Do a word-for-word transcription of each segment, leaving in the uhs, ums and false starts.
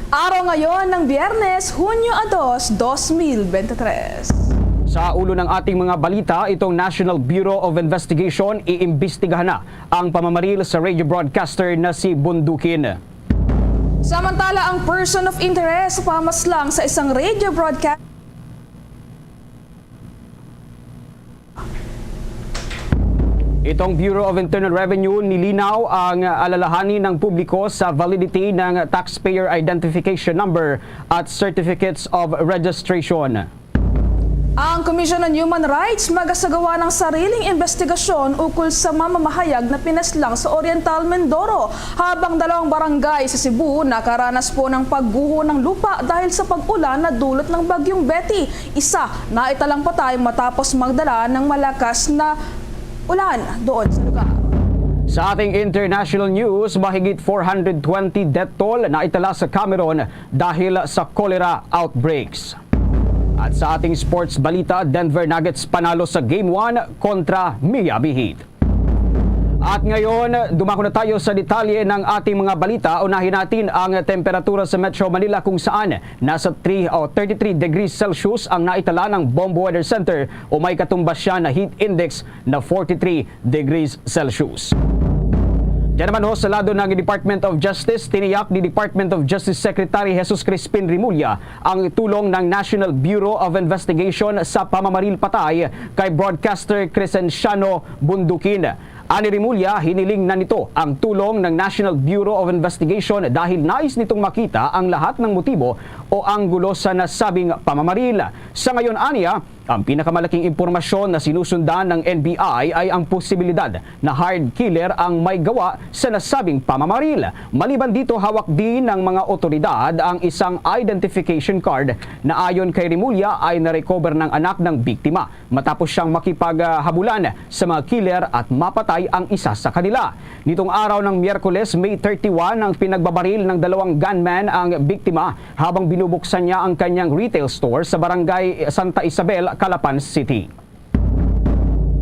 Araw ngayon ng Biyernes, Hunyo a dos, dos mil bente tres. Sa ulo ng ating mga balita, itong National Bureau of Investigation iimbestigahan na ang pamamaril sa radio broadcaster na si Bundukin. Samantala, ang person of interest sa pamaslang sa isang radio broadcast Itong Bureau of Internal Revenue nilinaw ang alalahanin ng publiko sa validity ng Taxpayer Identification Number at Certificates of Registration. Ang Commission on Human Rights magasagawa ng sariling investigasyon ukol sa mamamahayag na pinaslang sa Oriental Mindoro, habang dalawang barangay sa Cebu nakaranas po ng pagguho ng lupa dahil sa pag-ulan na dulot ng Bagyong Betty. Isa, naitalang patay matapos magdala ng malakas na ulan doon sa lugar. Sa ating international news, mahigit four hundred twenty death toll na itala sa Cameroon dahil sa cholera outbreaks. At sa ating sports balita, Denver Nuggets panalo sa Game one kontra Miami Heat. At ngayon, dumako na tayo sa detalye ng ating mga balita. Unahin natin ang temperatura sa Metro Manila, kung saan nasa three o thirty-three degrees Celsius ang naitala ng Bombo Weather Center o may katumbas siya na heat index na forty-three degrees Celsius. Diyan naman ho, sa lado ng Department of Justice, tiniyak ni Department of Justice Secretary Jesus Crispin Remulla ang tulong ng National Bureau of Investigation sa pamamaril patay kay broadcaster Crescenciano Bundukin. Ani Remulla, hiniling na nito ang tulong ng National Bureau of Investigation dahil nais nitong makita ang lahat ng motibo o anggulo sa nasabing pamamaril. Sa ngayon, aniya, ang pinakamalaking impormasyon na sinusundan ng N B I ay ang posibilidad na hired killer ang may gawa sa nasabing pamamaril. Maliban dito, hawak din ng mga otoridad ang isang identification card na ayon kay Remulla ay na-recover ng anak ng biktima matapos siyang makipaghabulan sa mga killer at mapatay ang isa sa kanila. Nitong araw ng Miyerkules, May thirty-one, ang pinagbabaril ng dalawang gunman ang biktima habang binubuksan niya ang kanyang retail store sa barangay Santa Isabel, Calapan City.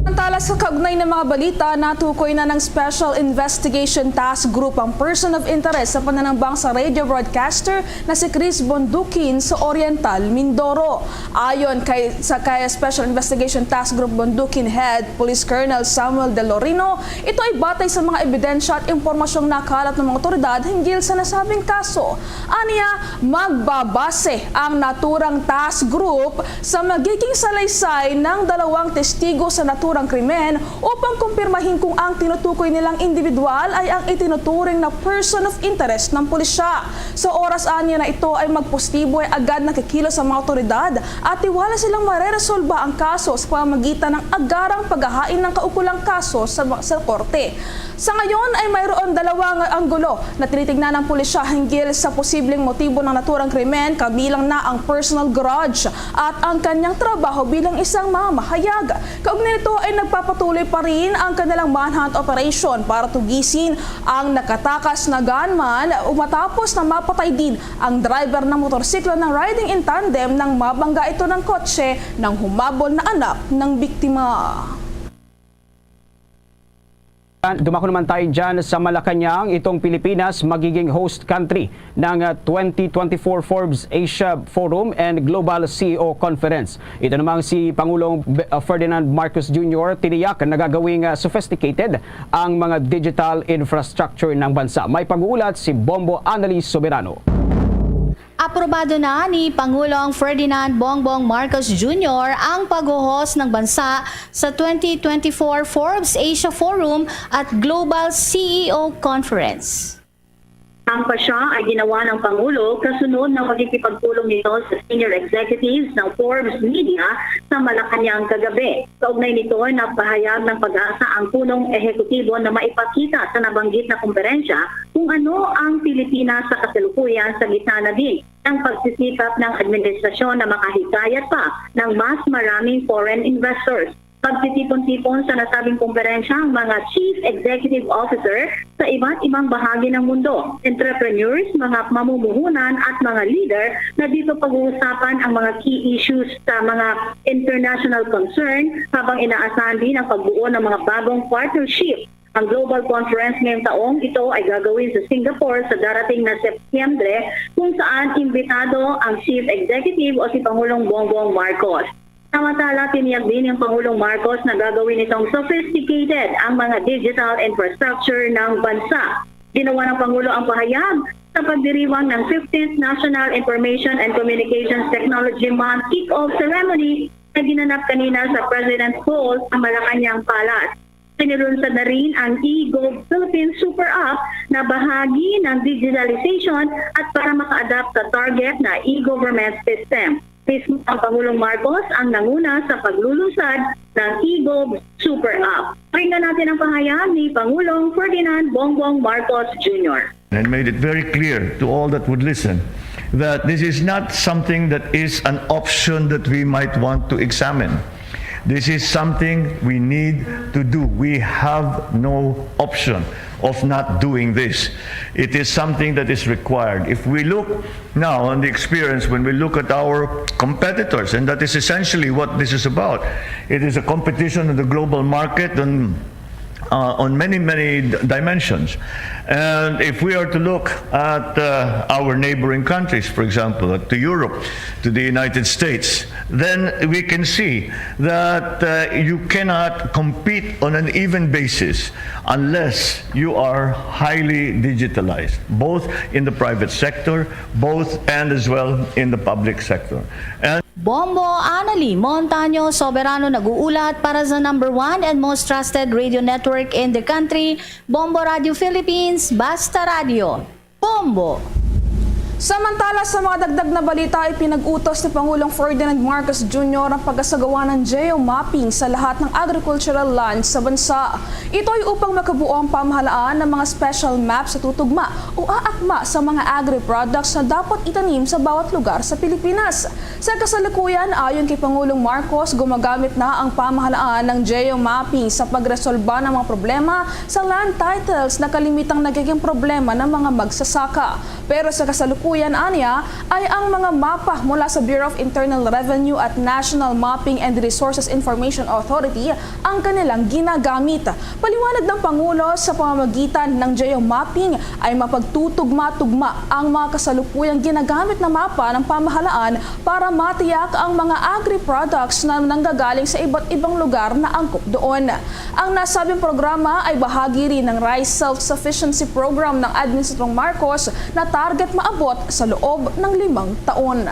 Samantala, sa kaugnay ng mga balita, natukoy na ng Special Investigation Task Group ang person of interest sa pananambang sa radio broadcaster na si Chris Bondukin sa Oriental Mindoro. Ayon kay, sa kay Special Investigation Task Group Bondukin Head Police Colonel Samuel De Lorino, ito ay batay sa mga ebidensya at impormasyong nakalat ng mga otoridad hinggil sa nasabing kaso. Aniya, magbabase ang naturang task group sa magiging salaysay ng dalawang testigo sa naturang krimen upang kumpirmahin kung ang tinutukoy nilang individual ay ang itinuturing na person of interest ng pulisya. Sa oras aniya na ito ay magpositibo ay agad nakikilos ang mga otoridad at tiwala silang mareresolba ang kaso sa pamamagitan ng agarang paghahain ng kaukulang kaso sa, sa korte. Sa ngayon ay mayroon dalawang anggulo na tinitingnan ng pulisya hinggil sa posibleng motibo ng naturang krimen, kabilang na ang personal grudge at ang kanyang trabaho bilang isang mamahayag. Kaugnay nito ay nagpapatuloy pa rin ang kanilang manhunt operation para tugisin ang nakatakas na gunman matapos na mapatay din ang driver ng motorsiklo na riding in tandem nang mabangga ito ng kotse ng humabol na anak ng biktima. Dumako naman tayo dyan sa Malacañang. Itong Pilipinas magiging host country ng, ah, twenty twenty-four Forbes Asia Forum and Global C E O Conference. Ito namang si Pangulong Be-, ah, Ferdinand Marcos Junior tiniyak na gagawing, ah, sophisticated ang mga digital infrastructure ng bansa. May pag-uulat si Bombo Annalise Soberano. Aprobado na ni Pangulong Ferdinand Bongbong Marcos Junior ang paghohost ng bansa sa twenty twenty-four Forbes Asia Forum at Global C E O Conference. Ang pasya ay ginawa ng Pangulo kasunod ng pakikipagpulong nito sa senior executives ng Forbes Media sa Malacañang kagabi. Kaugnay nito, nagpahayag ng PAGASA ang punong ehekutibo na maipakita sa nabanggit na komperensya kung ano ang Pilipinas sa kasalukuyan sa gitna na din ng pagsisikap ng administrasyon na makahikayat pa ng mas maraming foreign investors. Pagtitipon-tipon sa nasabing komperensya ang mga chief executive officer sa iba't ibang bahagi ng mundo, entrepreneurs, mga mamumuhunan at mga leader na dito pag-uusapan ang mga key issues sa mga international concern, habang inaasahan din ang pagbuo ng mga bagong partnership Ang global conference ngayong taong ito ay gagawin sa Singapore sa darating na Setyembre, kung saan imbitado ang Chief Executive o si Pangulong Bongbong Marcos. Samantala, tiniyak din ng Pangulong Marcos na gagawin nitong sophisticated ang mga digital infrastructure ng bansa. Ginawa ng Pangulo ang pahayag sa pagdiriwang ng fifteenth National Information and Communications Technology Month Kick-Off Ceremony na ginanap kanina sa President's Hall sa Malacañang Palace. Pinilunsad na rin ang eGov Philippines Super App na bahagi ng digitalization at para maka-adapt sa target na e-government system. Mismo ang Pangulong Marcos ang nanguna sa paglulunsad ng eGov Super App. Pakinggan natin ang pahayag ni Pangulong Ferdinand Bongbong Marcos Junior. And made it very clear to all that would listen that this is not something that is an option that we might want to examine. This is something we need to do. We have no option of not doing this. It is something that is required. If we look now on the experience, when we look at our competitors, and that is essentially what this is about, it is a competition in the global market on uh, on many, many d- dimensions. And if we are to look at uh, our neighboring countries, for example, to Europe, to the United States, then we can see that uh, you cannot compete on an even basis unless you are highly digitalized, both in the private sector, both and as well in the public sector. And Bombo Anali Montaño Soberano nag-uulat para sa number one and most trusted radio network in the country, Bombo Radio Philippines, Basta Radio. Bombo! Samantala, sa mga dagdag na balita, ipinag-utos ni Pangulong Ferdinand Marcos Junior ang pagkasagawa ng geomapping sa lahat ng agricultural lands sa bansa. Ito ay upang makabuo ang pamahalaan ng mga special map sa tutugma o aakma sa mga agri-products na dapat itanim sa bawat lugar sa Pilipinas. Sa kasalukuyan, ayon kay Pangulong Marcos, gumagamit na ang pamahalaan ng geomapping sa pagresolba ng mga problema sa land titles na kalimitang nagiging problema ng mga magsasaka. Pero sa kasalukuyan, anya, ay ang mga mapa mula sa Bureau of Internal Revenue at National Mapping and Resources Information Authority ang kanilang ginagamit. Paliwanag ng Pangulo, sa pamamagitan ng geomapping ay mapagtutugma-tugma ang mga kasalukuyang ginagamit na mapa ng pamahalaan para matiyak ang mga agri-products na nanggagaling sa iba't ibang lugar na angkop doon. Ang nasabing programa ay bahagi rin ng Rice Self-Sufficiency Program ng Administrasyong Marcos na target maabot sa loob ng limang taon.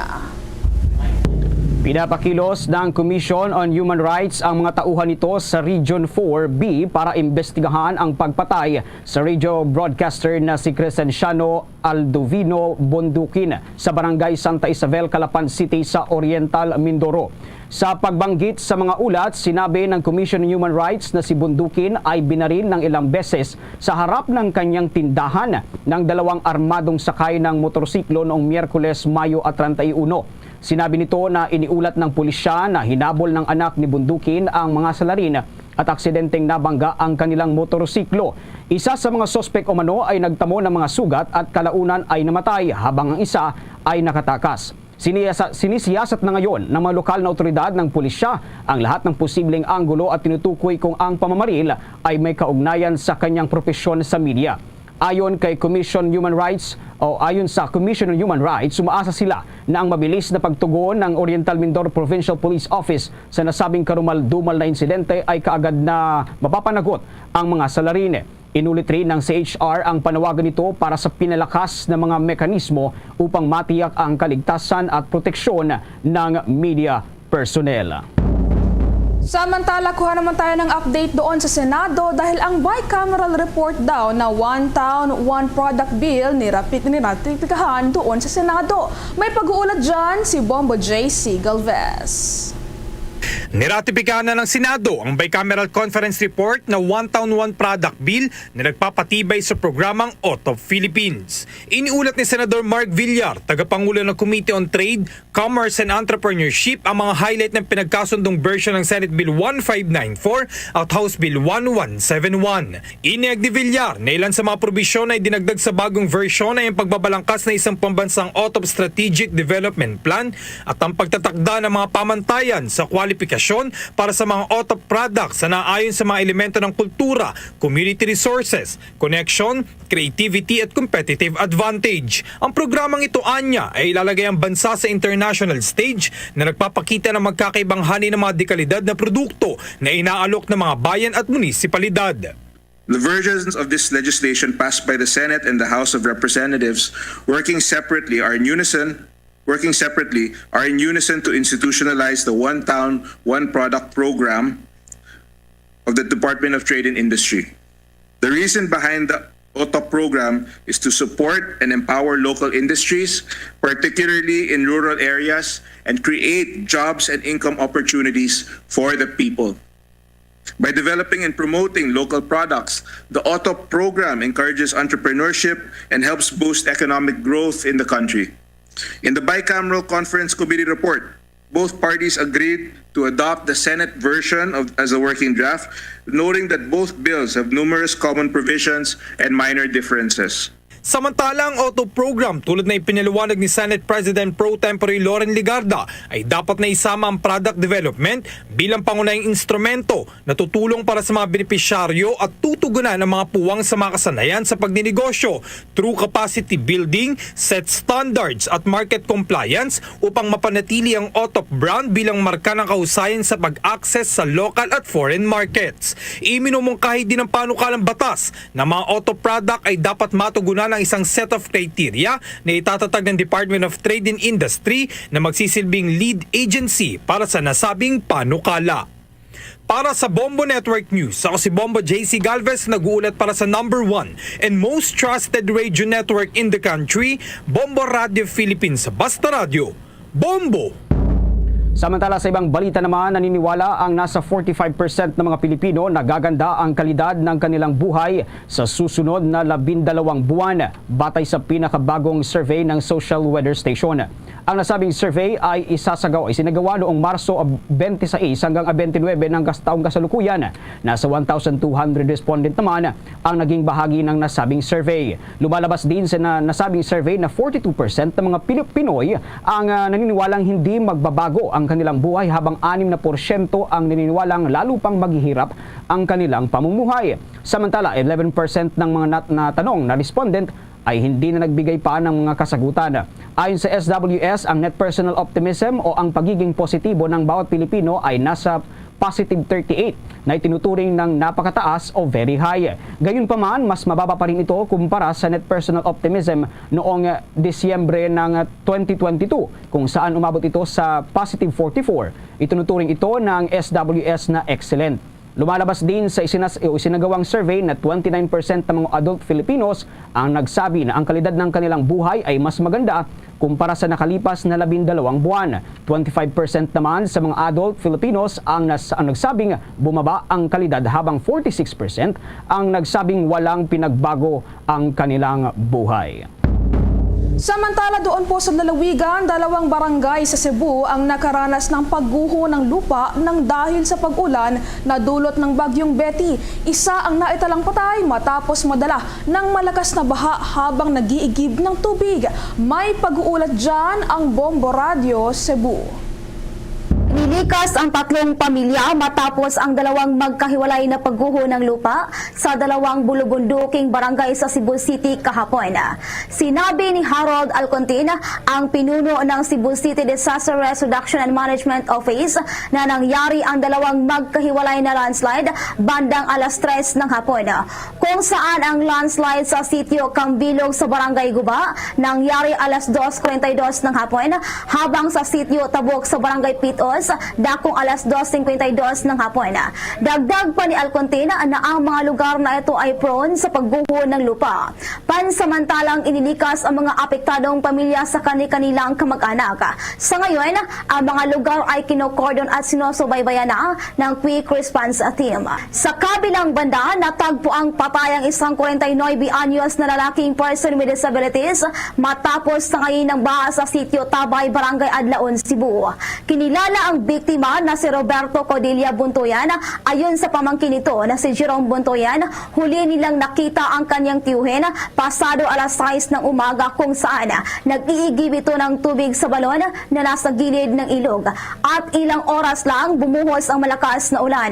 Pinapakilos ng Commission on Human Rights ang mga tauhan nito sa Region four B para imbestigahan ang pagpatay sa radio broadcaster na si Crescenciano Aldovino Bondukin sa Barangay Santa Isabel, Calapan City sa Oriental Mindoro. Sa pagbanggit sa mga ulat, sinabi ng Commission on Human Rights na si Bondukin ay binaril ng ilang beses sa harap ng kanyang tindahan ng dalawang armadong sakay ng motorsiklo noong Miyerkules, Mayo treinta y uno. Sinabi nito na iniulat ng pulisya na hinabol ng anak ni Bondukin ang mga salarin at aksidenteng nabangga ang kanilang motorsiklo. Isa sa mga suspek umano ay nagtamo ng mga sugat at kalaunan ay namatay, habang ang isa ay nakatakas. Siniyasa- sinisiyasat na ngayon ng mga lokal na otoridad ng pulisya ang lahat ng posibleng anggulo at tinutukoy kung ang pamamaril ay may kaugnayan sa kanyang propesyon sa media. Ayon kay Commission Human Rights o ayon sa Commission on Human Rights, umaasa sila na ang mabilis na pagtugon ng Oriental Mindoro Provincial Police Office sa nasabing karumal-dumal na insidente ay kaagad na mapapanagot ang mga salarin. Inulit rin ng C H R ang panawagan nito para sa pinalakas na mga mekanismo upang matiyak ang kaligtasan at proteksyon ng media personnel. Samantala, kuha naman tayo ng update doon sa Senado dahil ang bicameral report daw na One Town, One Product Bill nirapit niratikikahan doon sa Senado. May pag-uulat dyan si Bombo J C Galvez. Niratipikahan na ng Senado ang bicameral conference report na One Town, One Product Bill na nagpapatibay sa programang OTOP Philippines. Iniulat ni Senador Mark Villar, tagapangulo ng Committee on Trade, Commerce and Entrepreneurship, ang mga highlight ng pinagkasundong version ng Senate Bill one five nine four at House Bill one one seven one. Inihayag ni Villar na ilan sa mga probisyon na idinagdag sa bagong version ay ang pagbabalangkas na isang pambansang OTOP Strategic Development Plan at ang pagtatakda ng mga pamantayan sa kwalipikasyon para sa mga OTOP products na naayon sa mga elemento ng kultura, community resources, connection, creativity at competitive advantage. Ang programang ito anya ay ilalagay ang bansa sa international stage na nagpapakita ng magkakaibang hani ng mga dekalidad na produkto na inaalok ng mga bayan at munisipalidad. The versions of this legislation passed by the Senate and the House of Representatives working separately are in unison, working separately are in unison to institutionalize the One Town, One Product program of the Department of Trade and Industry. The reason behind the OTOP program is to support and empower local industries, particularly in rural areas, and create jobs and income opportunities for the people. By developing and promoting local products, the OTOP program encourages entrepreneurship and helps boost economic growth in the country. In the bicameral conference committee report, both parties agreed to adopt the Senate version of, as a working draft, noting that both bills have numerous common provisions and minor differences. Samantala, ang OTOP program, tulad na ipinaliwanag ni Senate President Pro Tempore Loren Legarda, ay dapat na isama ang product development bilang pangunahing instrumento na tutulong para sa mga benepisyaryo at tutugunan ang mga puwang sa mga kasanayan sa pagninegosyo through capacity building, set standards at market compliance upang mapanatili ang OTOP brand bilang marka ng kahusayan sa pag-access sa local at foreign markets. Iminumungkahi din ng panukalang batas na mga OTOP product ay dapat matugunan ang isang set of criteria na itatatag ng Department of Trade and Industry na magsisilbing lead agency para sa nasabing panukala. Para sa Bombo Network News, ako si Bombo J C Galvez, nag-uulat para sa number one and most trusted radio network in the country, Bombo Radio Philippines. Basta Radio, Bombo! Samantala, sa ibang balita naman, naniniwala ang nasa forty-five percent ng mga Pilipino na gaganda ang kalidad ng kanilang buhay sa susunod na labindalawang buwan, batay sa pinakabagong survey ng Social Weather Station. Ang nasabing survey ay isasagawa, isinagawa noong Marso twenty-six hanggang twenty-nine ng kas-, taong kasalukuyan. Nasa one thousand two hundred respondent naman ang naging bahagi ng nasabing survey. Lumalabas din sa na-, nasabing survey na forty-two percent ng mga Pili-, Pinoy ang, ah, naniniwalang hindi magbabago ang kanilang buhay, habang anim na porsyento ang naniniwalang lalo pang maghihirap ang kanilang pamumuhay. Samantala, eleven percent ng mga nat-, natanong na respondent ay hindi na nagbigay pa ng mga kasagutan. Ayon sa S W S, ang net personal optimism o ang pagiging positibo ng bawat Pilipino ay nasa positive thirty-eight na itinuturing ng napakataas o very high. Gayunpaman, mas mababa pa rin ito kumpara sa net personal optimism noong, eh, Disyembre ng, eh, twenty twenty-two, kung saan umabot ito sa positive forty-four. Itinuturing ito ng S W S na excellent. Lumalabas din sa isinas-, o isinagawang survey na twenty-nine percent ng mga adult Filipinos ang nagsabi na ang kalidad ng kanilang buhay ay mas maganda kumpara sa nakalipas na labindalawang buwan. Twenty-five percent naman sa mga adult Filipinos ang nas-, ang nagsabing bumaba ang kalidad, habang forty-six percent ang nagsabing walang pinagbago ang kanilang buhay. Samantala, doon po sa lalawigan, dalawang barangay sa Cebu ang nakaranas ng pagguho ng lupa nang dahil sa pag-ulan na dulot ng Bagyong Betty. Isa ang naitalang patay matapos madala ng malakas na baha habang nag-iigib ng tubig. May pag-uulat dyan ang Bombo Radyo Cebu. Nilikas ang tatlong pamilya matapos ang dalawang magkahiwalay na pagguho ng lupa sa dalawang bulubunduking barangay sa Cebu City kahapon. Sinabi ni Harold Alcontin, ang pinuno ng Cebu City Disaster Risk Reduction and Management Office, na nangyari ang dalawang magkahiwalay na landslide bandang alas tres ng hapon, kung saan ang landslide sa sitio Cambilog sa Barangay Guba nangyari alas dos kwenta y dos ng hapon, habang sa sitio Tabok sa Barangay Pitos, dakong alas dos singkwenta y dos ng hapon. Dagdag pa ni Alcontin na ang mga lugar na ito ay prone sa pagguho ng lupa. Pansamantalang inilikas ang mga apektadong pamilya sa kani-kanilang kamag-anak. Sa ngayon, ang mga lugar ay kinokordon at sinusubaybayan na ng Quick Response Team. Sa kabilang banda, natagpo ang patay ang isang forty-nine anyos na lalaking person with disabilities matapos tangayin ng baha sa sitio Tabay, Barangay Adlaon, Cebu. Kinilala ang Biktima na si Roberto Codilla Buntoyan. Ayon sa pamangkin nito na si Jerome Buntoyan, huli nilang nakita ang kanyang tiyuhin pasado alas sais ng umaga, kung saan nag-iigib ito ng tubig sa balon na nasa gilid ng ilog. At ilang oras lang, bumuhos ang malakas na ulan.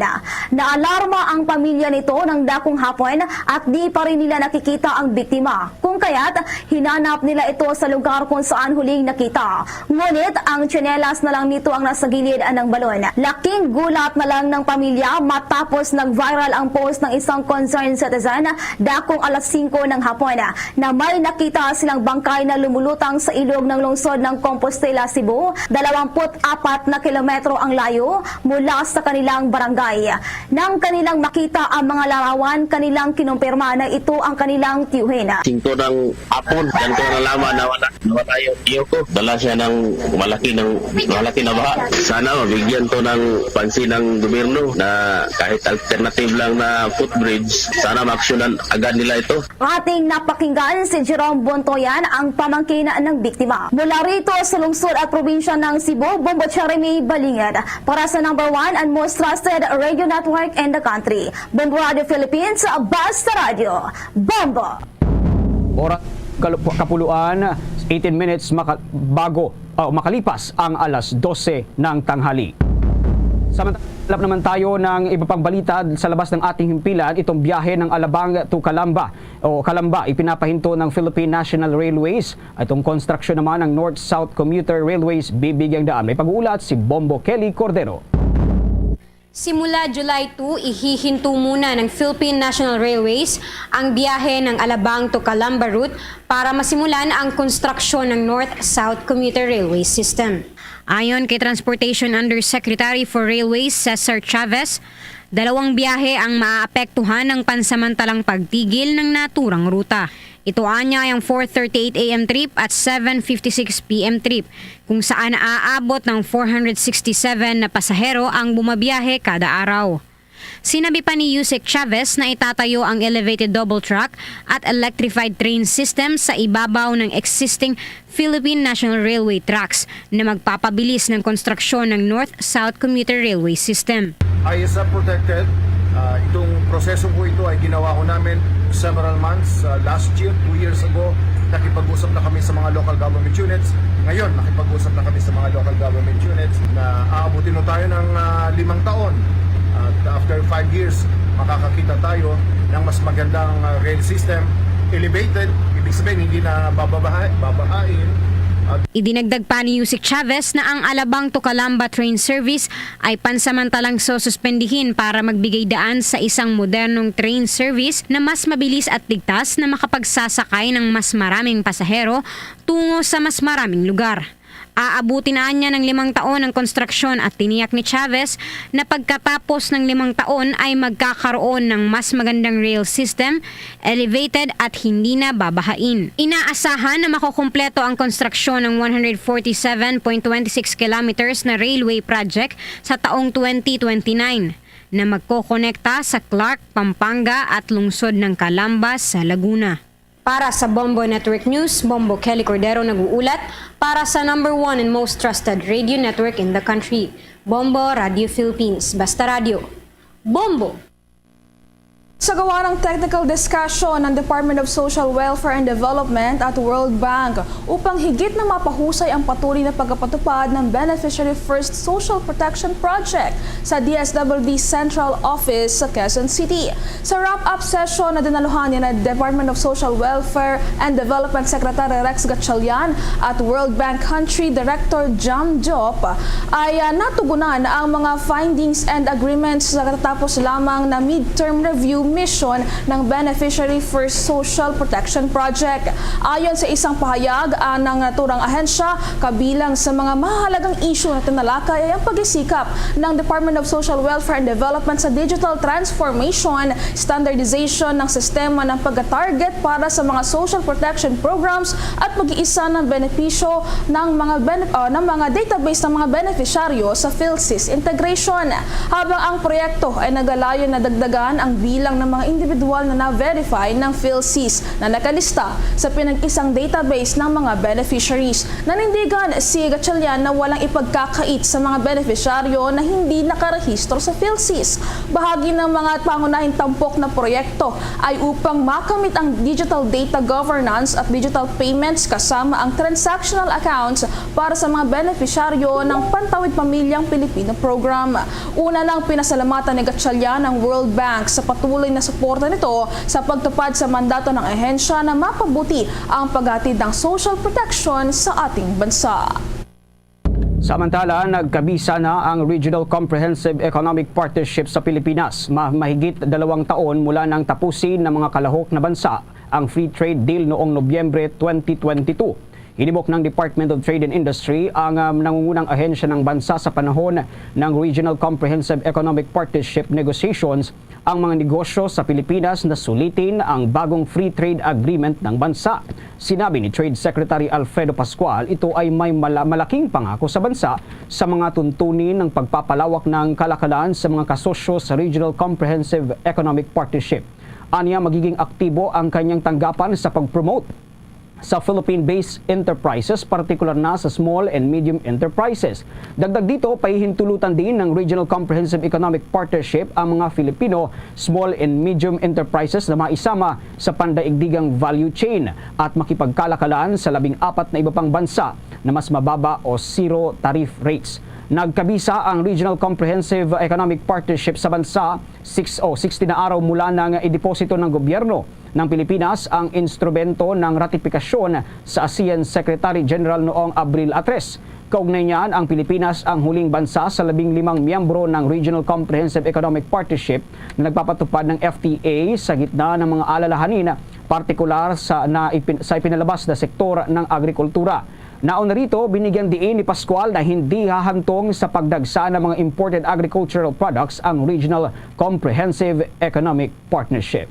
Naalarma ang pamilya nito ng dakong hapon at di pa rin nila nakikita ang biktima. Kung kaya't, hinanap nila ito sa lugar kung saan huling nakita. Ngunit ang tsinelas na lang nito ang nasa gilid ng balon. Laking gulat na lang ng pamilya matapos nag-viral ang post ng isang concerned citizen dakong alas singko ng hapon na may nakita silang bangkay na lumulutang sa ilog ng lungsod ng Compostela, Cebu. Dalawampu't apat na kilometro ang layo mula sa kanilang barangay. Nang kanilang makita ang mga larawan, kanilang kinumpirma na ito ang kanilang tiyuhin. Singko ng hapon, dyan ko nalaman na wala, nawala yung tiyo ko. Dala siya ng malaki, ng malaki na baha. Sana mabigyan to ng pansin ng gobyerno na kahit alternative lang na footbridge, sana maaksyonan agad nila ito. Ating napakinggan si Jerome Bontoyan, ang pamangkin ng biktima. Mula rito sa lungsod at probinsya ng Cebu, Bombo Jeremy Balingad para sa number one and most trusted radio network in the country, Bombo Radio Philippines, Basta Radio, Bombo! Oras kalup-, kapuluan, eighteen minutes maka-, bago, o makalipas ang alas dose ng tanghali. Samantala, naman tayo ng iba pang balita sa labas ng ating himpilan, itong biyahe ng Alabang to Calamba o Calamba, ipinapahinto ng Philippine National Railways. Itong konstruksyon naman ng North-South Commuter Railways bibigyang daan. May pag-uulat si Bombo Kelly Cordero. Simula July two, ihihinto muna ng Philippine National Railways ang biyahe ng Alabang to Calamba route para masimulan ang konstruksyon ng North-South Commuter Railway System. Ayon kay Transportation Undersecretary for Railways Cesar Chavez, dalawang biyahe ang maaapektuhan ng pansamantalang pagtigil ng naturang ruta. Ito anya ay ang four thirty-eight A M trip at seven fifty-six P M trip, kung saan naaabot ng four hundred sixty-seven na pasahero ang bumabiyahe kada araw. Sinabi pa ni Usec Chavez na itatayo ang elevated double track at electrified train system sa ibabaw ng existing Philippine National Railway tracks na magpapabilis ng konstruksyon ng North-South Commuter Railway System. I S F protected. Ah, itong proseso po ito ay ginawa ko namin several months, ah, last year, two years ago. Nakipag-usap na kami sa mga local government units. Ngayon, nakipag-usap na kami sa mga local government units na aabutin na tayo ng, ah, limang taon. At after five years, makakakita tayo ng mas magandang, ah, rail system, elevated, ibig sabihin, hindi na bababaha-, babahain. At Idinagdag pa ni Usec Chavez na ang Alabang to Calamba train service ay pansamantalang sususpendihin para magbigay daan sa isang modernong train service na mas mabilis at ligtas na makapagsasakay ng mas maraming pasahero tungo sa mas maraming lugar. Aabutin na niya ng limang taon ang konstruksyon at tiniyak ni Chavez na pagkatapos ng limang taon ay magkakaroon ng mas magandang rail system, elevated at hindi na babahain. Inaasahan na makukumpleto ang konstruksyon ng one hundred forty-seven point twenty-six kilometers na railway project sa taong twenty twenty-nine na magkokonekta sa Clark, Pampanga at lungsod ng Calamba sa Laguna. Para sa Bombo Network News, Bombo Kelly Cordero nag-uulat para sa number one and most trusted radio network in the country, Bombo Radio Philippines. Basta Radio, Bombo! Sa gawa ng technical discussion ng Department of Social Welfare and Development at World Bank upang higit na mapahusay ang patuloy na pagkapatupad ng Beneficiary First Social Protection Project sa D S W D Central Office sa Quezon City. Sa wrap-up session na dinaluhan ni na Department of Social Welfare and Development Secretary Rex Gatchalian at World Bank Country Director John Diop, ay, ah, natugunan ang mga findings and agreements sa katatapos lamang na midterm review mission ng Beneficiary First Social Protection Project. Ayon sa isang pahayag, ah, ng naturang ahensya, kabilang sa mga mahalagang isyu na tinalakay ay ang pagsisikap ng Department of Social Welfare and Development sa digital transformation, standardization ng sistema ng pagka-target para sa mga social protection programs at pag-iisa ng benepisyo ng mga bene-, ah, ng mga database ng mga benepisyaryo sa PhilSys integration. Habang ang proyekto ay nagalayon na dagdagan ang bilang ng mga individual na na-verify ng PhilSys na nakalista sa pinag-isang database ng mga beneficiaries. Nanindigan si Gatchalian na walang ipagkakait sa mga beneficiaryo na hindi nakarehistro sa PhilSys. Bahagi ng mga pangunahing tampok na proyekto ay upang makamit ang digital data governance at digital payments kasama ang transactional accounts para sa mga beneficiaryo ng Pantawid Pamilyang Pilipino Program. Una nang pinasalamatan ni Gatchalian ang World Bank sa patuloy na suporta nito sa pagtupad sa mandato ng ahensya na mapabuti ang paghatid ng social protection sa ating bansa. Samantala, nagkabisa na ang Regional Comprehensive Economic Partnership sa Pilipinas. Ma-, mahigit dalawang taon mula nang tapusin ng mga kalahok na bansa ang free trade deal noong Nobyembre twenty twenty-two. Hinimok ng Department of Trade and Industry, ang, um, nangungunang ahensya ng bansa sa panahon ng Regional Comprehensive Economic Partnership negotiations, ang mga negosyo sa Pilipinas na sulitin ang bagong free trade agreement ng bansa. Sinabi ni Trade Secretary Alfredo Pascual, ito ay may mala-, malaking pangako sa bansa sa mga tuntunin ng pagpapalawak ng kalakalan sa mga kasosyo sa Regional Comprehensive Economic Partnership. Anya, magiging aktibo ang kanyang tanggapan sa pag-promote sa Philippine-based enterprises, partikular na sa small and medium enterprises. Dagdag dito, pahihintulutan din ng Regional Comprehensive Economic Partnership ang mga Filipino small and medium enterprises na maisama sa pandaigdigang value chain at makipagkalakalan sa labing apat na iba pang bansa na mas mababa o zero tariff rates. Nagkabisa ang Regional Comprehensive Economic Partnership sa bansa six o sixty na araw mula nang ideposito ng gobyerno ng Pilipinas ang instrumento ng ratipikasyon sa ASEAN Secretary General noong Abril a tres. Kaugnay niyan, ang Pilipinas ang huling bansa sa labing limang miyembro ng Regional Comprehensive Economic Partnership na nagpapatupad ng F T A sa gitna ng mga alalahanin, partikular sa, na ipin-, sa ipinalabas na sektor ng agrikultura. Nauna rito, binigyang diin ni Pascual na hindi hahantong sa pagdagsa ng mga imported agricultural products ang Regional Comprehensive Economic Partnership.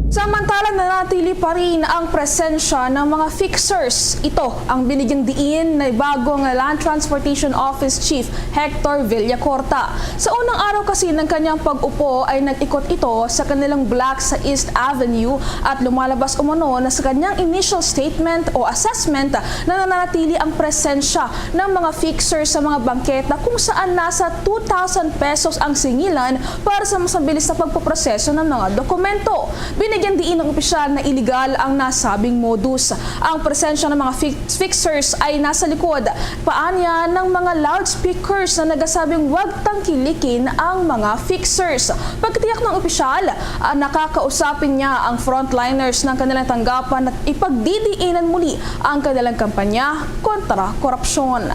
Samantala, nanatili pa rin ang presensya ng mga fixers. Ito ang binigyang diin ni bagong Land Transportation Office Chief Hector Villacorta. Sa unang araw kasi ng kanyang pag-upo ay nag-ikot ito sa kanilang block sa East Avenue at lumalabas umano na sa kanyang initial statement o assessment na nananatili ang presensya ng mga fixers sa mga bangketa kung saan nasa two thousand pesos ang singilan para sa mas mabilis na pagpoproseso ng mga dokumento. Binigyan diin ng opisyal na iligal ang nasabing modus. Ang presensya ng mga fi-, fixers ay nasa likod pa anya ng mga loudspeakers na nagasabing wag tangkilikin ang mga fixers. Pagkatiyak ng opisyal, ah, nakakausapin niya ang frontliners ng kanilang tanggapan at ipagdidiinan muli ang kanilang kampanya kontra korupsyon.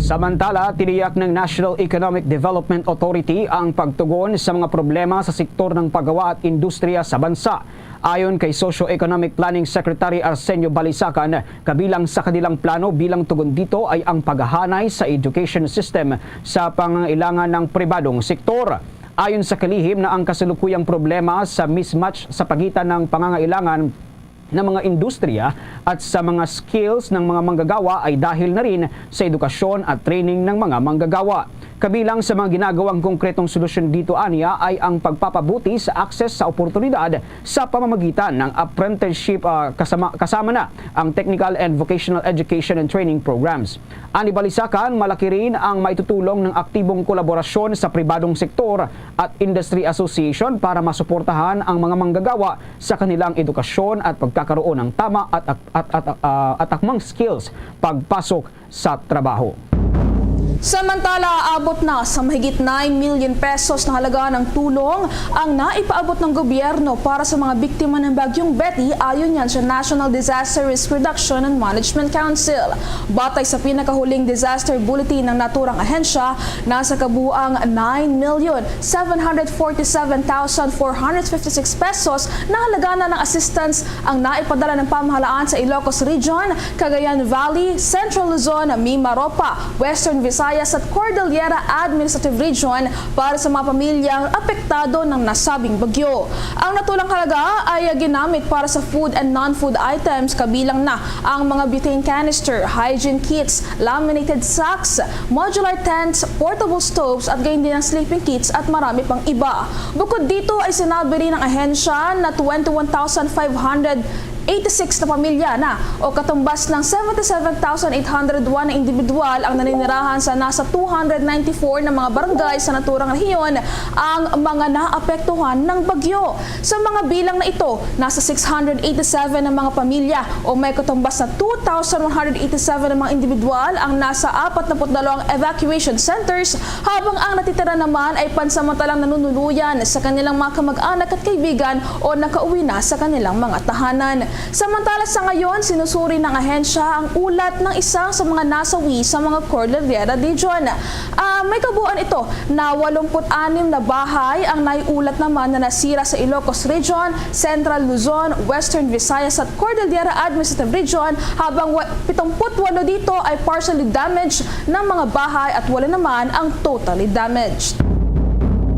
Samantala, tiniyak ng National Economic Development Authority ang pagtugon sa mga problema sa sektor ng paggawa at industriya sa bansa. Ayon kay Socio-Economic Planning Secretary Arsenio Balisacan, kabilang sa kanilang plano bilang tugon dito ay ang paghahanay sa education system sa pangangailangan ng pribadong sektor. Ayon sa kalihim na ang kasalukuyang problema sa mismatch sa pagitan ng pangangailangan ng mga industriya at sa mga skills ng mga manggagawa ay dahil na rin sa edukasyon at training ng mga manggagawa. Kabilang sa mga ginagawang konkretong solusyon dito anya ay ang pagpapabuti sa access sa oportunidad sa pamamagitan ng apprenticeship, ah, kasama, kasama na ang technical and vocational education and training programs. Ani Balisacan, malaki rin ang maitutulong ng aktibong kolaborasyon sa pribadong sektor at industry association para masuportahan ang mga manggagawa sa kanilang edukasyon at pagkakaroon ng tama at, at, at, at, ah, at akmang skills pagpasok sa trabaho. Samantala, abot na sa mahigit nine million pesos na halaga ng tulong ang naipaabot ng gobyerno para sa mga biktima ng Bagyong Betty, ayon yan sa National Disaster Risk Reduction and Management Council. Batay sa pinakahuling disaster bulletin ng naturang ahensya, nasa kabuang nine million seven hundred forty-seven thousand four hundred fifty-six pesos na halaga na ng assistance ang naipadala ng pamahalaan sa Ilocos Region, Cagayan Valley, Central Luzon, Mimaropa, Western Visayas, Visayas at Cordillera Administrative Region para sa mga pamilyang apektado ng nasabing bagyo. Ang natulang halaga ay ginamit para sa food and non-food items, kabilang na ang mga butane canister, hygiene kits, laminated sacks, modular tents, portable stoves at gayon din ang sleeping kits at marami pang iba. Bukod dito ay sinabi rin ng ahensya na twenty-one thousand five hundred eighty-six na pamilya na o katumbas ng seventy-seven thousand eight hundred one na individual ang naninirahan sa nasa two hundred ninety-four na mga barangay sa naturang rehiyon ang mga naapektuhan ng bagyo. Sa mga bilang na ito, nasa six hundred eighty-seven na mga pamilya o may katumbas na two thousand one hundred eighty-seven na mga individual ang nasa apat na put dalawang evacuation centers, habang ang natitira naman ay pansamantalang nanunuluyan sa kanilang mga kamag-anak at kaibigan o nakauwi na sa kanilang mga tahanan. Samantala, sa ngayon, sinusuri ng ahensya ang ulat ng isa sa mga nasawi sa mga Cordillera Region. Ah, may kabuuan ito na walongput anim na bahay ang naiulat naman na nasira sa Ilocos Region, Central Luzon, Western Visayas at Cordillera Administrative Region, habang wa-, pitumput walo dito ay partially damaged ng mga bahay at walo naman ang totally damaged.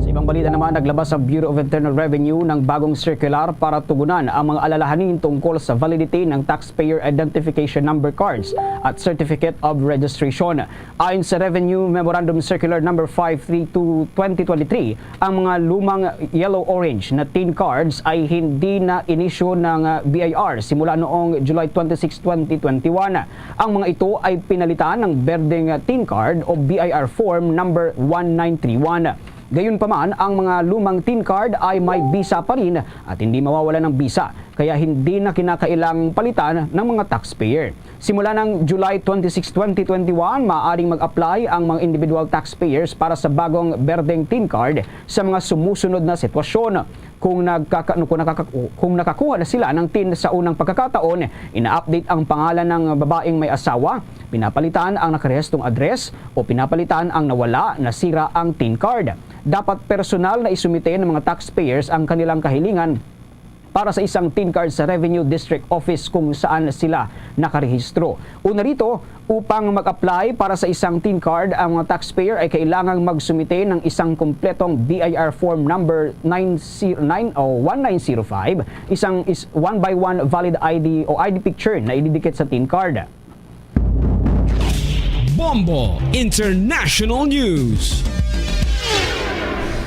Sa ibang balita naman, naglabas ang Bureau of Internal Revenue ng bagong circular para tugunan ang mga alalahanin tungkol sa validity ng Taxpayer Identification Number Cards at Certificate of Registration. Ayon sa Revenue Memorandum Circular Number five three two twenty twenty-three, ang mga lumang yellow-orange na TIN cards ay hindi na inisyu ng, ah, B I R simula noong July twenty-six, twenty twenty-one. Ang mga ito ay pinalitan ng berdeng, ah, TIN card o B I R form number one nine three one. Gayunpaman, ang mga lumang TIN card ay may bisa pa rin at hindi mawawala ng bisa, kaya hindi na kinakailang palitan ng mga taxpayer. Simula ng July twenty-six, twenty twenty-one, maaaring mag-apply ang mga individual taxpayers para sa bagong berdeng TIN card sa mga sumusunod na sitwasyon. Kung, nagkaka-, kung, nakaka-, kung nakakuha na sila ng TIN sa unang pagkakataon, ina-update ang pangalan ng babaeng may asawa, pinapalitan ang nakarehistong address, o pinapalitan ang nawala, nasira ang TIN card. Dapat personal na isumite ng mga taxpayers ang kanilang kahilingan para sa isang TIN card sa Revenue District Office kung saan sila nakarehistro. Una rito, upang mag-apply para sa isang TIN card, ang mga taxpayer ay kailangang magsumite ng isang kompletong B I R form number nine zero nine o one nine zero five, isang is one by one valid I D o I D picture na ididikit sa TIN card. Bombo International News.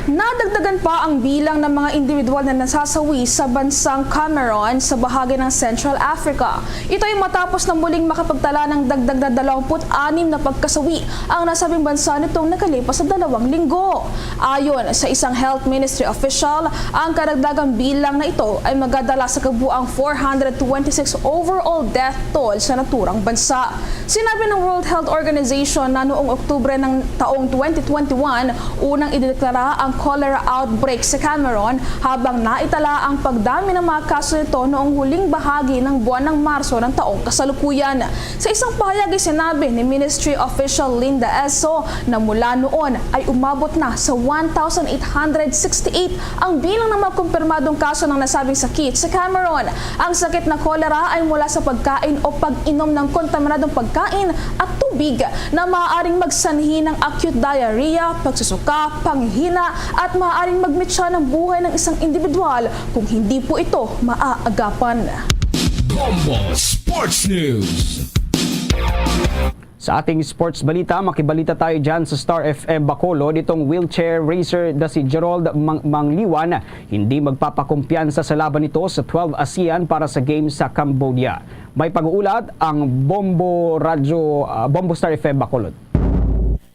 Nadagdagan pa ang bilang ng mga individual na nasasawi sa bansang Cameroon sa bahagi ng Central Africa. Ito ay matapos na muling makapagtala ng dagdag na dalawampu't anim na pagkasawi ang nasabing bansa nitong nakalipas na dalawang linggo. Ayon sa isang health ministry official, ang karagdagang bilang na ito ay magadala sa kabuang four hundred twenty-six overall death toll sa naturang bansa. Sinabi ng World Health Organization na noong Oktubre ng taong twenty twenty-one, unang idineklara ang cholera outbreak sa Cameroon, habang naitala ang pagdami ng mga kaso nito noong huling bahagi ng buwan ng Marso ng taong kasalukuyan. Sa isang pahayag ay sinabi ni Ministry Official Linda Esso na mula noon ay umabot na sa one thousand eight hundred sixty-eight ang bilang ng mga kumpirmadong kaso ng nasabing sakit sa Cameroon. Ang sakit na cholera ay mula sa pagkain o pag-inom ng kontaminadong pagkain at tubig na maaaring magsanhi ng acute diarrhea, pagsusuka, panghihina, at maaaring magmitsa ng buhay ng isang individual kung hindi po ito maaagapan. Bombo Sports News. Sa ating sports balita, makibalita tayo dyan sa Star F M Bacolod. Itong wheelchair racer na si Gerald Mang Mangliwan, hindi magpapakumpiyansa sa laban nito sa twelve ASEAN para sa Games sa Cambodia. May pag-uulat ang Bombo Radyo, ah, Bombo Star F M Bacolod.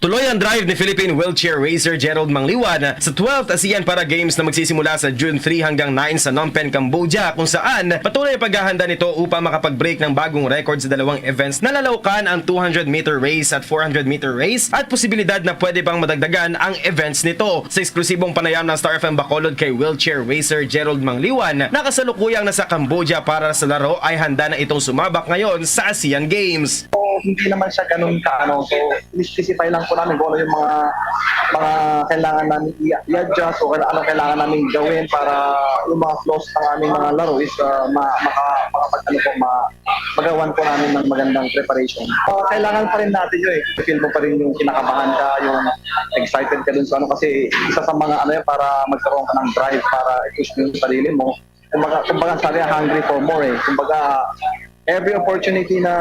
Tuloy ang drive ni Philippine wheelchair racer Gerald Mangliwan sa twelfth ASEAN Para Games na magsisimula sa June three hanggang nine sa Phnom Penh, Cambodia, kung saan patuloy ang paghahanda nito upang makapag-break ng bagong record sa dalawang events na lalaukan ang two hundred meter race at four hundred meter race at posibilidad na pwede pang madagdagan ang events nito. Sa eksklusibong panayam ng Star F M Bacolod kay wheelchair racer Gerald Mangliwan, na kasalukuyang nasa Cambodia para sa laro, ay handa na itong sumabak ngayon sa ASEAN Games. So, hindi naman siya ganun ka ano. So, ini-specify lang po namin kung ano yung mga mga kailangan namin i- i-adjust o ano kailangan namin gawin para yung mga flaws ng aming mga laro is uh, ma- maka- mapag-, ano po, ma-, magawan po namin ng magandang preparation. Ah, kailangan pa rin natin yun eh. Feel mo pa rin yung kinakabahan ka, yung excited ka dun sa ano, kasi isa sa mga ano yan, para magkaroon ka ng drive para i-push mo yung sarili mo. Kumbaga, kumbaga sabi nga, hungry for more eh. Kumbaga, every opportunity na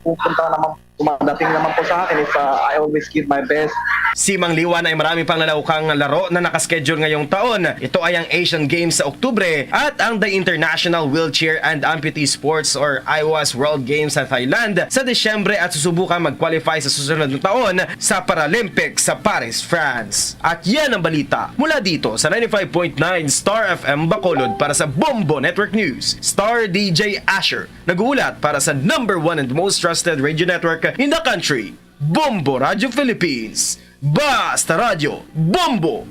pupunta naman, dumadating naman po sa akin is, ah, I always give my best. Si Mang Liwan ay marami pang nalaukang laro na nakaschedule ngayong taon. Ito ay ang Asian Games sa Oktubre at ang The International Wheelchair and Amputee Sports or IWAS World Games sa Thailand sa Disyembre at susubukan mag-qualify sa susunod na taon sa Paralympics sa Paris, France. At yan ang balita mula dito sa ninety-five point nine Star F M Bacolod. Para sa Bombo Network News, Star D J Asher, nag-uulat para sa number one and most trusted radio network in the country, Bombo Radio Philippines. Basta Radyo, Bombo!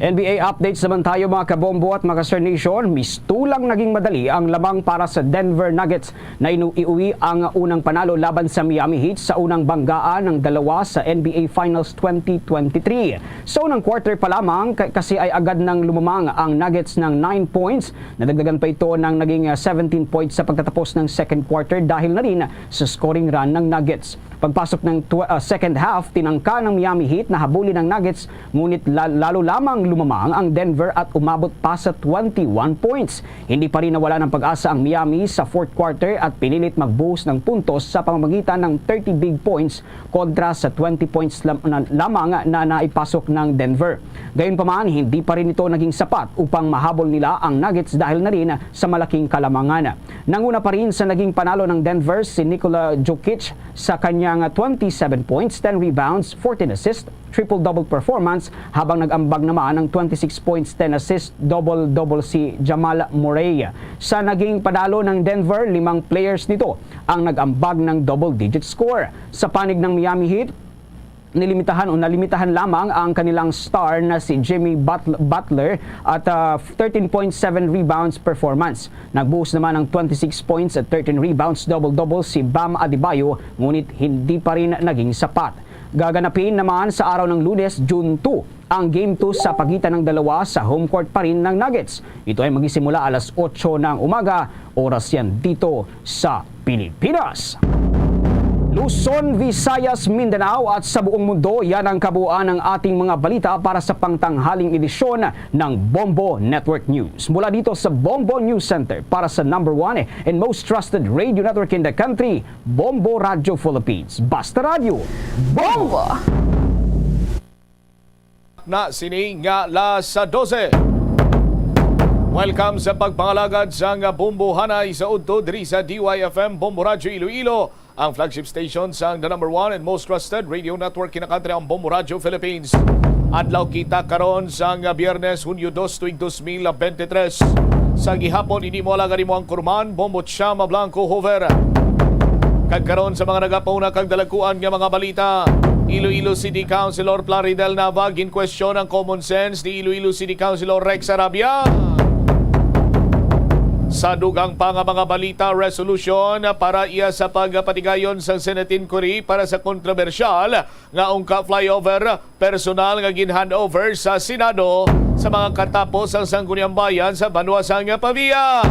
N B A updates naman tayo, mga kabombo at mga Star Nation. Mistulang naging madali ang lamang para sa Denver Nuggets na inu-, iuwi ang unang panalo laban sa Miami Heat sa unang banggaan ng dalawa sa N B A Finals twenty twenty-three. Sa unang quarter pa lamang, ka-, kasi ay agad nang lumamang ang Nuggets ng nine points. Nadagdagan pa ito ng naging, ah, seventeen points sa pagtatapos ng second quarter dahil na rin sa scoring run ng Nuggets. Pagpasok ng tw-, ah, second half, tinangka ng Miami Heat na habulin ang Nuggets, ngunit la-, lalo lamang lumamang ang Denver at umabot pa sa twenty-one points. Hindi pa rin nawala ng pag-asa ang Miami sa fourth quarter at pinilit magbuhos ng puntos sa pamamagitan ng thirty big points kontra sa twenty points lam-, na, lamang na naipasok ng Denver. Gayunpaman, hindi pa rin ito naging sapat upang mahabol nila ang Nuggets dahil na rin sa malaking kalamangan. Nanguna pa rin sa naging panalo ng Denver si Nikola Jokic sa kanyang twenty-seven points, ten rebounds, fourteen assists, triple-double performance, habang nag-ambag naman ng twenty-six points, ten assists, double-double si Jamal Murray. Sa naging panalo ng Denver, limang players nito ang nag-ambag ng double-digit score. Sa panig ng Miami Heat, nilimitahan o nalimitahan lamang ang kanilang star na si Jimmy Butl-, Butler at, ah, thirteen point seven rebounds performance. Nagbuhos naman ng twenty-six points at thirteen rebounds, double-double si Bam Adebayo, ngunit hindi pa rin naging sapat. Gaganapin naman sa araw ng Lunes, June two, ang Game two sa pagitan ng dalawa sa home court pa rin ng Nuggets. Ito ay magsisimula alas otso ng umaga, oras yan dito sa Pilipinas. Luzon, Visayas, Mindanao at sa buong mundo, yan ang kabuuan ng ating mga balita para sa pangtanghaling edisyon ng Bombo Network News. Mula dito sa Bombo News Center, para sa number one and most trusted radio network in the country, Bombo Radio Philippines. Basta Radyo, Bombo! Na sini nga las dose. Welcome sa pagpangalagad sang Bombo Hanay sa udto diri sa D Y F M Bombo Radyo Iloilo, ang flagship station sang the number one and most trusted radio network in the country, ang Bombo Radyo Philippines. Adlaw kita karon sang Biyernes, Hunyo dos, tuig dos mil bente tres. Sa gihapon, ini mo alagad, imo angkorman, Bombo Chama Blanco Hover. Kag karon sa mga nagapauna kag dalagkuan nga mga balita, Iloilo City Councilor Plaridel Nava, ginkwestiyon ang common sense ni Iloilo City Councilor Rex Arabia sa dugang pa nga mga balita, resolution para iya sa pagpatigayon sa Senate inquiry para sa kontrobersyal nga Ungka Flyover, personal nga gin-handover sa Senado sa mga katapos sang Sangguniang Bayan sa banwa sang Pavia.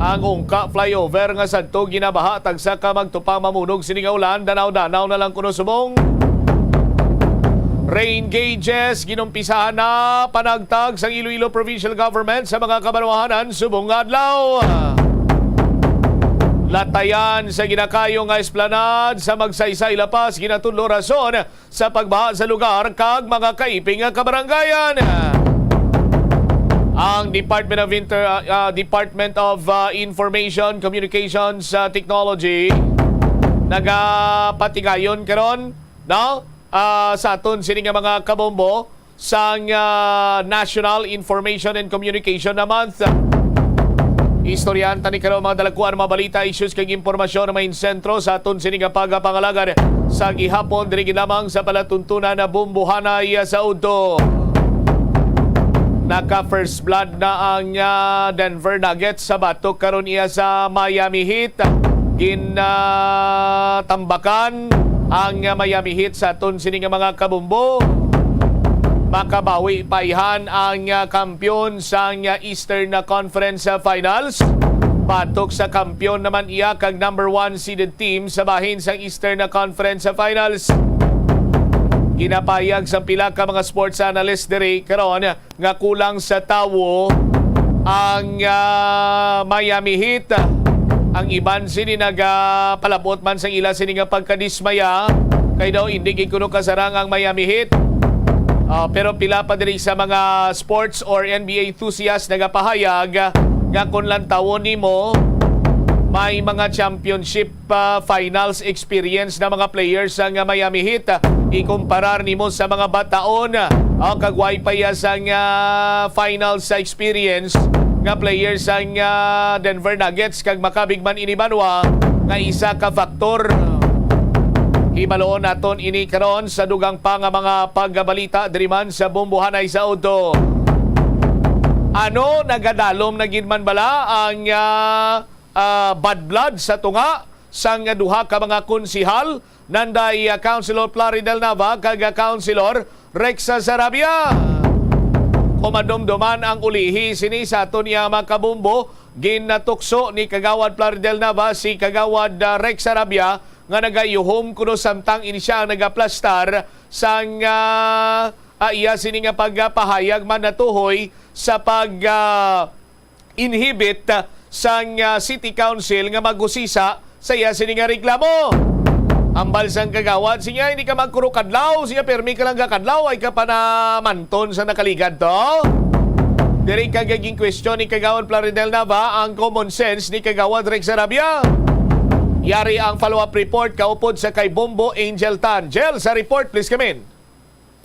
Ang Ungka Flyover nga sadto ginabaha, tagsa ka magtupang mamunog sini nga ulan, danaw-danaw na lang kuno subong. Rain gauges, ginumpisahan na panagtag sang Iloilo Provincial Government sa mga kabanwahanan subong nga adlaw. Latayan sa ginakayo nga esplanade sa Magsaysay, La Paz, ginatudlo rason sa pagbaha sa lugar kag mga kaiping nga kabarangayan. Ang Department of Inter-, ah, ah, Department of, ah, Information Communications, ah, Technology nagapatigayon karon, no? Ah, sa aton sini nga mga kabombo, sang, ah, National Information and Communication na Month. Istoryahan ta ni karon mga dalagkuan, mga balita, issues kag impormasyon na may sentro sa aton sini nga pagpangalagad sa gihapon, diri gid lamang sa palatuntunan na Bombohanay sa udto. Naka first blood na ang, ah, Denver Nuggets sa batok karon iya sa Miami Heat. Gin, ah, tambakan ang, ah, Miami Heat sa aton sini nga mga kabombo. Makabawi pa ihan ang, ah, kampiyon sang, ah, Eastern Conference, ah, Finals. Batok sa kampiyon naman iya kag number one seeded team sa bahin sang Eastern Conference, ah, Finals. Ginapahayag sang pila ka mga sports analyst diri karon nga kulang sa tawo ang, ah, Miami Heat. Ang iban sini nagapalabot man sang ila sini nga pagkadismaya, kay daw indi gid kuno kasarang ang Miami Heat. Ah, pero pila pa diri sa mga sports or N B A enthusiast nagapahayag nga kung lantawon nimo, may mga championship, ah, finals experience na mga players sang Miami Heat, ah, ikumparar nimo sa mga bataon, ah, kag way pa iya sang, ah, finals sa experience nga players sang, ah, Denver Nuggets, kag makabig man ini, Banwa, nga isa ka faktor. Hibaloon naton ini karon sa dugang pa nga mga pagbalita diri man sa Bombohanay sa Udto. Ano, nagadalom na gid man bala ang, ah, ah, bad blood sa tunga sang duha ka mga konsihal, nanday, ah, Councilor Plaridel Nava kag, ah, Councilor Rex Sarabia? Kung madumduman ang ulihi sini sa aton iya mga kabombo, ginatukso ni Kagawad Plaridel Nava si Kagawad, ah, Rex Sarabia nga nagayuhom kuno samtang ini sia ang nagaplastar sang, ah, ah, iya sini nga pagpahayag man natuhoy sa pag, ah, inhibit, ah, sang, ah, City Council nga maghusisa sa iya sini nga reklamo. Hambal sang kagawad, siya, "Hindi ka magkurukadlaw, siya, permi ka lang gakadlaw, ay ka pa namanton sa nakaligad to." Diri ka gaging question ni Kagawad Plaridel Nava ang common sense ni Kagawad Rex Sarabia. Yari ang follow-up report kaupod sa kay Bombo Angel Tan. Jel, sa report, please come in.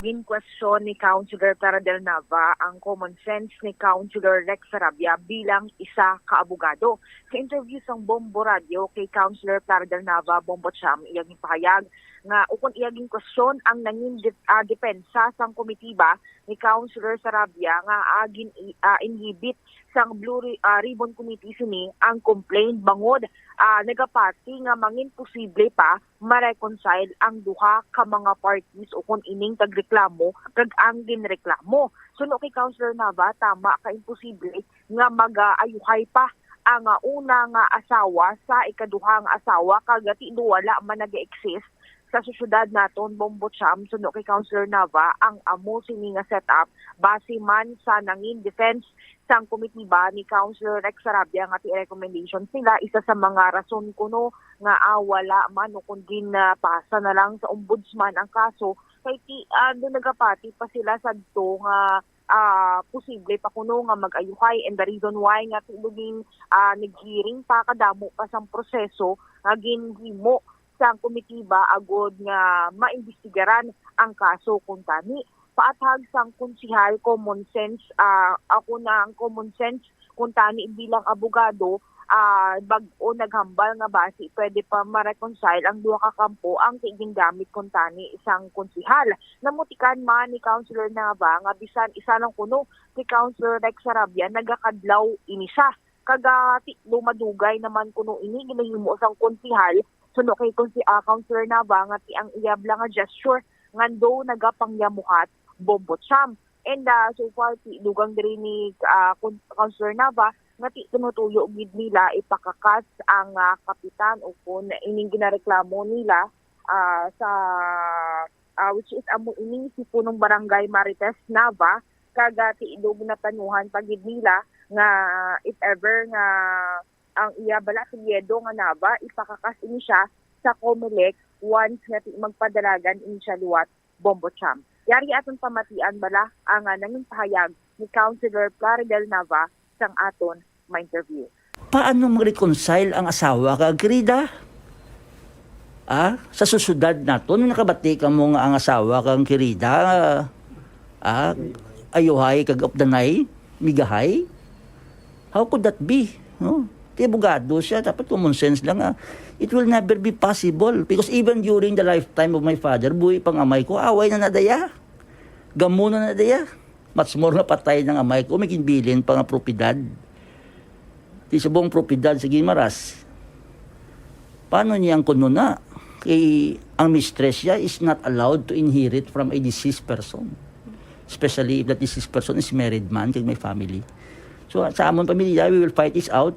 Gin-question ni Councilor Plaridel Nava ang common sense ni Councilor Rex Sarabia bilang isa ka abogado. Sa interview sang Bombo Radio kay Councilor Plaridel Nava, Bombo Cham, iya ginpahayag nga ukon iya gin-question ang nangin dep- ah, depensa sang komitiba ni Councilor Sarabia nga ah, gin ah, inhibit sang Blue Ri- ah, Ribbon Committee sini ang complaint bangod ah, nagapati nga mangin posible pa ma-reconcile ang duha ka mga parties ukon ining tagreklamo kag ang ginreklamo. Suno kay Councilor Nava, tama ka, imposible nga magaayuhay pa ang ah, una nga asawa sa ikaduha nga asawa kag ti do wala man nag-exist sa sosyedad naton, Bombo Cham. Suno kay Councilor Nava, ang amo sini nga setup base man sa nangin defense sang komitiba ni Councilor Rex Sarabia nga ti recommendation sila, isa sa mga rason kuno nga ah, wala man o kung ginapasa na lang sa ombudsman ang kaso kay ti ah, do nagapati pa sila sadto nga ah, posible pa kuno nga mag-ayuhay, and the reason why nga ti do gin ah, nag-hearing pa, kadamo pa sang proseso nga ginhimo sang komitiba agod nga maimbestigaran ang kaso kuntani. Paathag sang konsehal, common sense, ah, ako na ang common sense kuntani bilang abogado, ah, bag-o naghambal nga basi pwede pa ma-reconcile ang duha ka kampo ang ti gingamit kuntani sang konsehal. Namutikan man ni Councilor Nava nga bisan isa lang kuno si Councilor Rex Sarabia nagakadlaw ini siya. Kag ah, ti do madugay naman kuno ini ginahimo sang konsehal, suno kay konsi- ah, Councilor Nava nga ti ang iya bala nga gesture nga do nagapangyamuhat, Bombo Cham. And ah, so far, ti dugang diri ni ah, Con- Councilor Nava nga ti tinutuyo gid nila ipakakas ang ah, kapitan o kun ining ginareklamo nila ah, sa ah, which is amo ini si punong barangay Marites Nava, kag ah, ti do ginaplanuhan pa gid nila nga if ever nga ang iya bala apelyido nga Nava, ipakakas ini siya sa Comelec once nga ti magpadalagan ini siya liwat, Bombo Cham. Yari aton pamatian bala ang ah, nangin pahayag ni Councilor Plaridel Nava sang aton ma-interview. Paano mag-reconcile ang asawa kag kirida? Ah, sa sosyedad naton, nakabati kamo nga ang asawa kag kirida, ah, ayuhay kag updanay, migahay? How could that be? No? Ti abogado siya, dapat common sense lang. Ah. It will never be possible because even during the lifetime of my father, buhi pang amay ko, away na nadaya. Gamo na nadaya. Much more nga patay nang amay ko, may ginbilin pa nga propiedad. Di subong propiedad sa Guimaras. Paano niya ang kuno na? Kay ang mistress siya is not allowed to inherit from a deceased person. Especially if that deceased person is married man, kag may family. So, sa amon pamilya, we will fight this out.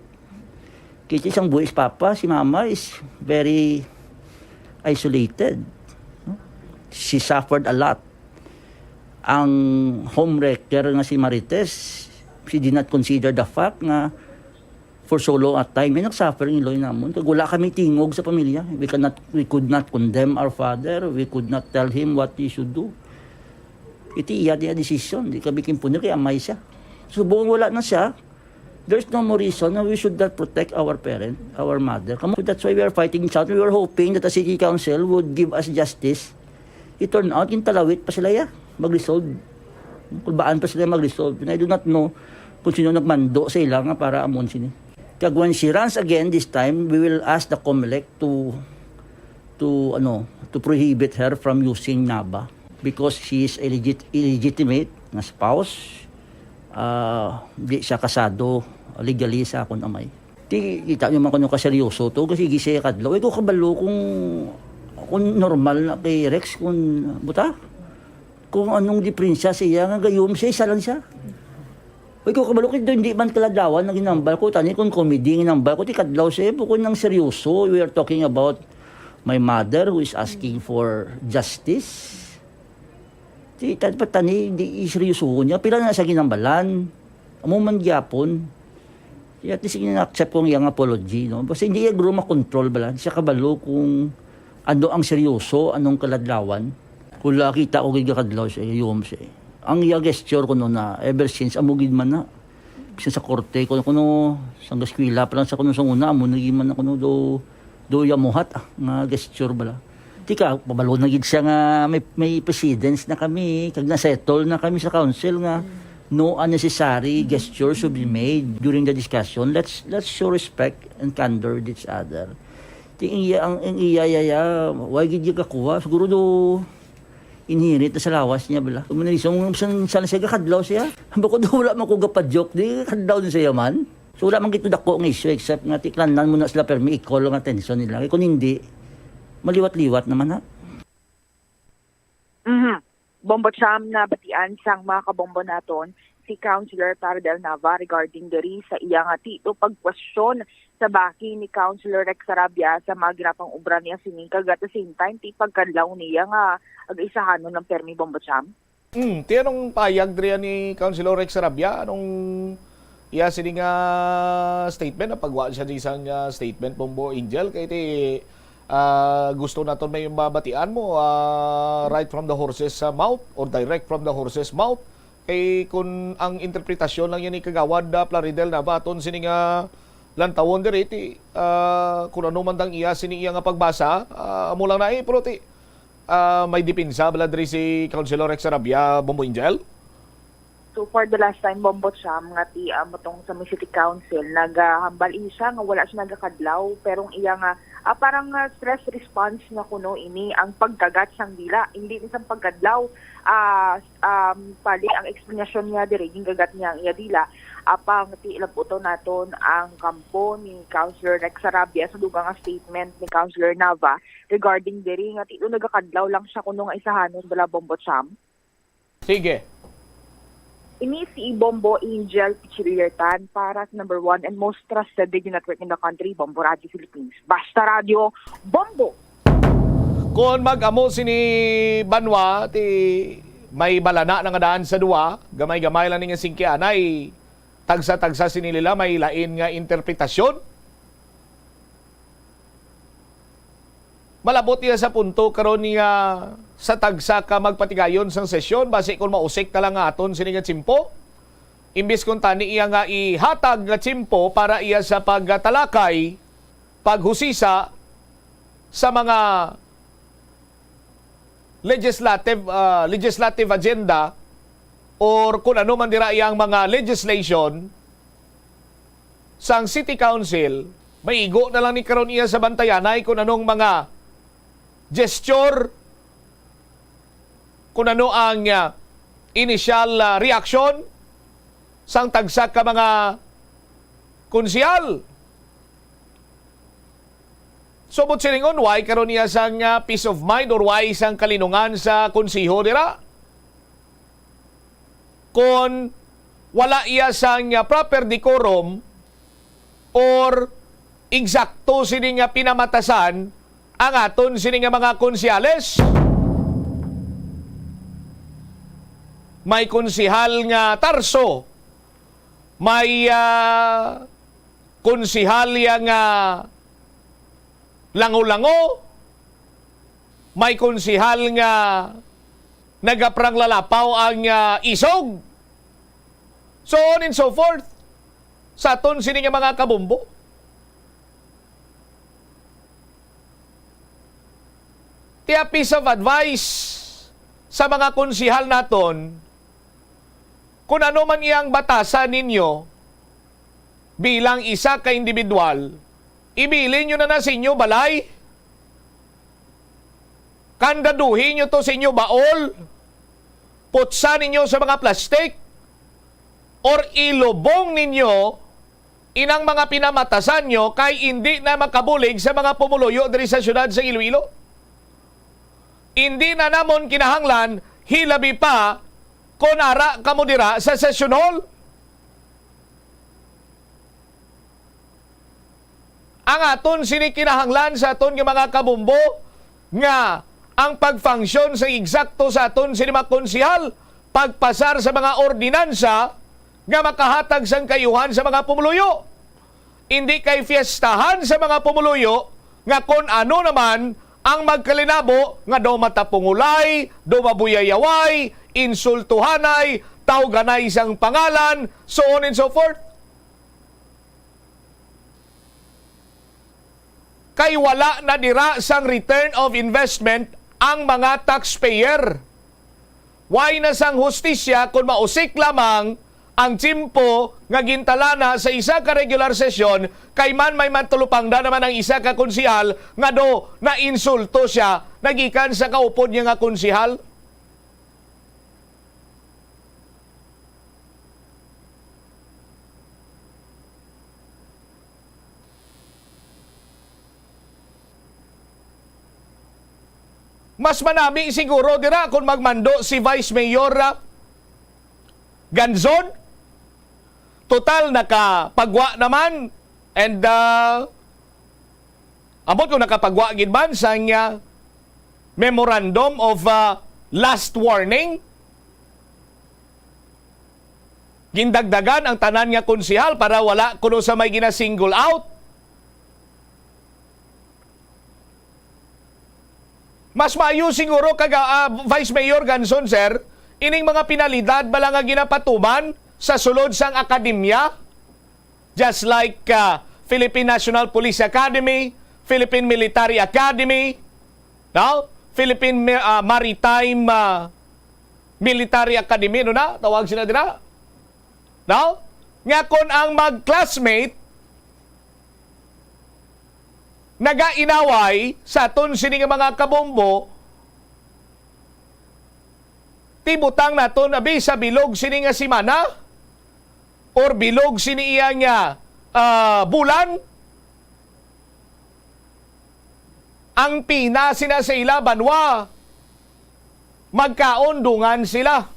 Kay isang buhi si Papa, si Mama is very isolated. No? She suffered a lot. Ang homewrecker nga si Marites, she did not consider the fact nga for so long a time, may nagsuffer ang iloy namon. Kag wala kami tingog sa pamilya. We cannot, we could not condemn our father. We could not tell him what he should do. Iti iya niya decision. Di kami kimpuno kay amay siya. Subong wala na siya, there's no more reason na we should not protect our parent, our mother. Kamo, that's why we are fighting this out. We were hoping that the city council would give us justice. It turned out, gintalawit pa sila ya mag-resolve. Kulbaan pa sila mag-resolve. And I do not know kung sino nagmando sa ila nga para amon sini. Kag when she runs again this time, we will ask the COMELEC to, to, ano, to prohibit her from using Nava because she is a legit-, illegitimate nga spouse. Ah, di siya kasado legally sa akon amay. Ti, kita niyo man kuno kaseryoso to, kasi sige siya kadlaw. Ikaw kabalo kung, kung normal na kay Rex, kung buta. Kung anong diperensya sa iya, nga gayom siya, isa lang siya. Ikaw kabalo kay hindi man kaladlawan na ginambal ko, tani kung comedy ginambal ko, ti kadlaw siya, bukod ng seryoso, we are talking about my mother who is asking for justice. Ti, tan-, pa tani, di seryoso niya, pila na siya ginambalan. Amo man gyapon. Kaya at least ina-accept ko ang iyang apology, no? Basta hindi iya guro makontrol bala. Di siya kabalo kung ano ang seryoso, anong kaladlawan. Kung nakita ko gid kadlaw siya, gayom siya. Ang iya gesture kuno na, ever since, amo gid man na. Bisan sa korte, kuno, kuno, sang eskwela pa lang sa kuno sa una, amo na gid man na kuno do, do iya muhat, ah, nga gesture bala. Tika, pabalo na gid siya nga may, may precedence na kami, kag na-settle na kami sa council nga no unnecessary gesture should be made during the discussion. Let's, let's show respect and candor with each other. Ti, ang iya, ang, ang iya, iya, iya, why gid iya kakuha? Siguro do, inherit na sa lawas niya, bala. Kung manalisong, san, san siya, gakadlaw siya. Bako do, wala man ko gapadyok, di, kadlaw na siya man. So, wala man gid to dako nga issue, except nga tiklanan mo na sila, pero may i-call ang attention nila. Kay kung hindi, maliwat-liwat naman, ha? Mhm. Bombo Cham, nabatian sang mga kabombo naton si Councilor Tara Del Nava regarding diri sa iya nga tito pagkwestiyon sa baki ni Councilor Rex Sarabia sa mga ginapang-obra niya sini, kag at the same time, ti pagkadlaw niya nga ag-isahanon ng permi, Bombo Cham. Hmm, ti anong payag diri ni Councilor Rex Sarabia? Anong iya sini nga statement? Napagwa siya di isang, ah, statement, Bombo Angel, kay ti, ah, gusto naton may mabatian mo, ah, right from the horse's, ah, mouth or direct from the horse's mouth. Kay kun ang interpretasyon lang yan ni Kagawad, ah, Plaridel Nava aton sini nga lantawon diri, ti, ah, kun ano man dang iya sini iya nga pagbasa, ah, amo lang na, eh, pero ti, ah, may depensa bala diri si Councilor Rex Sarabia, Bombo Angel? So, for the last time, Bombo Cham, nga ti, ah, mutong sa may City Council, nagahambal ini siya nga wala siya nagakadlaw, pero ang iya nga, ah, parang, ah, stress response nga kuno ini ang pagkagat sang dila, hindi ni sang pagkadlaw, ah, um, pali ang explanation niya diri, ginkagat niya ang iya dila. Apang ti, labuton naton ang kampo ni Councilor Rex Sarabia sa dugang nga statement ni Councilor Nava regarding diri nga ti, nagakadlaw lang siya kuno nga isahanon bala, Bombo Cham. Sige. Ini si Bombo Angel Pichiliertan para sa number one and most trusted radio network in the country, Bombo Radio Philippines. Basta Radio, Bombo! Kon mag-amo sini banwa, ti may balana na nga daan sa duwa, gamay-gamay lang ni nga singkianay, tagsa-tagsa sini nila may lain nga interpretasyon. Malabot iya sa punto karon niya sa tagsa ka magpatigayon sang sesyon, basi kon mausik na lang nga aton sini nga tiyempo, imbis kon tani iya nga ihatag nga tiyempo para iya sa pagtalakay, paghusisa sa mga legislative, ah, legislative agenda or kung ano man dira iyang mga legislation, sang City Council, maigo na lang ni karon iya sa bantayanay kung anong mga gesture, kung ano ang, ah, initial, ah, reaksyon sang tagsa ka mga konsehal. So, but silingon, why karon iya sang, ah, peace of mind or why sang kalinungan sa konseho dira? kon wala iya sang, ah, proper decorum or eksakto sini nga pinamatasan ang aton sini nga mga konsehales. May konsehal nga tarso, may, ah, konsehal ya nga lango-lango, may konsehal nga nagaprang lalapaw ang, ah, isog, so on and so forth, sa aton sini nga mga kabombo. Ti a piece of advice sa mga konsehal naton, kung ano man iyang batasan ninyo bilang isa ka individual, ibilin nyo na na sa inyo balay. Kandaduhi nyo to sa inyo baol. Putsa ninyo sa mga plastik. Or ilubong ninyo inang mga pinamatasan nyo kay indi na makabulig sa mga pumuluyo diri sa siyudad sa Iloilo. Indi na namon kinahanglan, hilabi pa kon ara kamo dira sa session hall. Ang aton sini kinahanglan sa aton nga mga kabombo nga ang pag-function sa eksakto sa aton sini mga konsehal, pagpasar sa mga ordinansa nga makahatag sang kaayuhan sa mga pumuluyo. Indi kay fiestahan sa mga pumuluyo nga kon ano naman ang magkalinabo nga daw matapungulay, daw mabuyayaway, insultuhanay, tawganay sang pangalan, so on and so forth. Kay wala na dira sang return of investment ang mga taxpayer. Way na sang hustisya kon mausik lamang ang tiyempo nga gintalana sa isa ka regular sesyon, kay man may matulupangda naman ang isa ka konsehal nga do nainsulto siya nagikan sa kaupod niya nga konsehal. Mas manami siguro dira kung magmando si Vice Mayor, ah, Ganzon. Total, nakapagwa naman. And, ah, ambot kung nakapagwa gid man sang, ah, memorandum of, ah, last warning. Gindagdagan ang tanan nga konsehal para wala kuno sa may gina-single out. Mas maayo siguro kag, ah, Vice Mayor Ganzon, sir, ining mga penalidad bala nga ginapatuman sa sulod sang akademya, just like, ah, Philippine National Police Academy, Philippine Military Academy, no? Philippine Mi-, ah, Maritime, ah, Military Academy, ano na? Tawag sila dira? No? Nga kon ang mag-classmate nagainaway sa aton sini nga mga kabombo, ti butang naton abi sa bilog sini nga semana or bilog sini iya nga, ah, bulan. Ang pina sina sa ila banwa, magkaon dungan sila.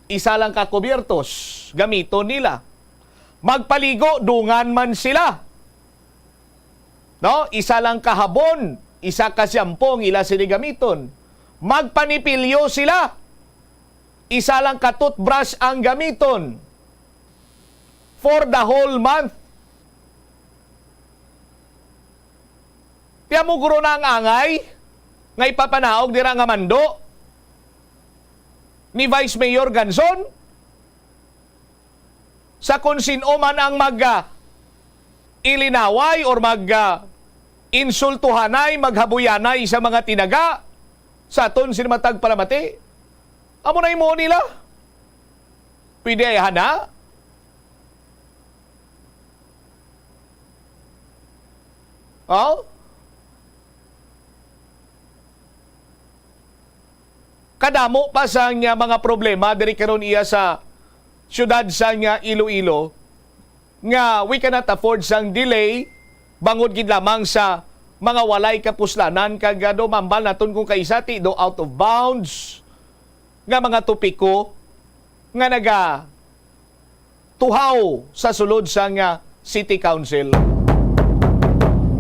Isa lang ka kubyertos gamiton nila. Magpaligo dungan man sila. No? Isa lang ka habon, isa ka shampoo ang ila sini gamiton. Magpanipilyo sila. Isa lang ka toothbrush ang gamiton for the whole month. Ti amo guro na ang angay nga ipapanaog dira nga mando ni Vice Mayor Ganzon sa kon sin-o man ang mag, ah, ilinaway or mag, ah, insultuhanay, maghabuyanay sa mga tinaga sa aton sin matag palamati. Amo na imo nila. Pwede ay hana? Oh? Kadamo pa sang, ah, mga problema diri karon iya sa siyudad sang, ah, Iloilo nga we cannot afford sang delay bangod gid lamang sa mga walay kapuslanan kag, ah, do mambal naton kung kaisa ti do out of bounds nga mga topiko. nga nagatuhaw sa sulod sang, ah, City Council.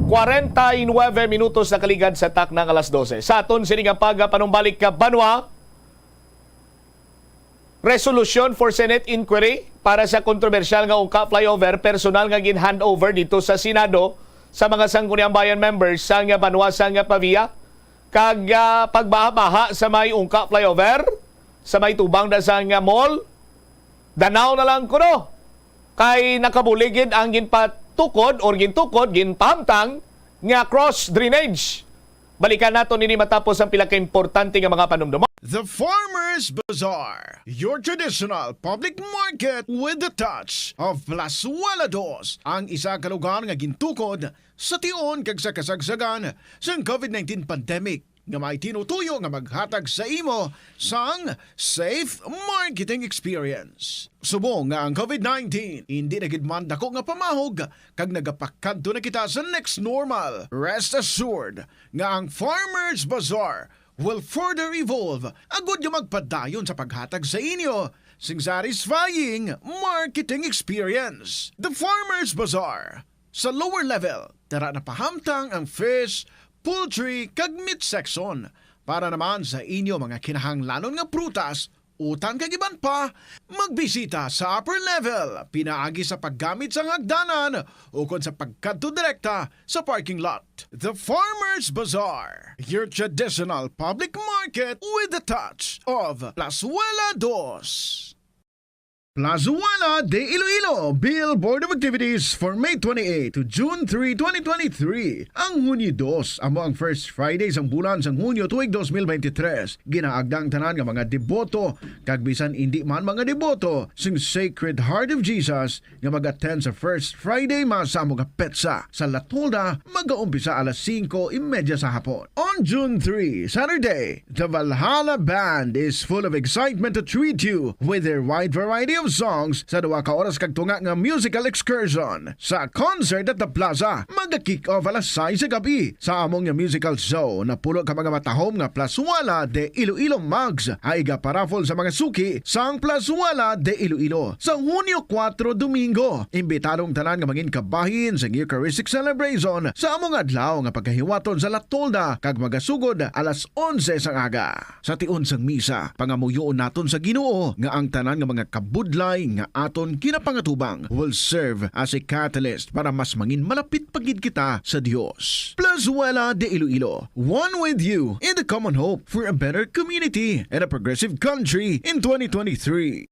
Kwarenta y nuebe minutos nakaligad sa takna nga alas dose. Sa aton sini nga pagpanumbalik ka banwa, resolution for Senate inquiry para sa kontrobersyal nga Ungka flyover, personal nga gin-handover dito sa Senado sa mga Sangguniang Bayan members sang banwa sang Pavia, kag, ah, pagbaha-baha sa may Ungka flyover, sa may tubang na sang mall, danaw na lang kuno, kay nakabulig gid ang ginpatukod or gintukod, ginpahamtang nga cross drainage. Balikan naton ini matapos ang pila ka importante nga mga panumdumon. The Farmers Bazaar, your traditional public market with the touch of Plazuela Dos, ang isa ka lugar nga gintukod sa tion kag sa kasagsagan sang covid nineteen pandemic, nga may tinutuyo nga maghatag sa imo sang safe marketing experience. Subong nga ang covid nineteen indi na gid man dako nga pamahog kag nagapakadto na kita sa next normal, rest assured nga ang Farmers Bazaar will further evolve agud nga magpadayon sa paghatag sa inyo sing satisfying marketing experience. The Farmers Bazaar, sa lower level, tara na pahamtang ang fish, poultry, kag meat section. Para naman sa inyo mga kinahanglanon nga prutas, utan kag iban pa, magbisita sa upper level pinaagi sa paggamit sang hagdanan ukon sa pagkadto direkta sa parking lot. The Farmers Bazaar, your traditional public market with the touch of Plazuela Dos. Plazuela de Iloilo, Bill Board of Activities for May twenty-eight to June three, twenty twenty-three. Ang Hunyo dos amo ang first Friday sang bulan sang Hunyo tuig dos mil bente tres. Ginaagda ang tanan nga mga deboto, kag bisan indi man mga deboto, sing Sacred Heart of Jesus nga mag-attend sa First Friday Mass sa amo nga petsa. Sa La Tolda, magaumpisa alas singko y medya sa hapon. On June three, Saturday, the Valhalla Band is full of excitement to treat you with their wide variety of songs sa duha ka oras kag tunga nga musical excursion sa Concert at the Plaza. Maga-kick off alas sais sa gabi. Sa among nga musical show, napulo ka mga matahom nga Plazuela de Iloilo mugs ang iga-paraffle sa mga suki sang Plazuela de Iloilo. Sa Hunyo kuwatro, Domingo, imbitado ang tanan nga mangin kabahin sa Eucharistic Celebration sa among adlaw nga pagkahiwaton sa La Tolda kag magasugod alas onse sang aga. Sa tion sang misa, pangamuyoon naton sa Ginoo nga ang tanan nga mga kabudlay nga aton ginapangatubang will serve as a catalyst para mas mangin malapit pa gid kita sa Dios. Plazuela de Iloilo, one with you in the common hope for a better community and a progressive country in twenty twenty-three.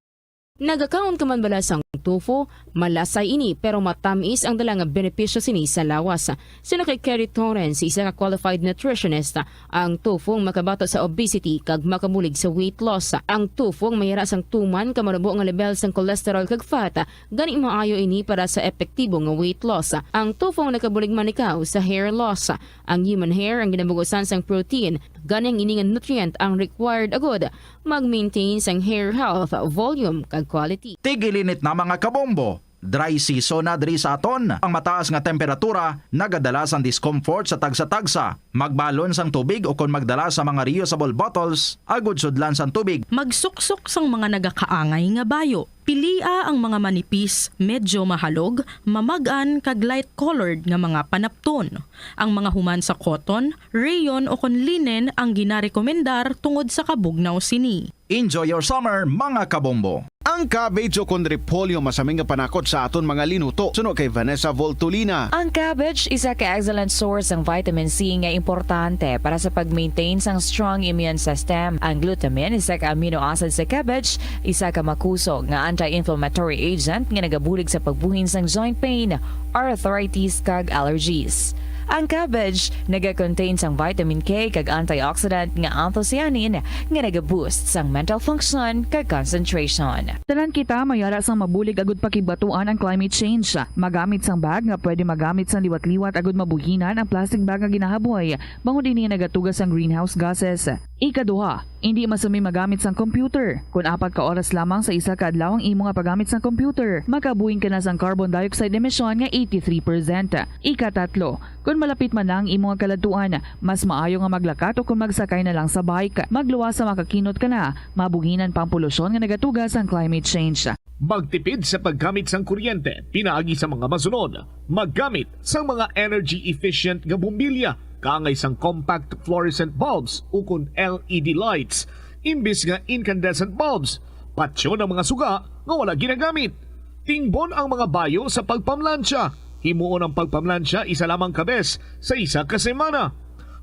Nagakaon ka man bala sang tofu? Malasay ini, pero matamis ang dala nga benepisyo sini sa lawas. Suno kay Kerry Torrens, isa ka qualified nutritionist, ang tofu ang makabato sa obesity kag makabulig sa weight loss. Ang tofu ang mayara sang tuman ka manubo nga lebel sang cholesterol kag fat, gani maayo ini para sa epektibo nga weight loss. Ang tofu ang nakabulig man ikaw sa hair loss. Ang human hair ang ginabugusan sang protein, gani ang ini nga nutrient ang required agud mag-maintain sang hair health, volume, kag quality. Tig-ilinit na, mga kabombo. Dry season na diri sa aton. Ang mataas nga temperatura nagadala sang discomfort sa tagsa-tagsa. Magbalon sang tubig ukon magdala sa mga reusable bottles agud sudlan sang tubig. Magsuksok sang mga nagakaangay nga bayo. Pilia ang mga manipis, medyo mahalog, mamag-an, kag light-colored nga mga panapton. Ang mga human sa cotton, rayon, ukon linen ang ginarekomendar tungod sa kabugnaw sini. Enjoy your summer, mga kabombo! Ang cabbage ukon repolyo masami nga panakot sa aton mga linuto, suno kay Vanessa Voltolina. Ang cabbage isa ka excellent source sang vitamin C nga importante para sa pag-maintain sang strong immune system. Ang glutamine, isa ka amino acid sa cabbage, isa ka makusog nga anti-inflammatory agent nga nagabulig sa pagbuhin sang joint pain, arthritis, kag allergies. Ang cabbage naga-contain sang vitamin K kag antioxidant nga anthocyanin nga naga-boost sang mental function kag concentration. Tanan kita mayara sang mabulig agud pakigbatuan ang climate change. Magamit sang bag nga pwede magamit sang liwat-liwat agud mabuhinan ang plastic bag nga ginahaboy, bangod ini nagatuga sang greenhouse gases. Ikaduha, indi masami magamit sang computer. Kon apat ka oras lamang sa isa ka adlaw ang imo nga paggamit sang computer, makabuhing ka na sang carbon dioxide emission nga eighty-three percent. Ikatatlo, kon malapit man na ang imo nga kaladtuan, mas maayo nga maglakat o kon magsakay na lang sa bike. Magluwas sa makakinot ka na, mabuhinan pa ang polusyon nga nagatuga sang climate change. Magtipid sa paggamit sang kuryente pinaagi sa mga masunod: maggamit sang mga energy-efficient nga bombilya kaangay sang compact fluorescent bulbs ukon L E D lights imbis nga incandescent bulbs. Patyon ang mga suga nga wala ginagamit. Tingbon ang mga bayo sa pagpamlansya. Himuon ang pagpamlansya isa lamang ka bes sa isa ka semana.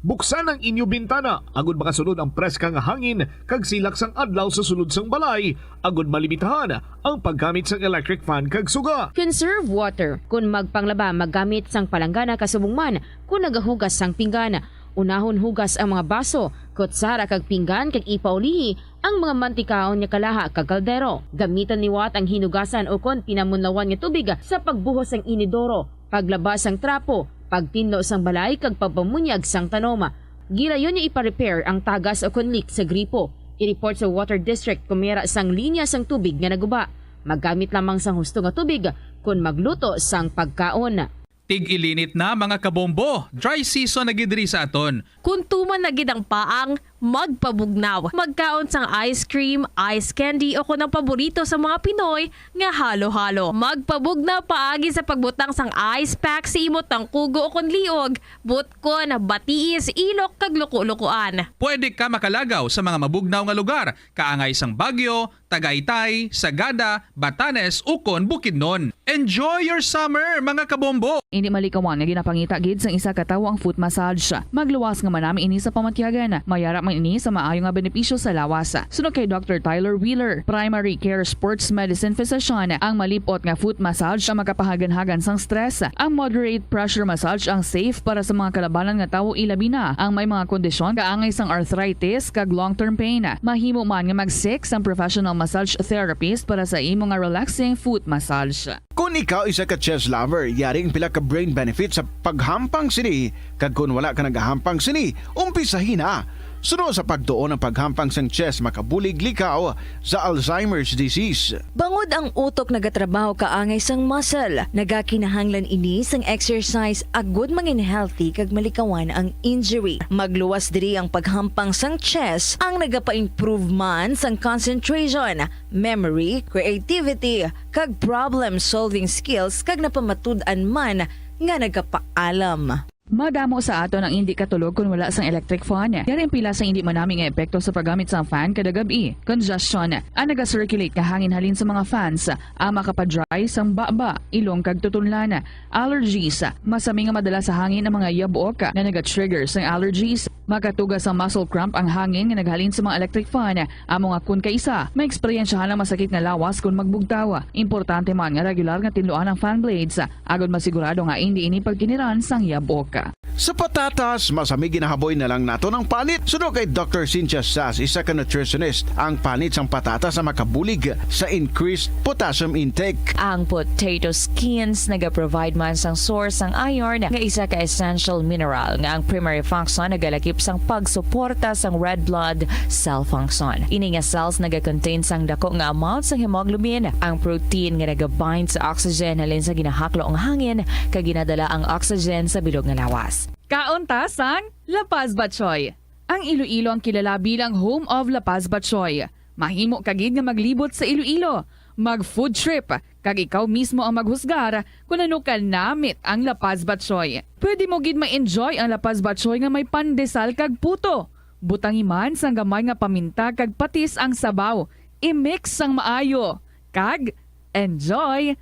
Buksan ang inyo bintana agud makasulod ang preska nga hangin kag silak sang adlaw sa sulod sang balay, agud malimitahan ang paggamit sang electric fan kag suga. Conserve water. Kon magpanglaba, maggamit sang palanggana kasubong man kon nagahugas sang pinggan. Unahon hugas ang mga baso, kutsara kag pinggan kag ipaulihi ang mga mantikaon nga kalaha kag kaldero. Gamitan liwat ang hinugasan ukon pinamunlawan nga tubig sa pagbuhos sang inidoro, paglaba sang trapo, pagtinlo sang balay kag pagpamunyag sang tanom. Gilayon nga ipa-repair ang tagas ukon leak sa gripo. I-report sa water district kon may ara sang linya sang tubig nga naguba. Maggamit lamang sang husto nga tubig kon magluto sang pagkaon. Tig-ilinit na, mga kabombo! Dry season na gid diri sa aton. Kon tuman na gid ang paang, magpabugnaw. Magkaon sang ice cream, ice candy o kon ang paborito sa mga Pinoy nga halo-halo. Magpabugnaw paagi sa pagbutang sang ice pack sa imo tangkugo o kon liog, butkon, batiis, ilok kag luko-lukoan. Pwede ka makalagaw sa mga mabugnaw nga lugar, kaangay sang Baguio, Tagaytay, Sagada, Batanes, ukon Bukidnon. Enjoy your summer, mga kabombo! Indi malikawan nga ginapangita gid sang isa ka tawo ang foot massage. Magluwas nga manami ini sa pamatyagan. Mayara man ini sa maayo nga benepisyo sa lawas. Suno kay Doctor Tyler Wheeler, primary care sports medicine physician, ang malip-ot nga foot massage ang makapahaganhagan sang stress. Ang moderate pressure massage ang safe para sa mga kalabanan nga tawo, ilabi na ang may mga kondisyon kaangay sang arthritis kag long-term pain. Mahimo man nga mag-seek sang professional massage therapist para sa imo nga relaxing foot massage. Kon ikaw isa ka chess lover, yari ang pila ka brain benefits sa paghampang sini, kag kon wala ka nagahampang sini, umpisahi na. Suno sa pagtuon, ang paghampang sang chess makabulig likaw sa Alzheimer's disease. Bangod ang utok nagatrabaho kaangay sang muscle, nagakinahanglan ini sang exercise agud mangin healthy kag malikawan ang injury. Magluwas diri ang paghampang sang chess, ang nagapa-improve man sang concentration, memory, creativity, kag problem-solving skills, kag napamatud-an man nga nagapaalam. Madamo sa aton ang indi katulog kon wala sang electric fan. Yari ang pila sa indi manami nga epekto sa paggamit sang fan kada gab-i. Congestion, ang naga-circulate nga hangin halin sa mga fans, ang makapa-dry sang baba, ilong kag tutunlan. Allergies, masami nga madala sa hangin ang mga yabok nga naga-trigger sang allergies. Makatuga sang muscle cramp ang hangin nga naghalin sa mga electric fan. Amo nga kon kaisa, maeksperiensyahan ang masakit nga lawas kon magbugtaw. Importante man nga regular nga tinluan ang fan blades, agod masigurado nga indi ini pagkiniran sang yabok. Sa patatas, masami ginahaboy na lang naton ang panit. Suno kay Doctor Cynthia Sass, isa ka nutritionist, ang panit sang patatas ang makabulig sa increased potassium intake. Ang potato skins nagaprovide man sang source sang iron, nga isa ka essential mineral, nga ang primary function nagalakip sang pagsuporta sang red blood cell function. Ini nga cells nagakontain sang dako nga amount sang hemoglobin, ang protein nga nagabind sa oxygen halin sa ginahaklo nga hangin, kag ginadala ang oxygen sa bilog nga lawas. Kaon ta sang La Paz Batchoy. Ang Iloilo ang kilala bilang home of La Paz Batchoy. Mahimo ka gid nga maglibot sa Iloilo, mag food trip, kag ikaw mismo ang maghusgar kon ano ka namit ang La Paz Batchoy. Pwede mo gid ma-enjoy ang La Paz Batchoy nga may pandesal kag puto. Butangi man sang gamay nga paminta kag patis ang sabaw. I-mix sang maayo, kag enjoy!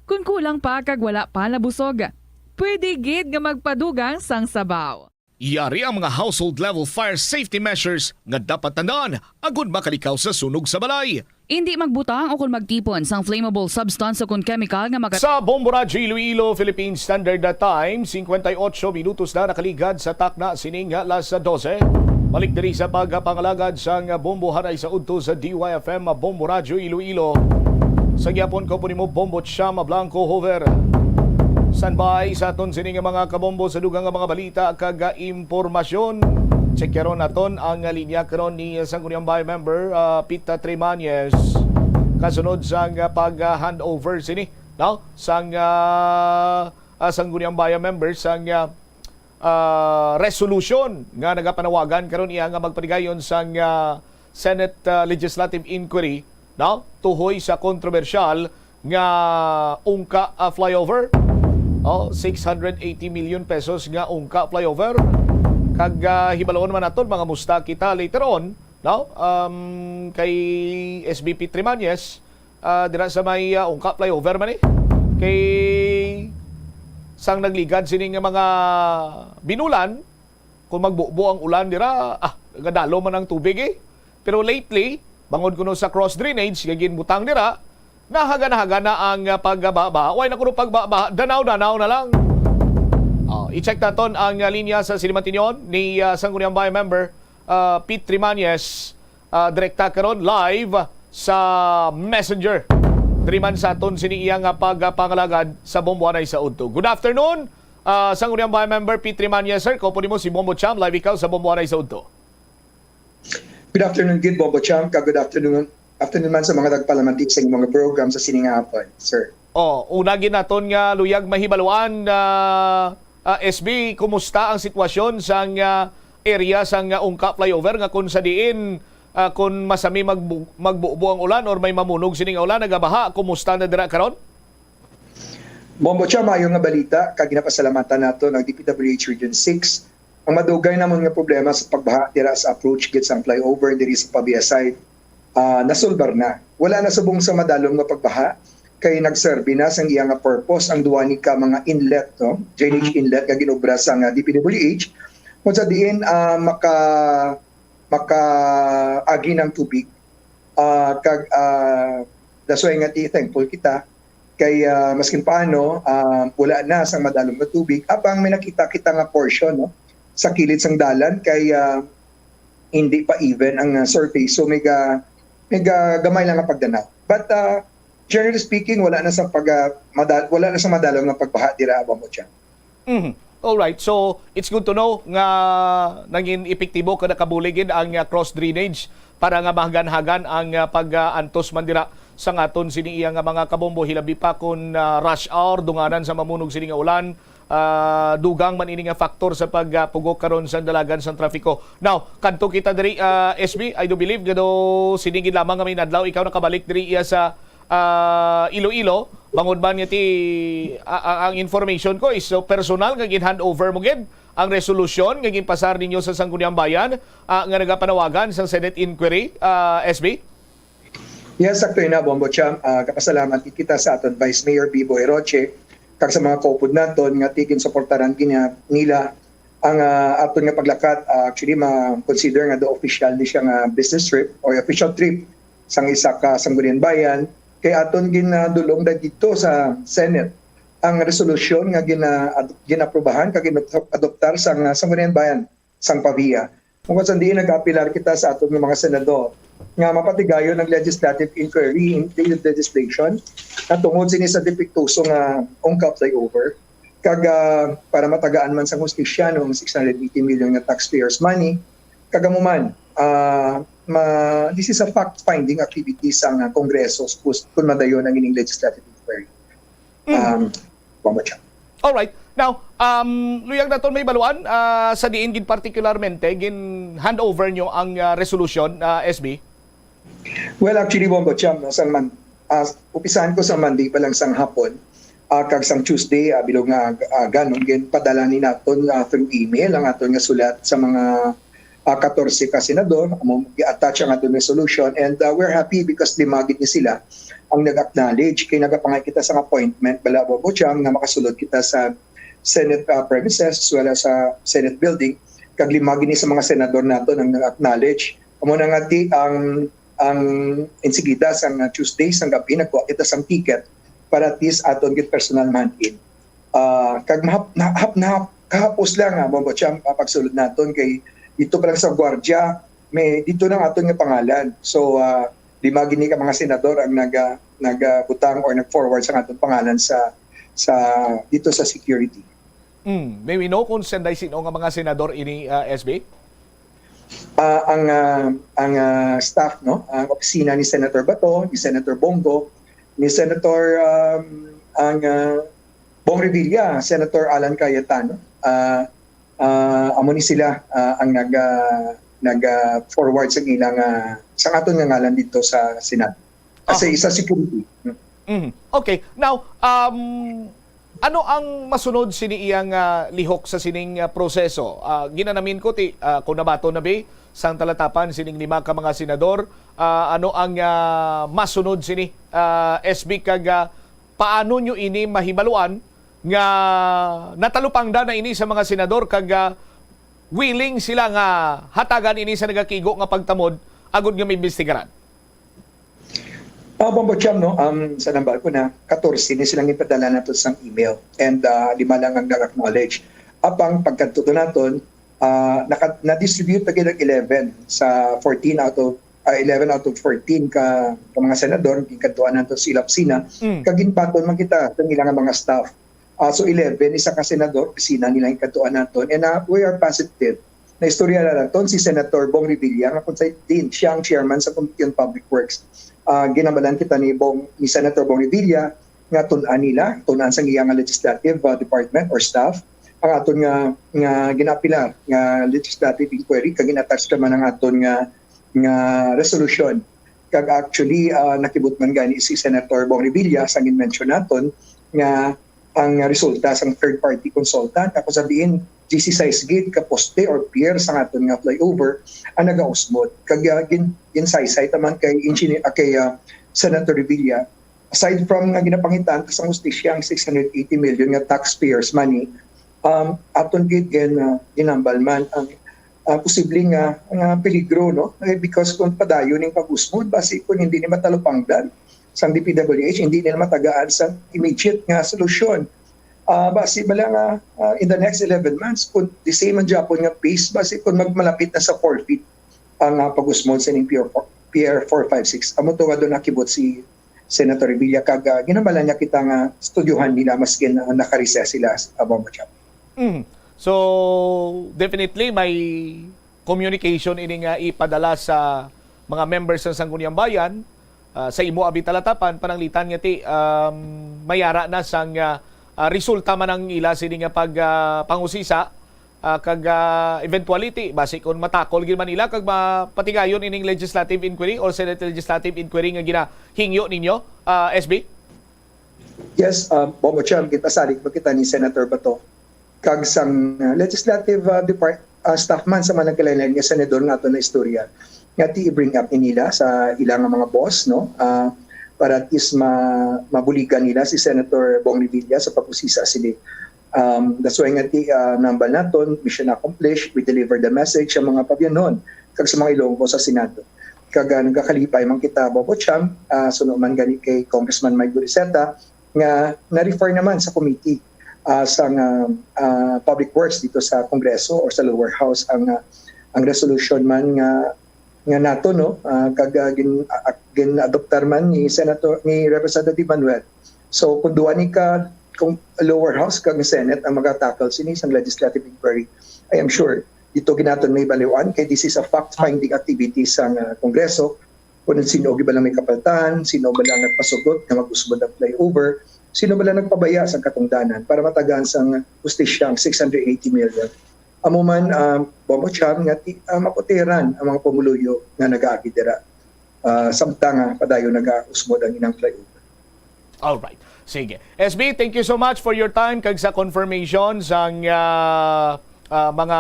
Kon kulang pa kag wala pa nabusog, pwede gid nga magpadugang sang sabaw. Yari ang mga household-level fire safety measures nga dapat tandaan agud makalikaw sa sunog sa balay. Indi magbutang o kon magtipon sang flammable substance o kon chemical nga maka- Sa Bombo Radyo Iloilo, Philippine Standard Time, singkwenta y ocho minutos na nakaligad sa takna sining alas dose. Balik diri sa pagpangalagad sang Bombo Haray sa udto sa D Y F M Bombo Radyo Iloilo. Sa gyapon ko po nimo Bombo Chama Blanco Hover. Standby sa aton sini nga mga kabombo sa dugang nga mga balita kag impormasyon. Check karon naton ang, ah, linya karon ni, ah, Sangguniang Bayan member, ah, Pita Trimañez. Kasunod sang, ah, pag, ah, handover sini, no? Sang, ah, ah, Sangguniang Bayan member sang, ah, ah, resolution nga nagapanawagan karon iya nga magpatigayon sang, ah, Senate, ah, Legislative Inquiry, no? Tuhoy sa kontrobersyal nga ungka, ah, flyover. Oh, six hundred eighty million pesos nga ungka flyover. Kag, ah, hibalon man naton, mga musta kita later on, no? Um, kay S B P Trimañez, ah, dira sa may, ah, ungka flyover man eh. Kay sang nagligad sini nga mga binulan, kung magbubo ang ulan dira, ah, gadalo man ang tubig eh. Pero lately, bangod kuno sa cross drainage nga ginbutang dira, nahaga-nahaga na ang, ah, pagbaba. Way na kuno pagbaba, danaw-danaw na lang. Oh, i-check naton ang, ah, linya sa Silimantinyon ni, ah, Sangguniang Bayan member, ah, Pete Trimañez, ah, direkta karon live sa Messenger. Diri man sa aton sini iya nga pagpangalagad sa Bomboanay sa Udto. Good afternoon, ah, Sangguniang Bayan member Pete Trimañez, sir. Kaupo nimo si Bombo Cham, live ikaw sa Bomboanay sa Udto. Good afternoon, good Bombo Cham, kag good afternoon, afternoon man sa mga nagpalamati sa inyong mga program sa sining nga hapon, sir. Oh, una gid naton nga luyag mahibaluan, ah, ah, S B, kumusta ang sitwasyon sang, ah, area sang, ah, ungka flyover nga kung sa diin, ah, kung masami magbu-, magbubo ang ulan or may mamunog sini nga ulan, nagabaha, kumusta na dira karon? Bombo Cham, maayo nga balita, kag ginapasalamatan nato ang D P W H Region six. Ang madugay namon nga problema sa pagbaha dira sa approach gid sang flyover diri sa Pavia side, ah, nasulbar na. Wala na subong sa madalom nga pagbaha, kay nagserbi na sang iya nga purpose ang duwa ni ka mga inlet, no? Drainage Mhm. inlet nga ginobra sang, ah, D P W H, kung sa diin, ah, maka-, makaagi ng tubig. Ah, kag, ah, that's why nga ti thankful kita kay, ah, maskin paano, ah, wala na sang madalom nga tubig. Apang may nakita kita nga portion, no, sa kilid sang dalan kay, ah, hindi pa even ang, ah, surface. So, may ga-, may ga-, gamay lang nga pagdanaw. But, ah, generally speaking, wala na sa pag, ah, madal-, wala na sa madalom nga pagbaha dira, Bombo Cham. Mhm. All right. So, it's good to know nga nangin epektibo kag nakabulig gid ang, ah, cross drainage para nga mahaganhagan ang, ah, pag-antos man dira sa aton sini iya nga mga kabombo, hilabi pa kon, ah, rush hour, dunganan sa mamunog sini nga ulan, ah, dugang man ini nga factor sa pagpugok karon sa dalagan sang trapiko. Now, kadto kita diri, ah, S B, I do believe nga do sini gid lamang nga may adlaw ikaw nakabalik diri iya sa ah, Iloilo, bangod man nga ti, a-, a-, ang information ko is, so, personal nga gin-hand over mo gid ang resolusyon nga ginpasar ninyo sa Sangguniang Bayan, ah, nga nagapanawagan sang Senate inquiry, ah, S B? Yes, sakto ina, Bombo Cham. Ah, kapasalamat kita sa aton Vice Mayor Biboy Roche kag sa mga kaupod naton nga ti ginsuportaran gina-, nila ang, ah, aton nga paglakat. Ah, actually, ma-consider nga do official ni siya nga business trip or official trip sang isa ka Sangguniang Bayan, kay aton ginadulong na didto sa Senate ang resolusyon nga gina-, ad-, ginaprobahan kag gina-, adoptar sang, ah, Sangguniang Bayan sang Pavia. Kung sa diin nag-apilar kita sa aton nga mga senador nga mapatigayon ang legislative inquiry in aid of legislation na tungod sini sa depektoso nga ungkap flyover, kag, ah, para matagaan man sang hustisya no, ang six hundred eighty million nga taxpayers' money, kag amo man, ah, ma-, this is a fact-finding activity sang, ah, Kongreso, suppose, kung madayon ang ining legislative inquiry. Mm. Um, Mama Chan. Alright. Now, um, luyag naton mahibaluan, ah, sa diin gid partikularmente gin-hand over nyo ang, ah, resolution, ah, S B? Well, actually, Bombo Cham, no, sang man, ah, umpisahan ko sa Monday pa lang sang hapon, ah, kag sang Tuesday, ah, bilog nga, ah, ganon, ginpadala ni naton, ah, through email ang aton nga sulat sa mga, ah, katorse ka senador, amo, i-attach ang aton resolution, and, ah, we're happy because lima gid ni sila ang nag-acknowledge, kay nagapangay kita sang appointment bala, Bombo Cham, nga makasulod kita sa Senate, ah, premises as well as sa Senate building, kag lima gid ni sa mga senador naton ang nag-acknowledge. Amo na nga ti ang, ang insigida sang Tuesday sang gabi nagkuha kita sang ticket para at least aton gid personal man in. Ah, kag mahap-, nahap-, nahap-, kahapos lang, ah, Bombo Cham, ah, pagsulod naton kay dito pa lang sa gwardiya, may dito na ang aton nga pangalan. So, ah, lima gid ni ka mga senador ang naga-, nagabutang or nag-forward sa aton pangalan sa, sa, dito sa security. Mm, may we know kung sanday sino nga mga senador ini, ah, S B? ah, ang, ah, ang, ah, staff, no, ang opisina ni Senator Bato, ni Senator Bong Go, ni Senator, um, ang, ah, Bong Revilla, Senator Alan Cayetano, ah, ah, amo ni sila, ah, ang nag, ah, nag, ah, forward sa ilang, ah, sa aton nga ngalan dito sa Senado. Kasi Okay. isa security. Mm. Mhm. Okay. Now, um, ano ang masunod sini iyang, ah, lihok sa sining, ah, proseso? Ah, ginanamin ko ti, ah, kung nabaton na bi sang talatapan sining lima ka mga senador, ah, ano ang, ah, masunod sini, ah, S B, kag, ah, paano nyo ini mahibaluan nga natalupangdan na ini sa mga senador kag, ah, willing sila nga hatagan ini sa nagakigo nga pagtamod agud nga maimbestigaran? Ah, Bombo Cham, no? Um, sa nambal ko na, katorse ni silang ipadala nato sang email. And, ah, lima lang ang nag-acknowledge. Apang pagkadto naton, ah, naka-, na-distribute na gid ang eleven sa fourteen out of, ah, eleven out of fourteen ka, ka mga senador, ginkadtuan nato sa ila opisina. Mm. Kag ginbaton man kita sa ilang mga staff. Ah, so eleven, isa ka senador, opisina nila ginkadtuan naton. And, ah, we are positive. Naistorya na naton si Senator Bong Revilla, nga kung sa din, siya ang chairman sa Committee on Public Works. Ah, ginamalan kita ni Bong, ni Senator Bong Revilla nga tun-an nila, tun-an sa iya nga legislative, ah, department or staff, ang aton nga, nga ginapilar nga legislative inquiry, kag gina-attach naman ang aton nga, nga resolution. Kag actually, ah, nakibot man gani si Senator Bong Revilla sa gin-mention naton nga ang resulta sang third party consultant, ako sabihin, dieciséis gid ka poste or pier sa aton nga flyover ang nagausmod. Kag, ah, gin-, ginsaysay ta man kay engineer, ah, kay, ah, Senator Revilla, aside from nga ginapangitaan ta sang hustisya ang six hundred eighty million nga taxpayers' money, um, aton gid gin-, ah, ginambal man ang, ah, posible nga, nga peligro, no? Eh, because kung padayon ning pag-usmod, basi kung hindi ni matalupangdan sang D P W H, hindi nila matagaan sang immediate nga solusyon. Ah, basi bala nga, ah, in the next eleven months, kung the same ang Japan nga pace, basi kung magmalapit na sa forfeit ang, ah, pag-usmod sa ining P R four, P R four five six. Amo to nga doon nakibot si Senator Revilla, kag, ah, ginamalan niya kita nga studyuhan nila maskin, ah, naka-recess sila sa Bombo Cham. Mm. So, definitely, may communication ini nga ipadala sa mga members sang Sangguniang Bayan, ah, sa imo, abi, talatapan, pananglitan nga ti, um, mayara na sang, ah, ah, resulta man ang ila sini nga pag, ah, pangusisa, ah, kag, ah, eventuality, basi kung matakol gid man nila kag mapatigayon ining legislative inquiry or Senate legislative inquiry nga ginahingyo ninyo, ah, S B? Yes, uh, Bombo Cham, kita salig pa kita ni Senator Bato. Kag sang, uh, legislative, uh, depart-, uh, staff man sa mga nagkalain-lain nga senador nga aton na istorya, nga ti i-bring up ni nila sa ilang mga boss, no? Uh, para at least ma-, mabuligan nila si Senator Bong Revilla sa pag-usisa sini. Um, that's why nga ti, uh, nambal naton, mission accomplished, we deliver the message sa mga Pabianon kag sa mga Ilonggo sa Senado. Kag, uh, nagakalipay man kita, Bombo Cham, uh, suno man gani kay Congressman Mike Guriceta, nga na-refer naman sa committee, ah, sa nga, ah, Public Works dito sa Kongreso or sa lower house ang, ah, ang resolution man nga, nga nato, no, ah, kag, ah, gin-, ah, gin-adoptar man ni Senator, ni Representative Manuel. So, kung duha ni ka, kung lower house kag Senate ang magatackle sini sang legislative inquiry, I am sure dito ginaton may baliwan kay this is a fact-finding activity sa nga Kongreso, kung sino ba lang may kapaltan, sino ba lang nagpasugot nga mag-usbon ang flyover, sino ba lang nagpabaya sa katungdanan para matagaan sang hustisya ang six hundred eighty million. Amo man, ah, Bombo Cham, nga ti-, ah, maputiran ang mga pumuluyo nga nagaagi dira, ah, samtang, ah, padayon nagausbon ang inang flyover. All right. Sige. S B, thank you so much for your time kag sa confirmation sang, ah, ah, mga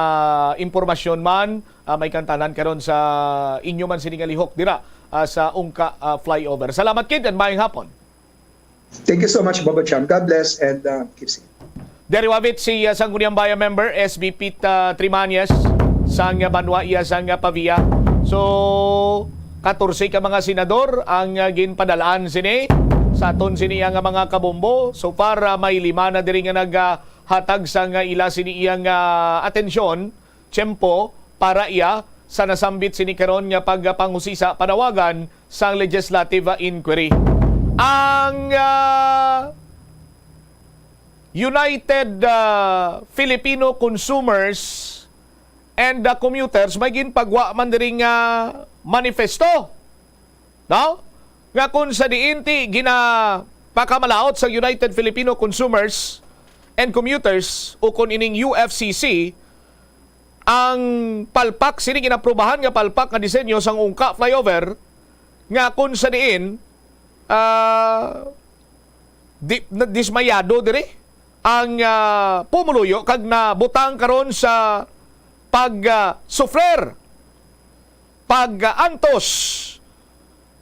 impormasyon man, ah, may kantanan karon sa inyo man sini nga lihok dira, ah, sa Ungka, ah, flyover. Salamat kid and maayong hapon. Thank you so much, Bobo Cham. God bless and, uh, keep safe. Diri wabit si, uh, Sangguniang Bayan member, S B Pete, uh, Trimañez, sang, uh, banwa iya sang, uh, Pavia. So, katorse ka mga senador ang, uh, ginpadalaan sini sa aton sini nga mga kabombo. So far, uh, may lima na diri nga naghatag sang, uh, ila sini iyang, uh, atensyon, tiyempo para iya sa nasambit sini karon nga pagpangusisa panawagan sang legislative inquiry. Ang, ah, United, ah, Filipino Consumers and the commuters may ginpagwa man diri nga manifesto, no? Nga kung sa diin ti ginapakamalaot sa United Filipino Consumers and Commuters, ukon ining U F C C, ang palpak sini, ginaprubahan nga palpak nga disenyo sang Ungka Flyover, nga kung sa diin, ah, di, na, dismayado diri ang, ah, pumuluyo kag nabutang karon sa pag, ah, sufrer, pag, ah, antos.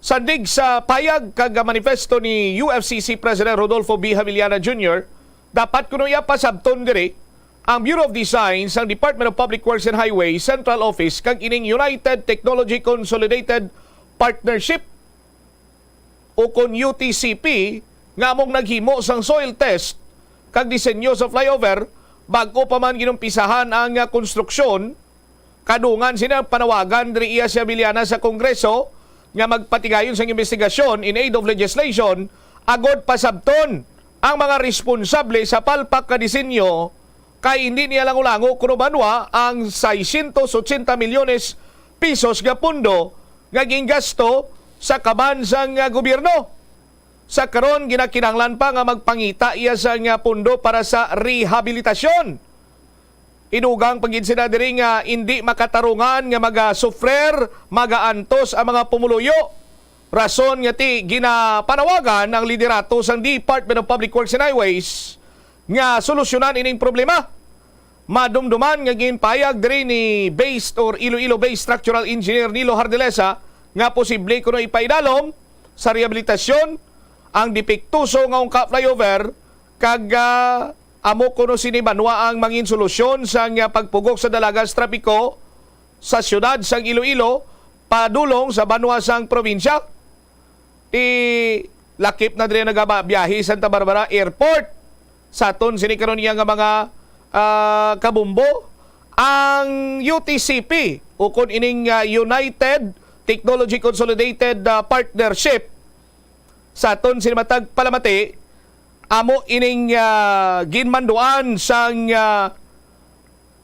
Sandig sa payag kag manifesto ni U F C C President Rodolfo B. Javillana Junior, dapat kuno iya pasabton diri ang Bureau of Design sang Department of Public Works and Highways Central Office kag ining United Technology Consolidated Partnership, ukon U T C P, nga among naghimo sang soil test kag disenyo sa flyover bag-o pa man ginumpisahan ang, ah, konstruksyon. Kadungan sini ang panawagan diri iya si Javillana sa Kongreso nga magpatigayon sang investigasyon in aid of legislation agod pasabton ang mga responsable sa palpak nga disenyo, kay indi niya lango-lango kuno banwa ang seiscientos ochenta milyones pesos nga pondo nga gingasto sa kaban sang, ah, gobyerno. Sa karon, ginakinahanglan pa nga magpangita iya sang, ah, pondo para sa rehabilitasyon. Idugang pa gid sila diri nga indi makatarungan nga magasufrer, magaantos ang mga pumuluyo. Rason nga ti ginapanawagan ang liderato sang Department of Public Works and Highways nga solusyonan ining problema. Madumduman nga ginpahayag diri ni based or Iloilo-based structural engineer Nilo Hardelesa nga posible kuno ipaidalom sa rehabilitasyon ang depektuso nga Ungka Flyover kag, ah, amo kuno sini banwa ang mangin solusyon sang, ah, pagpugok sa dalagan sa trapiko sa siyudad sang Iloilo padulong sa banwa sang probinsya. Ti lakip na diri nagabiyahe Santa Barbara Airport. Sa aton sini karon iya nga mga, ah, kabumbo, ang U T C P, ukon ining, ah, United Technology Consolidated, ah, Partnership, sa aton sini matag palamati, amo ining, ah, ginmanduan sang, ah,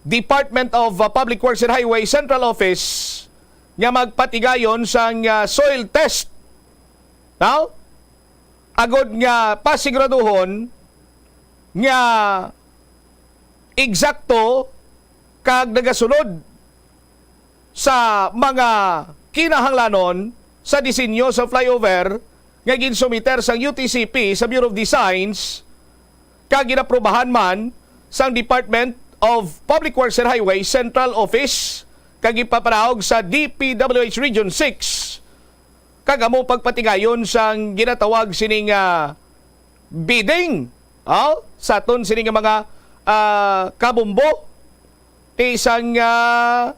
Department of, ah, Public Works and Highway Central Office nga magpatigayon sang, ah, soil test. Now, agod nga pasiguraduhon nga eksakto kag nagasunod sa mga kinahanglanon sa disenyo sa flyover nga ginsumiter sang U T C P sa Bureau of Designs kag ginaprubahan man sang Department of Public Works and Highways Central Office kag ipapanaog sa D P W H Region six kag amo pagpatigayon sang ginatawag sini nga bidding, oh, sa aton sini nga mga, ah, kabumbo. Ti sang, ah,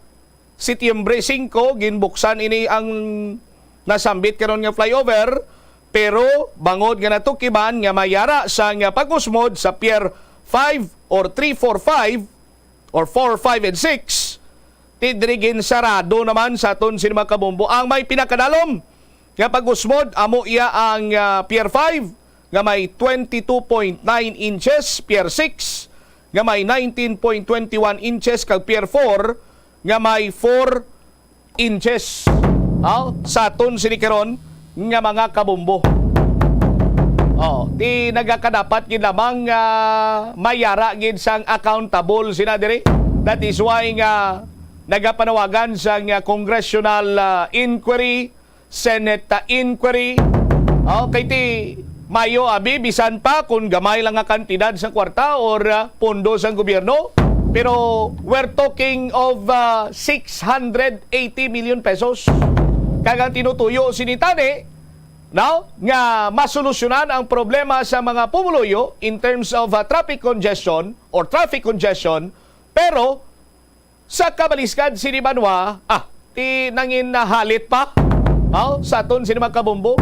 Setyembre singko, ginbuksan ini ang nasambit karon nga flyover, pero bangod nga natukiban nga may ara sang pag-usmod sa Pier five or three four five, or four, five, and six, ti diri ginsarado naman sa aton sini mga kabumbo. Ang may pinakadalom nga pag-usmod, amo iya ang, ah, Pier five, nga may twenty-two point nine inches, Pier six, nga may nineteen point twenty one inches, kag Pier four, nga may four inches. Aw, sa aton sini karon nga mga kabumbo. Oh, ti nagakadapat gid lamang nga may ara gid sang accountable sina diri. That is why nga nagapanawagan sang, ah, congressional, ah, inquiry, Senate, ah, inquiry. Oh, kay ti mayo abi bisan pa kun gamay lang nga kantidad sa kwarta or, ah, pondo sang gobyerno. Pero we're talking of, ah, six hundred eighty million pesos. Kag ang tinutuyo sini tani, no, nga masolusyonan ang problema sa mga pumuluyo in terms of, ah, traffic congestion or traffic congestion, pero sa kabaliskad sini banwa, ah, ti nangin nahalit pa, aw, sa aton sini mga kabumbo.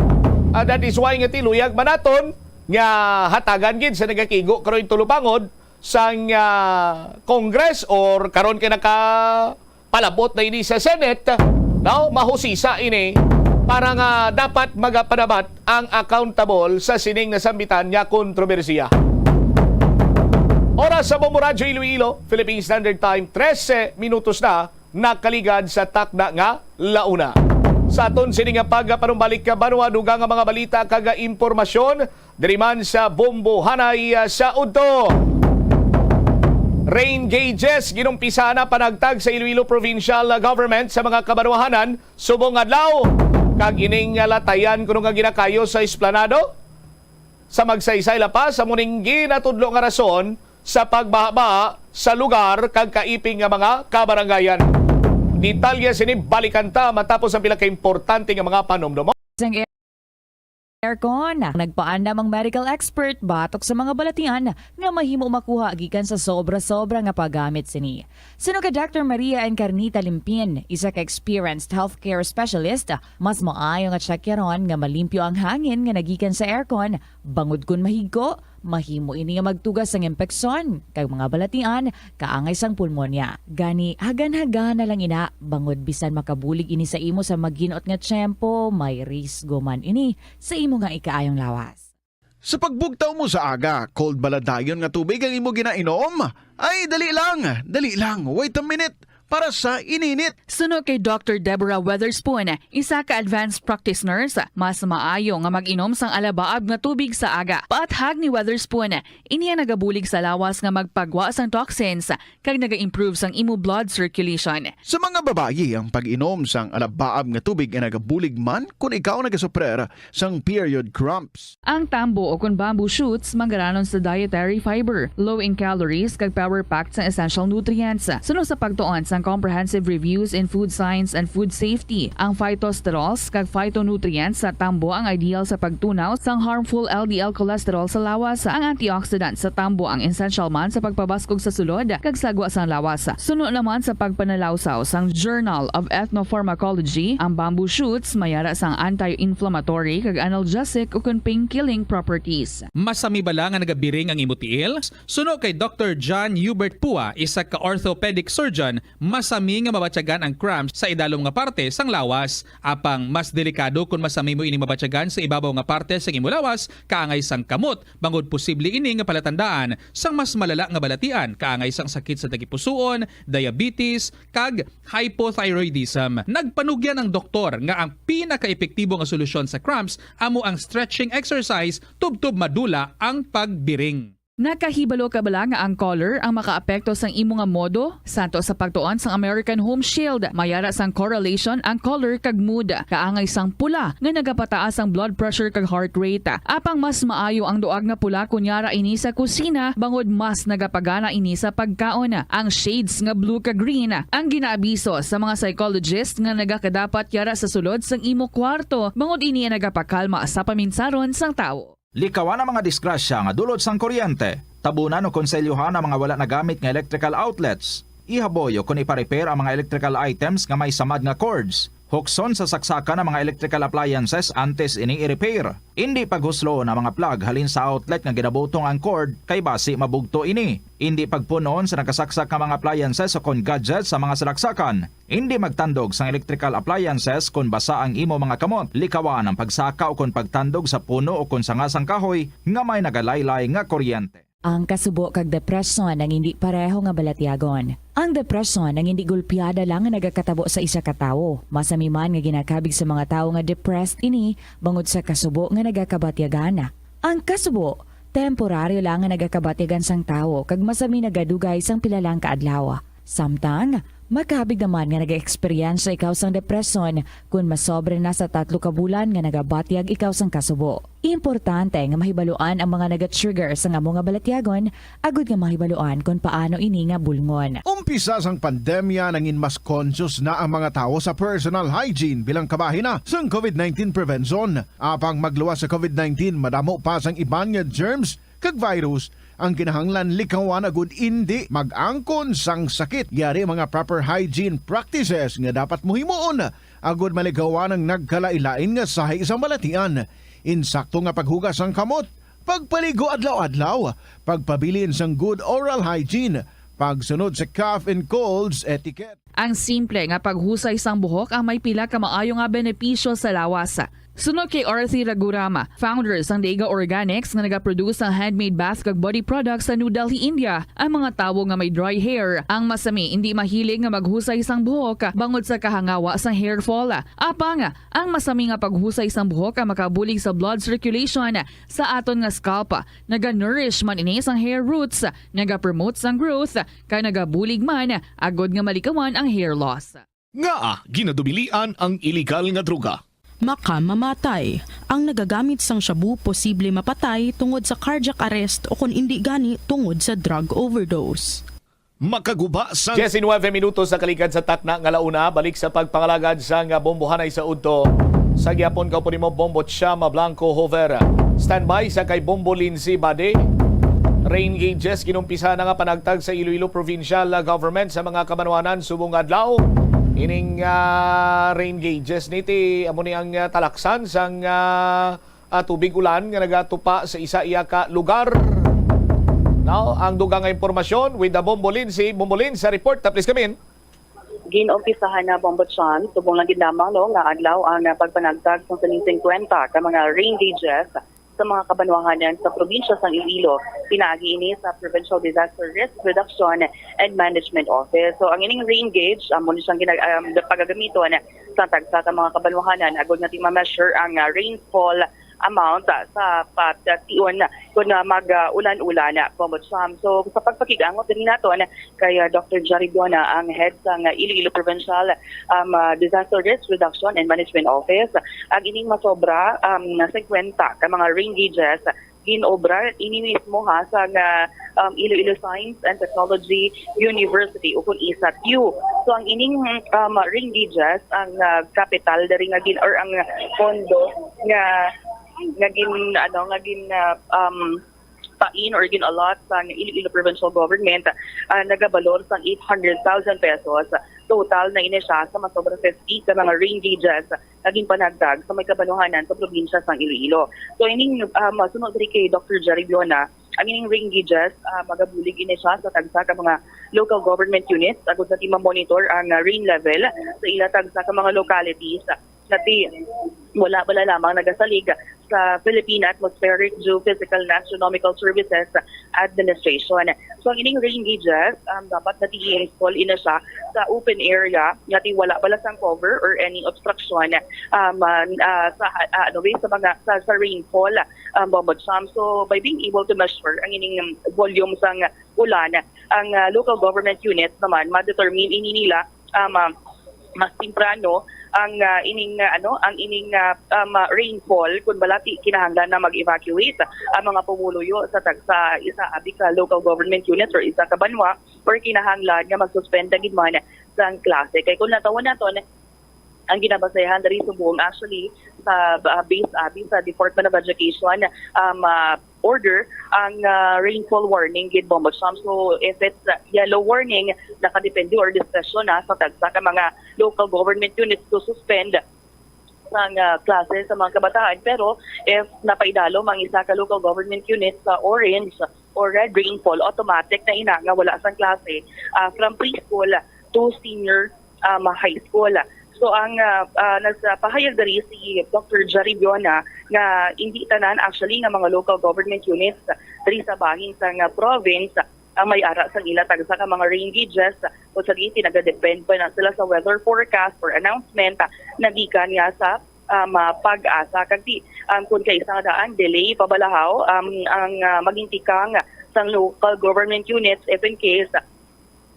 Ah, that is why nga ti luyag man naton nga hatagan gid sa nagakigo karon tulubangon sang, ah, Congress or karon kay nakapalabot na ini sa Senate, no? Mahusisa ini para nga dapat magapadabat ang accountable sa sining nasambitan nga kontrobersiya. Oras sa Bombo Radyo Iloilo, Philippine Standard Time, trese minutos na nakaligad sa takna nga launa. Sa aton sini nga pagpanumbalik ka banwa, dugang nga mga balita kag impormasyon diri man sa Bombo Hanay, ah, sa udto. Rain gauges ginumpisa na panagtag sa Iloilo Provincial Government sa mga kabanwahanan subong adlaw, kag ining latayan kuno nga ginakayo sa esplanado sa Magsaysay, La Paz, amo ning ginatudlo nga rason sa pagbaha-baha sa lugar kag kaiping nga mga kabarangayan. Detalye sini balikan ta matapos ang pila ka importante nga mga panumdom. Sang aircon, nagpaandam ang medical expert batok sa mga balatian nga mahimo makuha gikan sa sobra-sobra nga paggamit sini. Suno kay Doctor Maria Encarnita Limpin, isa ka experienced healthcare specialist, mas maayo nga tsakyaron nga malimpyo ang hangin nga nagikan sa aircon, bangod kon mahigko, mahimo ini nga magtugas sang impeksyon kag mga balatian kaangay sang pulmonya. Gani, hagan-hagana lang ina, bangod bisan makabulig ini sa imo sa maginot nga tiyempo, may risgo man ini sa imo nga ikaayong lawas. Sa pagbugtaw mo sa aga, cold bala dayon nga tubig ang imo ginainom? Ay, dali lang, dali lang, wait a minute, para sa ininit. Suno kay Doctor Deborah Weatherspoon, isa ka advanced practice nurse, mas maayo nga mag-inom sang alabaab nga tubig sa aga. Paathag ni Weatherspoon, ini ang nagabulig sa lawas nga magpagwa sang toxins kag naga-improve sang imo blood circulation. Sa mga babayi, ang pag-inom sang alabaab nga tubig ay nagabulig man kon ikaw nagasuprer sang period cramps. Ang tambo o kon bamboo shoots manggaranon sa dietary fiber, low in calories, kag power-packed sang essential nutrients. Suno sa pagtuon sang Comprehensive Reviews in Food Science and Food Safety, ang phytosterols kag phytonutrients sa tambo ang ideal sa pagtunaw sang harmful L D L cholesterol sa lawas. Ang antioxidant sa tambo ang essential man sa pagpabaskog sa sulod kag sagwa sang lawas. Suno naman sa pagpanalawsaw sang Journal of Ethnopharmacology, ang bamboo shoots may ara sang anti-inflammatory kag analgesic ukon pain-killing properties. Masami bala nga nagabiring ang imo tiil? Suno kay Doctor John Hubert Pua, isa ka orthopedic surgeon, masami nga mabatyagan ang cramps sa idalom nga parte sang lawas. Apang mas delikado kon masami mo ini mabatyagan sa ibabaw nga parte sang imo lawas, kaangay sang kamot, bangod posible ini nga palatandaan sang mas malala nga balatian, kaangay sang sakit sa tagipusoon, diabetes, kag hypothyroidism. Nagpanugyan ang doktor nga ang pinakaepektibo nga solusyon sa cramps amo ang stretching exercise tubtob madula ang pagbiring. Nakahibalo ka bala nga ang color ang makaapekto sang imo nga modo? Santo sa pagtuon sang American Home Shield, may ara sang correlation ang color kag mood. Kaangay sang pula nga nagapataas ang blood pressure kag heart rate. Apang mas maayo ang duag nga pula kon yara ini sa kusina, bangod mas nagapagana ini sa pagkaon. Ang shades nga blue kag green ang ginaabiso sa mga psychologist nga nagakadapat yara sa sulod sang imo kwarto, bangod ini ang nagapakalma sa paminsaron sang tawo. Likawan ang mga disgrasya nga dulot sang kuryente. Tabunan o konselyuhan ang mga wala nagamit nga electrical outlets. Ihaboy o kon ipa-repair ang mga electrical items nga may samad nga cords. Hukson sa saksakan ang mga electrical appliances antes ini i-repair. Indi paghusloon ang mga plug halin sa outlet nga ginabutong ang cord, kay basi mabugto ini. Indi pagpun-on sa nakasaksak nga mga appliances o kon gadgets sa mga salaksakan. Indi magtandog sang electrical appliances kon basa ang imo mga kamot. Likawan ang pagsaka o kon pagtandog sa puno o kon sanga sang kahoy nga may nagalaylay nga kuryente. Ang kasubo kag depresyon ang indi pareho nga balatyagon. Ang depresyon ang indi gulpiada lang nga nagakatabo sa isa ka tawo. Masami man nga ginakabig sa mga tawo nga depressed ini bangod sa kasubo nga nagakabatyagan. Ang kasubo, temporaryo lang nga nagakabatyagan sang tawo kag masami nagadugay sang pila lang ka adlaw. Samtang, makabig naman nga nag-eksperyensya ikaw sang depresyon kon masobra na sa tatlo ka bulan nga nagabatyag ikaw sang kasubo. Importante nga mahibaluan ang mga naga-trigger sang amo nga balatyagon agud nga mahibaluan kon paano ini nga bulngon. Umpisa sang pandemya, nangin mas conscious na ang mga tawo sa personal hygiene bilang kabahin na sang covid nineteen prevention. Apang magluwas sa covid nineteen, madamo pa sang iban nga germs kag virus ang kinahanglan likawan agud indi mag-angkon sang sakit. Yari mga proper hygiene practices nga dapat mo himuon agud malikawan ang nagkalain-lain nga sahi sang balatian. Insakto nga paghugas sang kamot, pagpaligo adlaw-adlaw, pagpabilin sang good oral hygiene, pagsunod sa cough and colds etiquette. Ang simple nga paghusay sang buhok ang may pila ka maayo nga benepisyo sa lawas. Suno kay Arthi Ragurama, founder sang Dega Organics nga nagaproduce sang handmade bath kag body products sa New Delhi, India, ang mga tawo nga may dry hair ang masami hindi mahilig nga maghusay sang buhok bangod sa kahangawa sang hair fall. Apang ang masami nga paghusay sang buhok ang makabulig sa blood circulation sa aton nga scalp. Naga-nourish man ini sang hair roots, nagapromote sang growth, kag nagabulig man agod nga malikawan ang hair loss. Ngaa ginadubilian ang iligal nga droga? Makamamatay. Ang nagagamit sang shabu posible mapatay tungod sa cardiac arrest o kon indi gani tungod sa drug overdose. Makaguba sa Diyesinuwebe minutos sa kaligad sa takna nga launa, balik sa pagpangalagad sa nga bombohanay sa udto. Sa gihapon ka po nimo Bombo Chama Blanco Hover. Standby sa kay Bombo Lindsay Bade. Rain gauges ginumpisa na nga panagtag sa Iloilo Provincial Government sa mga kabanwanan subong adlaw. Ining ah, rain gauges niti amo ni ang ah, talaksan sang ah, ah, tubig ulan nga nagatupa sa isa iya ka lugar. Now, ang dugang nga impormasyon with the Bombo Lindsay. Bombo Lindsay, report, please come in. Ginumpisahan na, Bombo Cham, subong lang gid lamang, no, nga adlaw ang ah, pagpanagtag sang sining singkwenta ka mga rain gauges sa mga kabanwahanan sa probinsya sang Iloilo, pinaagi ini sa Provincial Disaster Risk Reduction and Management Office. So, ang ining rain gauge, amo ni siyang ginag- um, pagagamiton sa tagsa ka mga kabanwahanan agud nga ma-measure ang ah, rainfall amount ah, sa pagtion kun ah, mag-ulan-ulan, Bombo Cham. So, sa pagpakig-angot din naton kay ah, Doctor Jerry Biona, ang head sang Iloilo Provincial um, ah, Disaster Risk Reduction and Management Office, ang ining masobra um, na singkwenta ka mga rain gauges ginobra ini mismo ha sa nga um, Iloilo Science and Technology University, ukon isa TU. So ang ining um, rain gauges ang ah, kapital diri nga gin or ang pondo nga nga gin ano nga gin ah, um, pain or gin-allot sa Iloilo Provincial Government ah, nagabalor sang eight hundred thousand pesos. Total na ini siya sa masobra fifty ka mga rain gauges nga ginpanagtag sa may kabanwahanan sa probinsya sang Iloilo. So ining ah, masunod diri kay Doctor Jerry Biona, ang ining rain gauges ah, magabulig ini siya sa tagsa ka mga local government units agud sa ti ma-monitor ang ah, rain level sa ila tagsa ka mga localities. Nati wala bala lamang nagasalig sa Philippine Atmospheric, Geophysical and Astronomical Services Administration. So ang ining rain gauges um, dapat nati i-install ina siya sa open area, nati wala bala sang cover or any obstruction um, uh, uh, sa uh, ano way sa mga sa, sa rainfall um, Bombo Cham. So by being able to measure ang ining um, volume sang ulan, ang uh, local government units naman ma-determine ini nila um, uh, mas temprano ang uh, ining uh, ano ang ining uh, um, uh, rainfall kung balati kinahanglan na mag-evacuate ang mga pumuluyo sa tag sa isa abi ka local government unit or isa ka banwa or kinahanglan nga mag-suspend na gid man sang klase. Kay kung natawan naton ang ginabasehan diri subong actually sa uh, base abi sa Department of Education um, uh, order ang uh, rainfall warning gid Bombo Cham. So if it's uh, yellow warning, nakadepende or discretion na sa tagsa ka mga local government units to suspend sang uh, klase sa mga kabataan. Pero if napaidalom ang isa ka local government unit sa orange or red rainfall, automatic na ina nga wala sang klase uh, from preschool to senior um, high school. So ang uh, uh, nagpahayag diri si Doctor Jerry Biona nga hindi tanan actually nga mga local government units diri sa bahin sa nga province ang may ara sang ila tagsa ka mga rain gauges, kung sa diin nagadepend pa na sila sa weather forecast or announcement na gikan nga sa um, uh, pag-asa kag di um, kung kaisa nga daan delay pabalahaw um, ang uh, maging tikang sang local government units if in case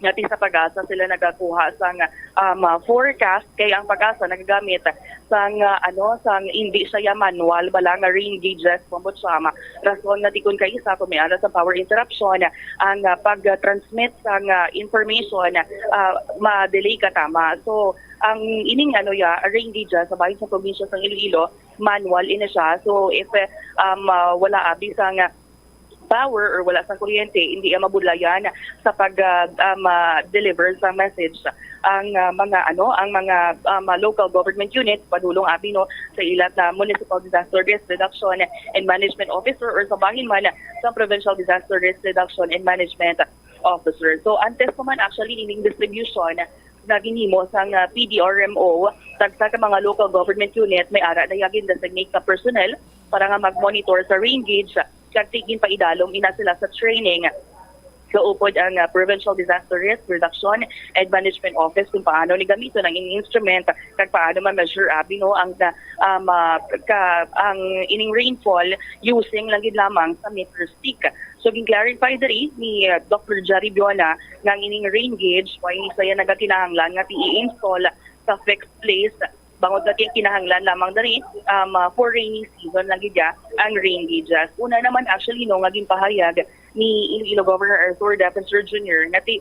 nga ti sa pag-asa sila nagakuha sang um, uh, forecast kay ang pag-asa nagagamit sang uh, ano sang hindi siya manual bala nga rain gauges Bombo Cham. Rason nga tikon kay isa kung may ara sa power interruption ang uh, pag-transmit sang uh, information uh, ma-delay ka tama. So ang ining ano ya rain gauges sa bahin sa probinsya sang Iloilo manual ini siya. So if um, uh, wala abi sang uh, power or wala sang kuryente, hindi ang mabudlayan sa pag uh, um, uh, deliver sa message ang uh, mga ano ang mga um, uh, local government unit padulong abi no sa ilat na municipal disaster risk reduction and management officer or sa bahin man sa provincial disaster risk reduction and management officer. So antes pa man actually ining distribution nga ginhimo sang, ah, P D R M O, tagsa ka mga local government unit may ara na iya gin-designate nga personnel para nga mag-monitor sa rain gauge, kag ti-, ginpaidalom ina sila sa training. Kaupod ang, ah, Provincial Disaster Risk Reduction and Management Office kung paano ni gamiton ang ining instrument kag paano ma-measure abi, no, ang, ah, um, ah, ka, ang ining rainfall using lang gid lamang sa meter stick. So, gin-clarify diri ni, ah, Doctor Jerry Biona nga ang ining rain gauge, wala ni siya nagakinahanglan nga ti-, i-install sa fixed place, bangod nga ti-, kinahanglan lamang diri, um, ah, for rainy season lang gid ya ang rain gauges. Una naman, actually, no, nga ginpahayag ni Iloilo Governor Arthur Defensor Junior nga ti-,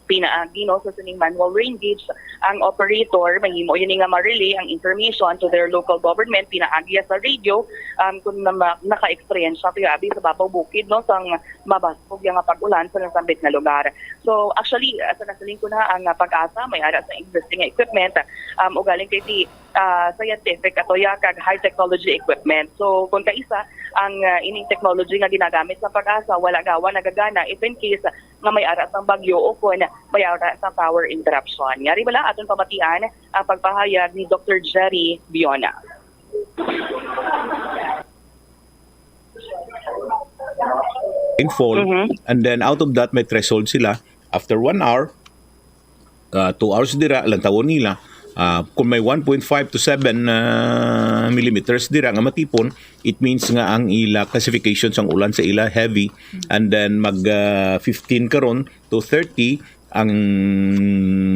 pinaagi, no, sa sining manual rain gauge, ang operator mahimo yun nga ma-relay ang information to their local government, pinaagi sa radio, um, kung na, ma-, naka-experience siya, kaya abi sa babaw bukid, no, sang mabaskog ya nga pag-ulan sa nasambit nga lugar. So, actually, ah, sa nasiling ko na, ang, ah, PAGASA may ara sa existing nga equipment, um, ugaling kay ti-, ah, scientific ato ya kag high technology equipment. So, kung kaisa ang, ah, ining technology nga ginagamit sa PAGASA, wala gawa nagagana if in case nga may ara sang bagyo o kung may ara sang power interruption. Yari bala aton pamatian ang pagpahayag ni Doctor Jerry Biona. Rainfall. Mhm. And then out of that, may threshold sila. After one hour, uh, two hours dira, lantawon nila. Uh, kung may one point five to seven, uh, millimeters dira nga matipon, it means nga ang ila classification sang ulan sa ila heavy. And then mag, uh, fifteen karon to thirty ang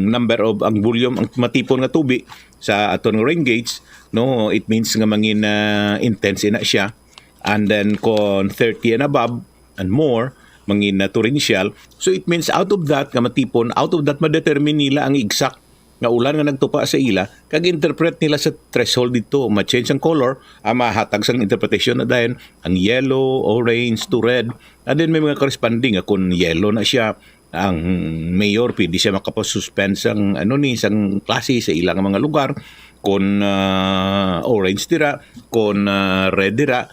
number of, ang volume, ang matipon nga tubi sa aton nga rain gauge, no, it means nga mangin, uh, intense ina siya. And then kung thirty and above and more, mangin na torrential. So it means out of that nga matipon, out of that madetermine nila ang exact nga ulan nga nagtupa sa ila, kag interpret nila sa threshold dito. Ma-change ang color, ang mahatag sang interpretation na dayon, ang yellow, orange to red. And then may mga corresponding nga kung yellow na siya, ang mayor pwede siya makapasuspend sang, ano ni, sang klase sa ilang mga lugar. Kung, ah, orange dira, kung, ah, red dira,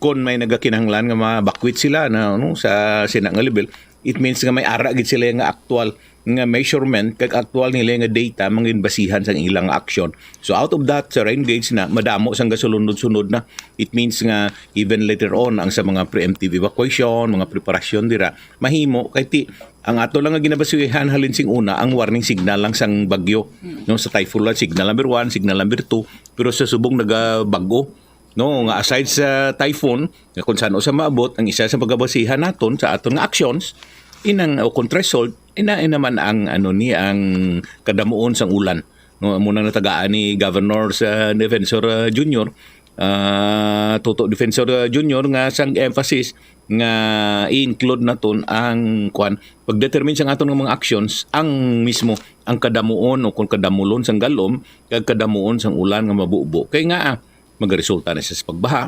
kung may nagakinahanglan nga mabakwit sila na, ano, sa sina nga level, it means nga may ara gid sila nga aktual nga measurement kag aktual nila nga data mangin basihan sang ilang aksyon. So out of that, sa rain gauge na madamo sang gasulunod-sunod na, it means nga even later on ang sa mga preemptive evacuation, mga preparasyon dira mahimo kay ti ang ato lang nga ginabasihan halin sing una ang warning signal lang sang bagyo, no, sa typhoon lang signal number one, signal number two, pero sa subong nagabag-o, no, nga aside sa typhoon, nga kung saan sa maabot, ang isa sa pagabasihan naton sa aton nga actions, inang, o kung threshold, ina, ina man ang, ano ni, ang kadamuon sang ulan. No, amo nang natagaan ni Governor sa Defensor, ah, Junior, ah, Toto Defensor, ah, Junior nga sang emphasis nga i-include naton ang, kwan, pag-determine sa aton nga mga actions, ang mismo, ang kadamuon o kung kadamulon sang galom, kag kadamuon sang ulan nga mabubo. Kay nga, ah, magresulta na siya sa pagbaha,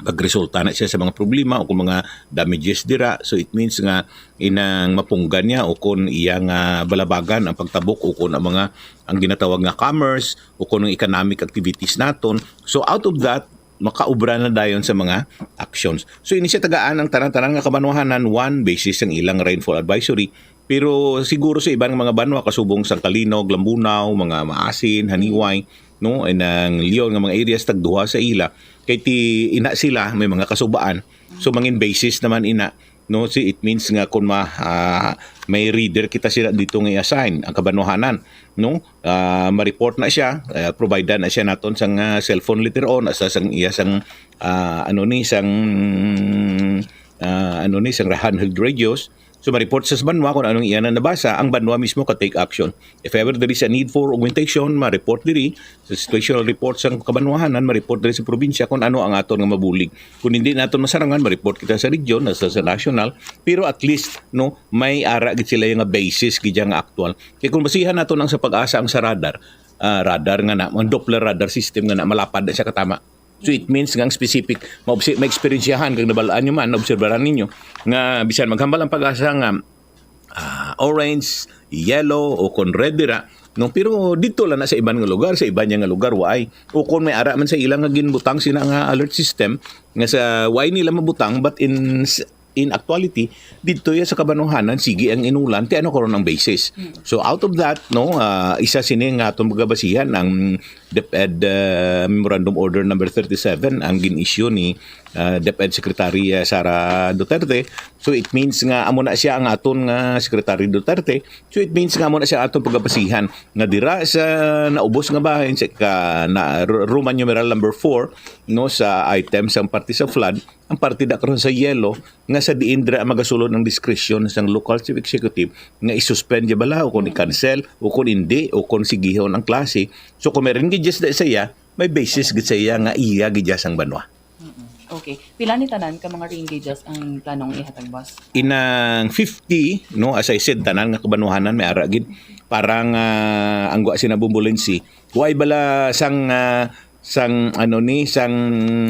magresulta na siya sa mga problema o kung mga damages dira. So it means nga inang mapunggan niya o kung iya nga balabagan ang pagtabok o kung ang mga, ang ginatawag nga commerce o kung ang economic activities naton. So out of that, makaubra na dayon sa mga actions. So ini siya tagaan ang tanan-tanan nga kabanwahanan one basis ang ilang rainfall advisory. Pero siguro sa iban nga mga banwa, kasubong sang Calinog, Lambunao, mga Maasin, Haniway, no, and ang Leon nga mga areas, tagduha sa ila. Kay ti ina sila, may mga kasubaan. So mangin basis naman ina, no, si it means nga kung ma, ah, may reader kita sila dito nga i-assign ang kabanwahanan, no, ah, ma-report na siya, ah, provide na siya naton sang, ah, cellphone later on, asa sang iya sang, ah, ano ni, sang, ah, ano ni, sang handheld radios. So ma-report sa banwa kung anong iya na nabasa, ang banwa mismo ka take action. If ever there is a need for augmentation, ma-report diri sa situational report sang kabanwahanan, ma-report diri sa probinsya kung ano ang aton nga mabulig. Kung hindi naton masarangan, ma-report kita sa region, sa, sa national, pero at least, no, may ara gid sila nga basis gid nga aktual. Kay kung basihan naton ang sa PAGASA ang sa radar, ah, radar nga na, ang Doppler radar system nga na, malapad na siya katama. So it means nga ang specific, maobse-, maeksperiensyahan kag nabalaan nyo man, naobserbaran ninyo nga bisan maghambal ang PAGASA nga, ah, orange, yellow, o kon red dira, no? Pero dito lang na sa iban nga lugar, sa iban niya nga lugar, waay. O kon may ara man sa ilang nga ginbutang sina nga alert system, nga sa waay nila mabutang, but in s-, In actuality, didto ya sa kabanwahanan, sige ang inulan, ti ano karon ang basis? So, out of that, no, ah, isa sini nga atong pagabasihan ang DepEd, ah, Memorandum Order number thirty-seven ang gin-issue ni, ah, DepEd Secretary, ah, Sara Duterte. So, it means nga amo na siya ang aton nga Secretary Duterte. So, it means nga amo na siya atong pagabasihan nga dira sa naubos nga bahin sa ka, na, Roman numeral number four, no, sa item sang parte sa flood, ang parte na karon sa yellow, nga sa diin dira magasulod ang discretion sang local chief executive nga i-suspend ya bala o kung i-cancel o kung hindi o kung sigihon ang klase. So kung may rin gid sa iya, may basis gid sa iya nga iya gid sang banwa. Mm-mm. Okay. Pila ni tanan ka mga rain gauges ang planong ihatag, boss? Inang fifty, no, as I said, tanan nga kabanwahanan may ara gid. Parang ah, ang gwa sina Bombolensi, way bala sang ah, sang ano ni sang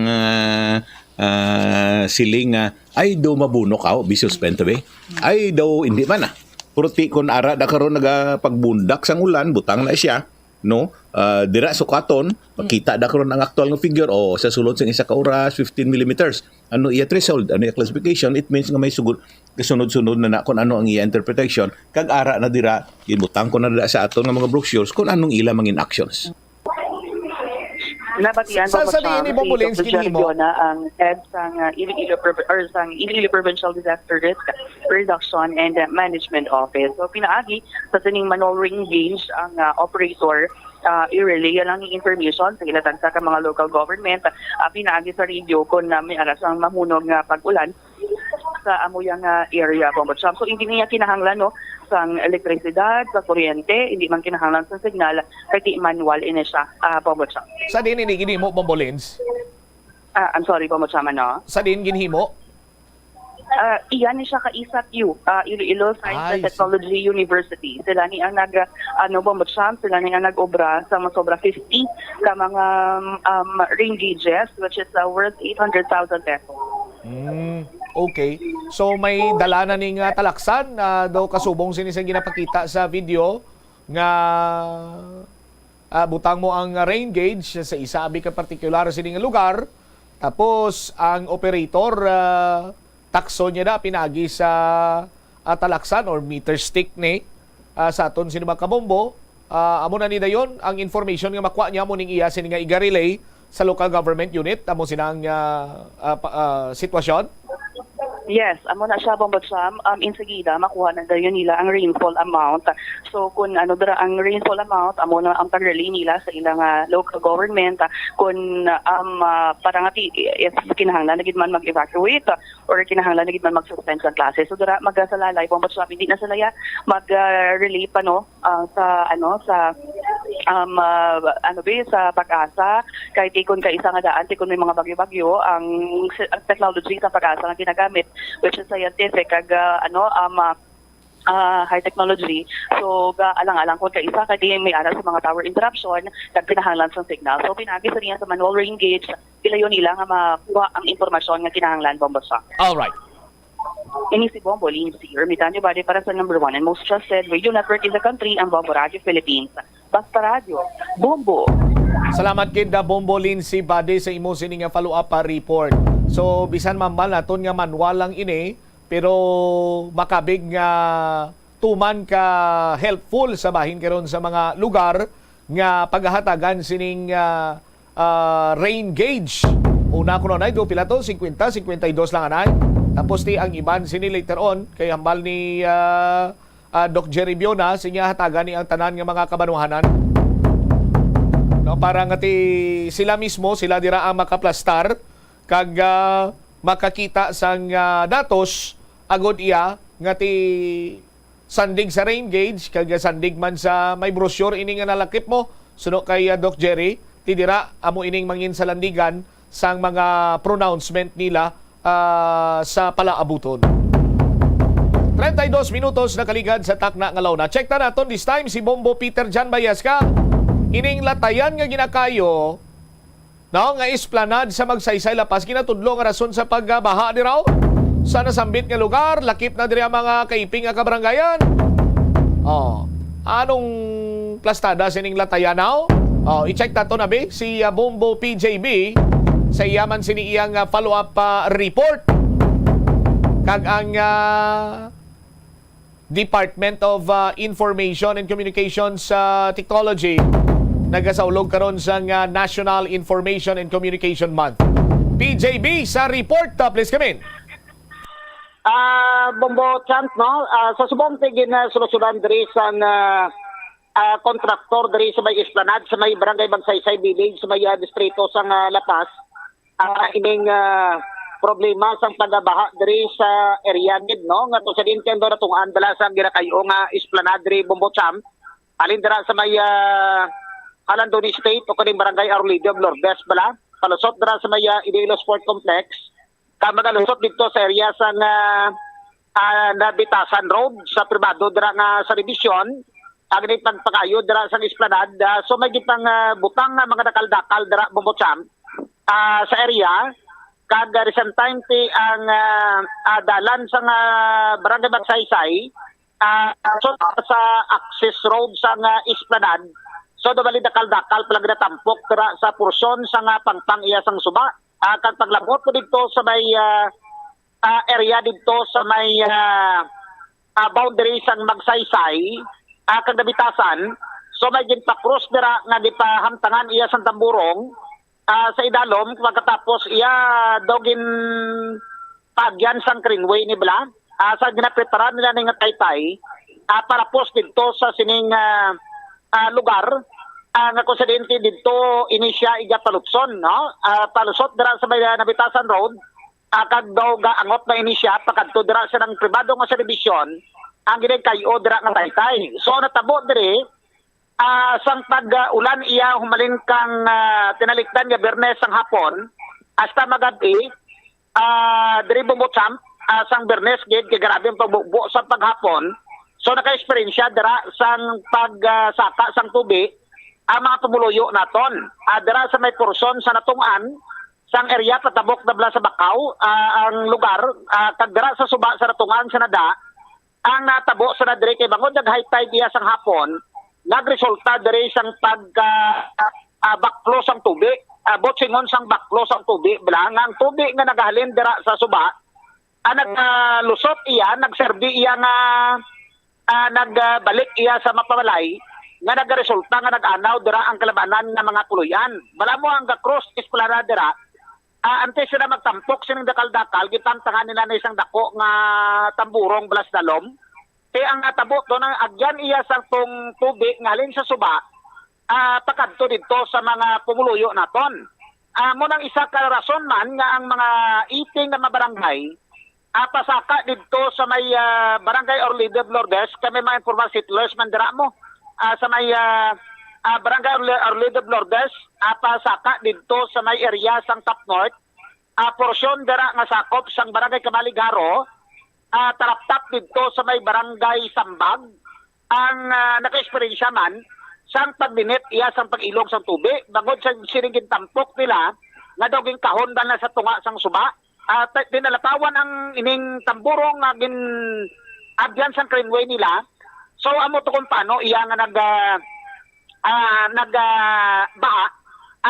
ah, ah, siling nga ay daw mabunok aw, bisos pa ito eh. Ay daw hindi man ah. Pero ti kun ara da karon nagapagbundak sang ulan, butang na siya, no? Ah, dira sukaton, makita da karon ang aktual nga figure, o sa sulod sang isa ka oras, fifteen millimeters. Ano iya threshold? Ano iya classification? It means nga may sugod, kasunod-sunod na na kung ano ang iya interpretation. Kag ara na dira, ibutang ko na dira sa aton nga mga brochures kung anong ila mangin actions. Nabatian Sa- mo sa siya diin ni si Bombolins, Doctor Jerry ginhimo? Biona ang head sang uh, Iloilo Prov- or sang Iloilo Provincial Disaster Risk Reduction and uh, Management Office. So pinaagi sa sining manual rain gauge ang uh, operator uh, i-relay lang yung information sa ila tagsa ka mga local government uh, pinaagi sa radio kung uh, may aras ang mahunog nga pag-ulan sa amo yang uh, area, Bombo Cham. So hindi niya kinahanglan no sang elektrisidad, sa kuryente, hindi man kinahanglan sa signal, kay di manual ini siya, ah, Bombo Cham. Sa diin ini ginhimo, Bombolins? Ah, I'm sorry, Bombo Cham, ano? Sa diin ginhimo? Ah, iyan ni siya ka ISATU, ah, Iloilo Science I and see. Technology University. Sila ni ang nag, ano, Bombo Cham, sila ni ang nag-obra sa masobra fifty ka mga um, rain gauges, which is uh, worth eight hundred thousand pesos. Mm, okay. So may dala na ning ah, talaksan na daw kasubong sini sa ginapakita sa video nga ah, butang mo ang rain gauge sa isa abi ka partikular sini nga lugar, tapos ang operator ah, takso niya na pinagi sa ah, talaksan or meter stick ni ah, sa aton sini mga kabombo. Ah, amo na ni dayon ang information nga makuha niya mo ning iya sini nga iga-relay sa local government unit, amo sinang ah, ah, pa- ah, sitwasyon. Yes, amo na siya, Bombo Cham. Um, insagida, makuha na dayon nila ang rainfall amount. So, kung ano dira ang rainfall amount, amo na ang pag-relay nila sa ilang ah, local government. Ah, kung um, ah, para nga ti- if kinahanglan na gid man mag-evacuate ah, or kinahanglan na gid man mag-suspend sa klase. So, dira magasalalay, Bombo Cham, hindi na sila ya mag-relay pa, no? Ah, sa ano sa um, ah, ano ba sa pag-asa kay tikon ka isa nga daan tikon may mga bagyo-bagyo ang, ang technology sa pag-asa nga ginagamit, which is scientific kag ah, ano um, ah, ah, high technology. So ga alang-alang kun ka isa kay di may ara sa mga power interruption kag kinahanglan sa signal. So pinagi sa niya sa manual rain gauge, ilayon nila nga makuha ang impormasyon nga kinahanglan, Bombo Cham. All right. Ini si Bombo Lindsay Ermitanyo Bade para sa number one and most trusted radio network in the country, ang Bombo Radio Philippines. Basta Radio, Bombo! Salamat gid da Bombo Lindsay Bade sa imo sini nga follow-up pa report. So bisan mambal naton nga manual lang ini, pero makabig nga tuman ka helpful sa bahin karon sa mga lugar nga pagahatagan sining ah, ah, rain gauge. Una ko na do pila to, fifty, fifty-two lang anay. Tapos ti ang iban sini later on kay hambal ni ah, ah, Doc Jerry Biona, sinya hatagan ni ang tanan nga mga kabanwahanan. No, para nga ti sila mismo, sila dira ang makaplastar kag ah, makakita sang ah, datos agod iya nga ti sandig sa rain gauge kag sandig man sa may brochure ini nga nalakip mo suno kay ah, Doc Jerry, ti dira amo ining mangin sa landigan sang mga pronouncement nila ah, sa palaabuton. Treinta y dos minutos nakaligad sa takna nga launa. Check ta naton this time si Bombo Peter Jan Bayasca. Ining latayan nga ginakayo no, nga esplanade sa Magsaysay, La Paz, ginatudlo nga rason sa pagbaha dira, oh. Sa nasambit nga lugar, lakip na diri ang mga kaiping nga kabarangayan. Oh, anong plastada sining latayan, oh? Oh, i-check ta to na, be, si ah, Bombo P J B sa iya man sini iyang ah, follow-up ah, report. Kag ang, ah, Department of, ah, Information and Communications, ah, Technology nagasaulog karon sang, ah, National Information and Communication Month. P J B sa report, ah, please come in. Ah, Bombo Champ, no? Ah, sa subong ti ginasolusyonan diri sa, ah, ah, kontraktor diri sa may Esplanade, sa may Barangay Magsaysay Village, sa may, ah, distrito sa, ah, La Paz, ah, ining, ah, problema sang pagbaha diri sa area gid, no? Nga kung sa diin kay natungod bala sa ginakay-o nga Esplanade diri, Bombo Champ, halin dira sa may, ah, Calandon Estate o kaning Barangay Our Lady of Lourdes bala, palusot dira sa may, ah, Iloilo Sport Complex, kag magalusot didto sa area sang, ah, ah, Nabitasan Road sa pribado dira nga sa Division, ang ini pagpakayo dira sa Esplanade. Ah, so may gipang, ah, butang nga mga dakal-dakal dira, Bombo Champ, ah, sa area, kag, ah, recent time ti ang, ah, ah, dalan sa nga Barangay Magsaysay, ah, so sa access road sa nga Esplanade, so nabali dakal-dakal pala ginatampok dira sa porsyon sa nga pangpang iya sang suba. Ah, kag paglabot mo didto sa may, ah, ah, area didto sa may, ah, ah, boundary sang Magsaysay, ah, kag Nabitasan, so may ginpa-cross dira nga gipahamtangan iya sang tamburong, ah, sa idalom, pagkatapos iya daw ginpaagyan sang craneway ni bala, ah, sa ginaprepara nila ni nga taytay, ah, para post didto sa sining, ah, ah, lugar, ah, nga kung sa diin ti didto ini siya igapalutson, no? Ah, palusot dira sa may, ah, Nabitasan Road, ah, kag daw gaangot na ini siya pakadto dira sa nang pribado nga subdivision, ang ginikayo dira nga taytay. So natabo diri, ah, sang pag, ah, ulan iya humalin kang, ah, tinalikdan nga Biyernes sang hapon hasta magab-i, ah, diri Bombo Champ, ah, sang Biyernes gid kay grabe ang pagbubo sa paghapon. So naka-eksperyensya dira sang pag, ah, saka sang tubi ang mga pumuluyo naton. Ah, dira sa may porsyon sa Natungan, sang area patabok na bala sa Bakaw, ah, ang lugar, ah, kag dira sa suba sa Natungan sa Nada, ang natabo sa nadiri kay bangod nag-high tide iya sang hapon, nagresulta diri sang pagka, ah, baklo sang tubi, ah, botsingon sang baklo sang tubi, bala nga ang tubi nga nagahalin dira sa suba, ah, nagalusot iya, nagserbi iya nga, ah, nagbalik iya sa mapamalay, nga nagaresulta nga nag-anaw dira ang kalabanan nga mga puloy-an. Bala mo ang ga-cross Esplanade dira, ah, antes sila magtampok sining dakal-dakal, gipantangan nila na isang dako nga tamburong balas dalom. Kay ang natabo to, nang agyan iya sang tong tubi nga halin sa suba, ah, pakadto didto sa mga pumuluyo naton. Ah, mo nang isa ka rason man nga ang mga eighteen nga mga barangay, ah, pasaka didto sa may, ah, Barangay Our Lady of Lourdes, kami mga informal settlers man dira mo. Ah, sa may, ah, ah, Barangay Our, Our Lady of Lourdes, ah, pasaka didto sa may area sang Top North, ah, porsyon dira nga sakop sang Barangay Camaligaro, ah, taraptap didto sa may Barangay Sambag, ang, ah, naka-eksperyensya man sang paglinit iya sang pag-ilog sang tubi, bangod sa sining gintampok nila nga daw ginkahon na sa tunga sang suba. Ah, ta-, tinalapawan ang ining tamburong nga gin-abyan sang craneway nila. So, amo to kung paano iya nga nag, ah, ah, nag, ah, baha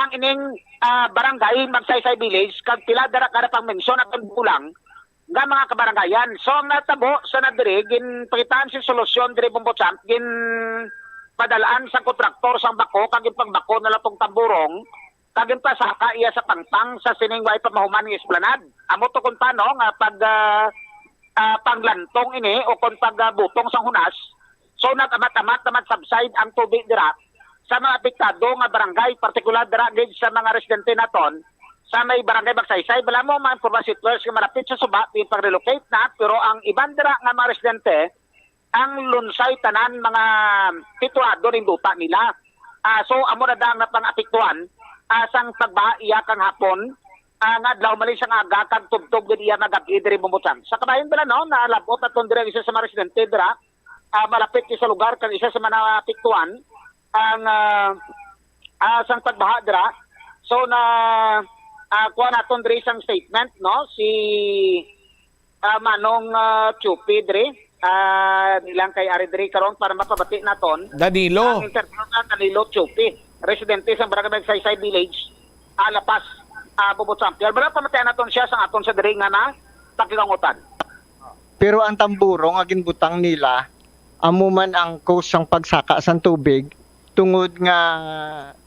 ang ining, ah, barangay Magsaysay Village, kag pila dara ka na pang mensyon atong bulang nga mga kabarangayan. So, ang natabo sa nadiri, ginpakitaan si solusyon diri, Bombo Champ, gin padalaan sa kontraktor sang bako, kag ginpangbako na lang tong tamburong, kag ginpasaka iya sa pangpang sa sining way pamahuman nga esplanade. Amo to kung paano nga pag, ah, ah, panglantong ini o kung pag, ah, butong sang hunas. So, nag-amat-amat naman subside ang tubig dira sa mga apektado nga barangay, partikular dira gid sa mga residente naton sa may barangay Magsaysay. Bala mo, mga informal settlers nga malapit sa suba, pag-relocate na, pero ang iban dira nga mga residente, ang lunsay tanan mga titulado ning duta nila. Ah, so, amo na dang napang-apektuhan, ah, sang pagbaha iya kang hapon, ah, nga adlaw mali sang aga kag tubtob gid iya nga gab-i diri, Bombo Champ. Sa kabahin bala, no, nalab-ot naton diri ang isa sa mga residente dira, ah, malapit sa lugar kang isa sa mga naapektuhan ang, ah, ah, sang pagbaha dira. So na, ah, kuha naton diri sang statement, no, si, ah, Manong, ah, Chupi diri. Ah, di lang kay ari diri karon para mapabati naton. Danilo. Ang interview na Danilo Chupi, residente sa Barangay Saysay Village, ah, La Paz, ah, Bombo Champ. Pero wala, pamatian naton siya sa aton sa diri nga na pakilangutan. Pero ang tamburo nga ginbutang nila amo man ang cause sang pagsaka sang tubig, tungod nga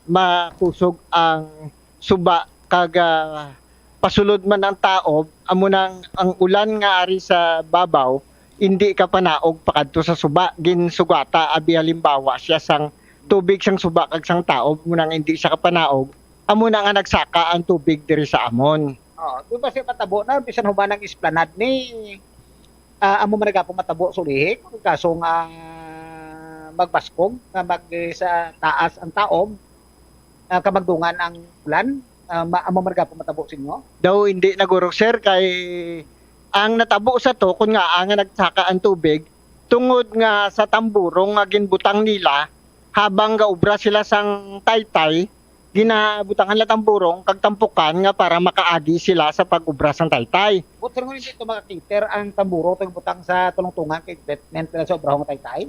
makusog ang suba kag, ah, pasulod man ang taob, amo nang ang ulan nga ari sa babaw indi kapanaog pakadto sa suba. Ginsugata abi halimbawa siya sang tubig sang suba kag sang taob, amo nang indi siya kapanaog, amo na nga nagsaka ang tubig diri sa amon. Oh, di ba siya matabo na bisan human ang esplanade ni ah, amo man nagapon matabo sa ulihi kung kaso nga magbaskog nga mag sa taas ang taob, ah, kamagdungan ang ulan, ah, ma- amo man nagapon matabo sa inyo? Daw hindi na guro, sir, kay ang natabo sa to kun nga nga nagsaka ang tubig tungod nga sa tamburong nga ginbutang nila habang gaubra sila sang taytay, ginabutangan nila tamburong kag tampukan nga para makaagi sila sa pag-ubra sang taytay. But sir, ngunit hindi to maka-cater ang tamburo to butang sa tulungtungan kay treatment nila sa obrahon nga taytay?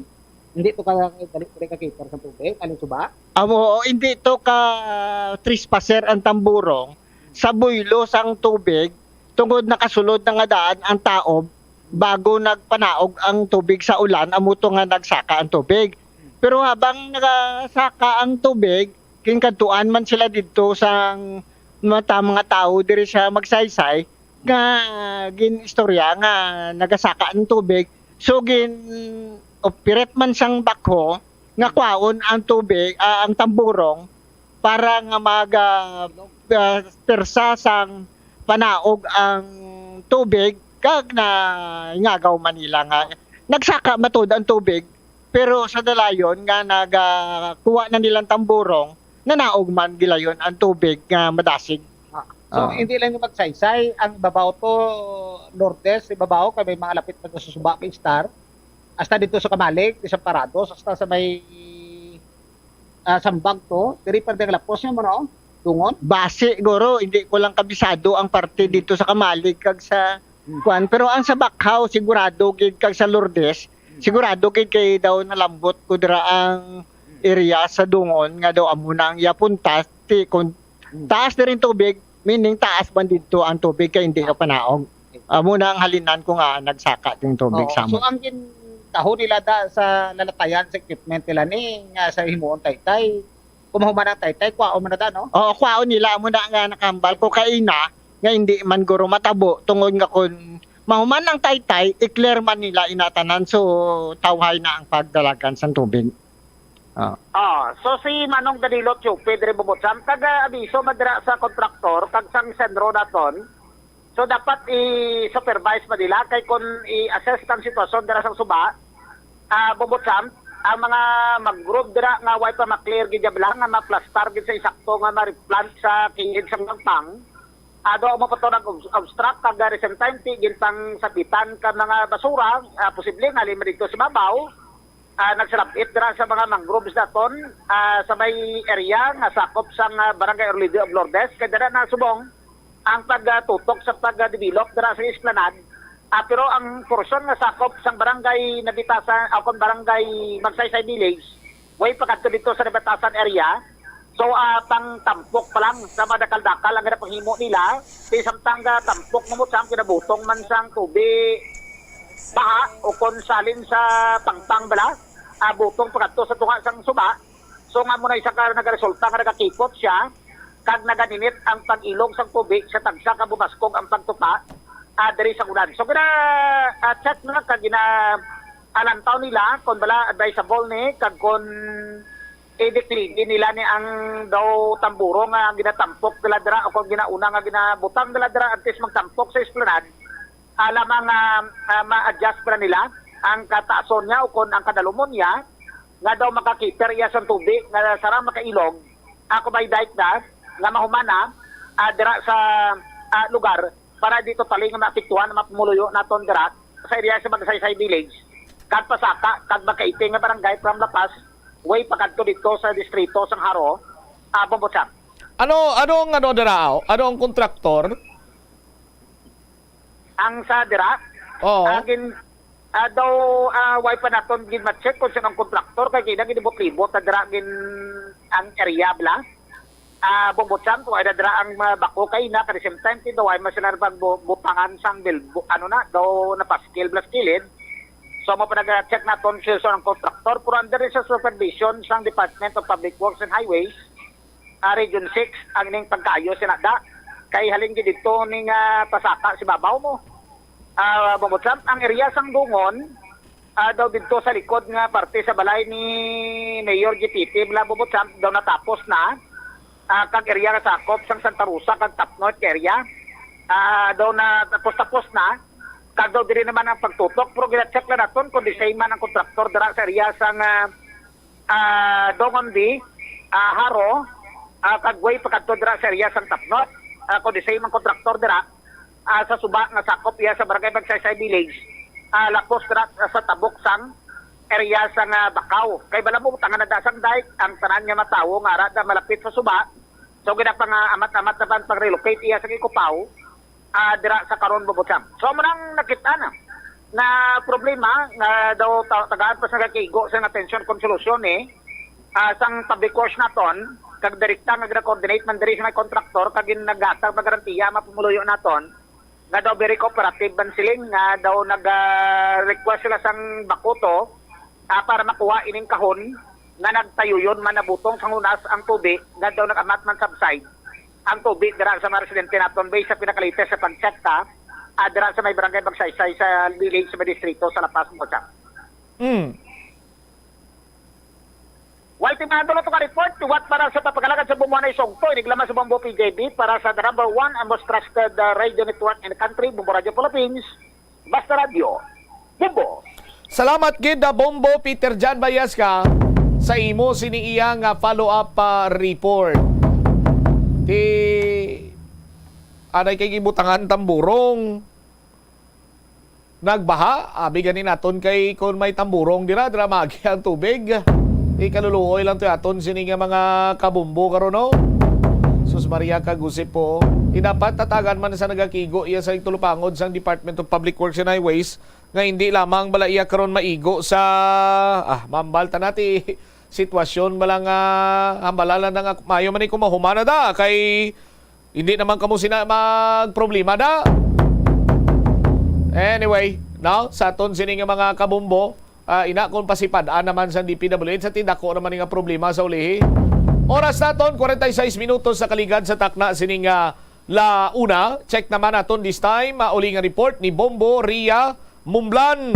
Hindi to ka dali dali ka cater sa tubig, alin suba? Amo, hindi to ka trespasser ang tamburong sa buylo sang tubig tungod nakasulod na nga daan ang taob bago nagpanaog ang tubig sa ulan, amo to nga nagsaka ang tubig. Pero habang nagasaka ang tubig, ginkadtuan man sila didto sang mata mga tawo diri sa Magsaysay nga gin-istorya nga nagasaka ang tubig. So gin-operate man sang bakho nga kwaon ang tubig, ah, ang tamburong para nga mag ah, ah, persa sang panaog ang tubig kag na ingagaw man nila nga nagsaka matud ang tubig, pero sa dalayon nga nagakuha na nilang tamburong, nanaog man gilayon ang tubig nga madasig. Ah, so, Ah. hindi lang yung Magsaysay, ang ibabaw to, Lourdes, ibabaw, kay may mga lapit pa to sa Suba, may Star. Hasta dito sa Kamalig, sa Parados, hasta sa may, ah, Sambag to, diri pa rin ang lapos niya mo, no? Dungon? Basi, guro, hindi ko lang kabisado ang parte Hmm. dito sa Kamalig kag sa Hmm. kuan. Pero ang sa Bakhaw, sigurado gid, kag sa Lourdes, Hmm. sigurado gid kay daw nalambot ko dira ang Hmm. area sa Dungon nga daw amo na ang yapunta. Ti, kung Hmm. taas na rin tubig, meaning taas man dito ang tubig kay hindi ka panaog. Amo na ang halinan ko nga nagsaka ting tubig Oo, sa so amon. Ang gin-, kaho nila da sa lalatayan sa equipment nila ni nga sa himuon taytay, kung mahuman ang taytay, kwaon man na da, no? Oo, kwaon nila, amo na nga nakambal ko kaina nga hindi man guro matabo tungod nga kung mahuman ang taytay, i-clear man nila inatanan, so tawhay na ang pagdalagan sang tubig. Ah. Ah, so si Manong Danilo Chupi diri Bubutsam, taga abiso man dira sa kontraktor kag sang Senro naton. So dapat i-supervise pa nila kay kung i-assess ang sitwasyon dira sa Suba, ah, Bubutsam, ang mga mangrove dira nga way pa ma-clear gid bala nga ma-plastar gid sa isakto nga ma-replant sa kilid sang Pangpang. Ado mo pa to nag-obstruct kag recent time ti gintang sabitan ka mga basura, ah, posible nga lima dito sa babaw. Ah, nagsalabit dira sa mga mangroves naton, ah, sa may area nga sakop sang, ah, Barangay Our Lady of Lourdes, kay dira na subong ang pagtutok sa pagdevelop dira sa Esplanade. Ah, pero ang portion nga sakop sang Barangay Nabitasan, o kon Barangay Magsaysay Village, way pa kadto dito sa Nabitasan area. So, ah, pang tampok pa lang sa mga dakal-dakal ang ginapanghimo nila. Ti samtang, ah, tampok mo sa kinabutong man sang tubig baha o kon salin sa pangpang bala, ah, butong pakadto sa tunga sang suba. So nga mo na isa ka nagaresulta nga nagakipot siya kag naganinit ang pag-ilog sang tubig sa tagsa ka bumaskog ang pagtupa, ah, diri sa ulan. So gina, ah, check na kag gina alantaw nila kon bala advisable ni kag kon i-decline nila ni ang daw tamburo nga ginatampok nila dira o kung ginauna nga ginabutang nila dira antes magtampok sa esplanade, ah, lamang nga, ah, ma-adjust pa nila ang kataason niya o kung ang kadalumon niya nga daw makakiter iya sa tubig nga sarang makailog, ako may dike na nga mahumana, ah, dira sa, ah, lugar para di totally nga maapektuhan ang mga pumuluyo naton dira sa area sa Magsaysay Village, kag pasaka kag Magkaiti nga barangay from La Paz, way pakadto dito sa distrito sang Jaro, ah, Bombocham. Ano, ano ang ano dira, aw? Ano ang kontraktor? Ang sa dira? Oo. Ah, gin-, ah, daw, ah, way pa naton gid ma-check kung sino ang kontraktor kay kina ginibot-libot na dira gin ang area bala. Ah, Bongbong Champ, wala na dira ang mga bako kay na, at the same time, ti daw ay mas sila pag bu-, butangan sang bil-, bu-, ano na, daw napaskil, blaskilid. So, mo pa nag-check naton sa ang kontraktor, pero under sa supervision sang Department of Public Works and Highways, ah, Region six, ang ning pagkaayo sinada. Kay halin gid dito ning, ah, pasaka si babaw mo. Ah, Bongbong Champ, ang area sang Dungon, ah, daw didto sa likod nga parte sa balay ni Mayor Gititi, bala, Bongbong Champ, daw natapos na. Ah, kag area nga sakop sang Santa Rosa kag Top North area, ah, daw natapos-tapos na. Kag daw diri naman ang pagtutok, pero gina-check lang naton kung the same man ang kontraktor dira sa area sang, ah, ah, Dungon B, ah, Jaro, ah, kag way pakadto dira sa area sang Top North, ah, kung the same ang kontraktor dira, ah, sa suba nga sakop iya sa Barangay Magsaysay Village, ah, lapos dira sa tabok sang area sang, ah, Bakaw. Kay bala mo, tangan na dasang dike, ang tanan nga matawo nga ara da malapit sa suba. So, ginapang-amat-amat na pang pag-relocate iya sa Ikupaw, ah, dira sa karon, Bongbong Champ. So, amo nang nakita na na problema nga daw ta-, tagaan pa sa kakigo sa atensyon kung solusyon, eh, ah, sang public works naton, kag direkta nga gina-coordinate man diri sa may kontraktor, kag gin-, naghatag pa garantiya ang mga pumuluyo naton, nga daw very cooperative man siling, nga daw nag, ah, request sila sang bakuto, ah, para makuha ining kahon nga nagtayuyon man nabutong sang lunas ang tubi, nga daw nag-amat man subside ang tubi dira sa mga residente naton, based sa pinakalites sa pag-check ta, ah, dira sa may barangay Magsaysay sa village sa may distrito sa La Paz, Bongbong Champ. Mm. While timando na to ka report, liwat para sa papagalagad sa Bumbuanay Sugto, iniglaman sa Bombo P J B para sa the number one and most trusted, uh, radio network in the country, Bombo Radio Philippines, Basta Radio, Bombo. Salamat gid na Bombo Peter Jan Bayasca sa imo sini iya nga follow-up, ah, report. Ti anay kay gibutangan tamburong. Nagbaha, abi gani naton kay kung may tamburong dira, dira maagi ang tubig. Ikaluluoy lang to aton sini nga mga kabumbo karon, no? Sus Maria, kag usip po. Ti dapat tatagan man sa nagakigo iya sa igtulupangod sang Department of Public Works and Highways nga hindi lamang bala iya karon maigo sa, ah, mambal ta nati sitwasyon bala nga hambala lang na nga maayo man ni kung mahumana da kay hindi naman kamo sina magproblema da. Anyway, no, sa aton sini nga mga kabumbo, ah, ina kung pasipad-an naman sa D P W H, sa tindako naman nga problema sa ulihi. Oras naton, forty-six minutos sa kaligad sa takna sini nga La Una. Check naman naton this time, ah, uli nga report ni Bombo Ria Mumblan.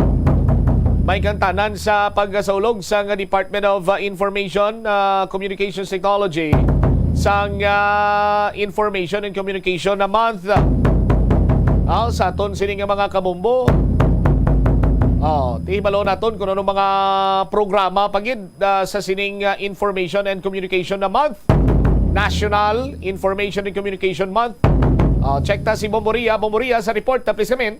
May kantanan sa pagkasaulog sa nga Department of, uh, Information, uh, Communications Technology sang, uh, Information and Communication na month. Ah, sa aton sini nga mga kabumbo. Oh, tihibalo naton kung ano mga programa pa gid, uh, sa sining, uh, Information and Communication na month. National Information and Communication Month. Oh, check ta si Bomboria. Bomboria sa report, uh, please come in.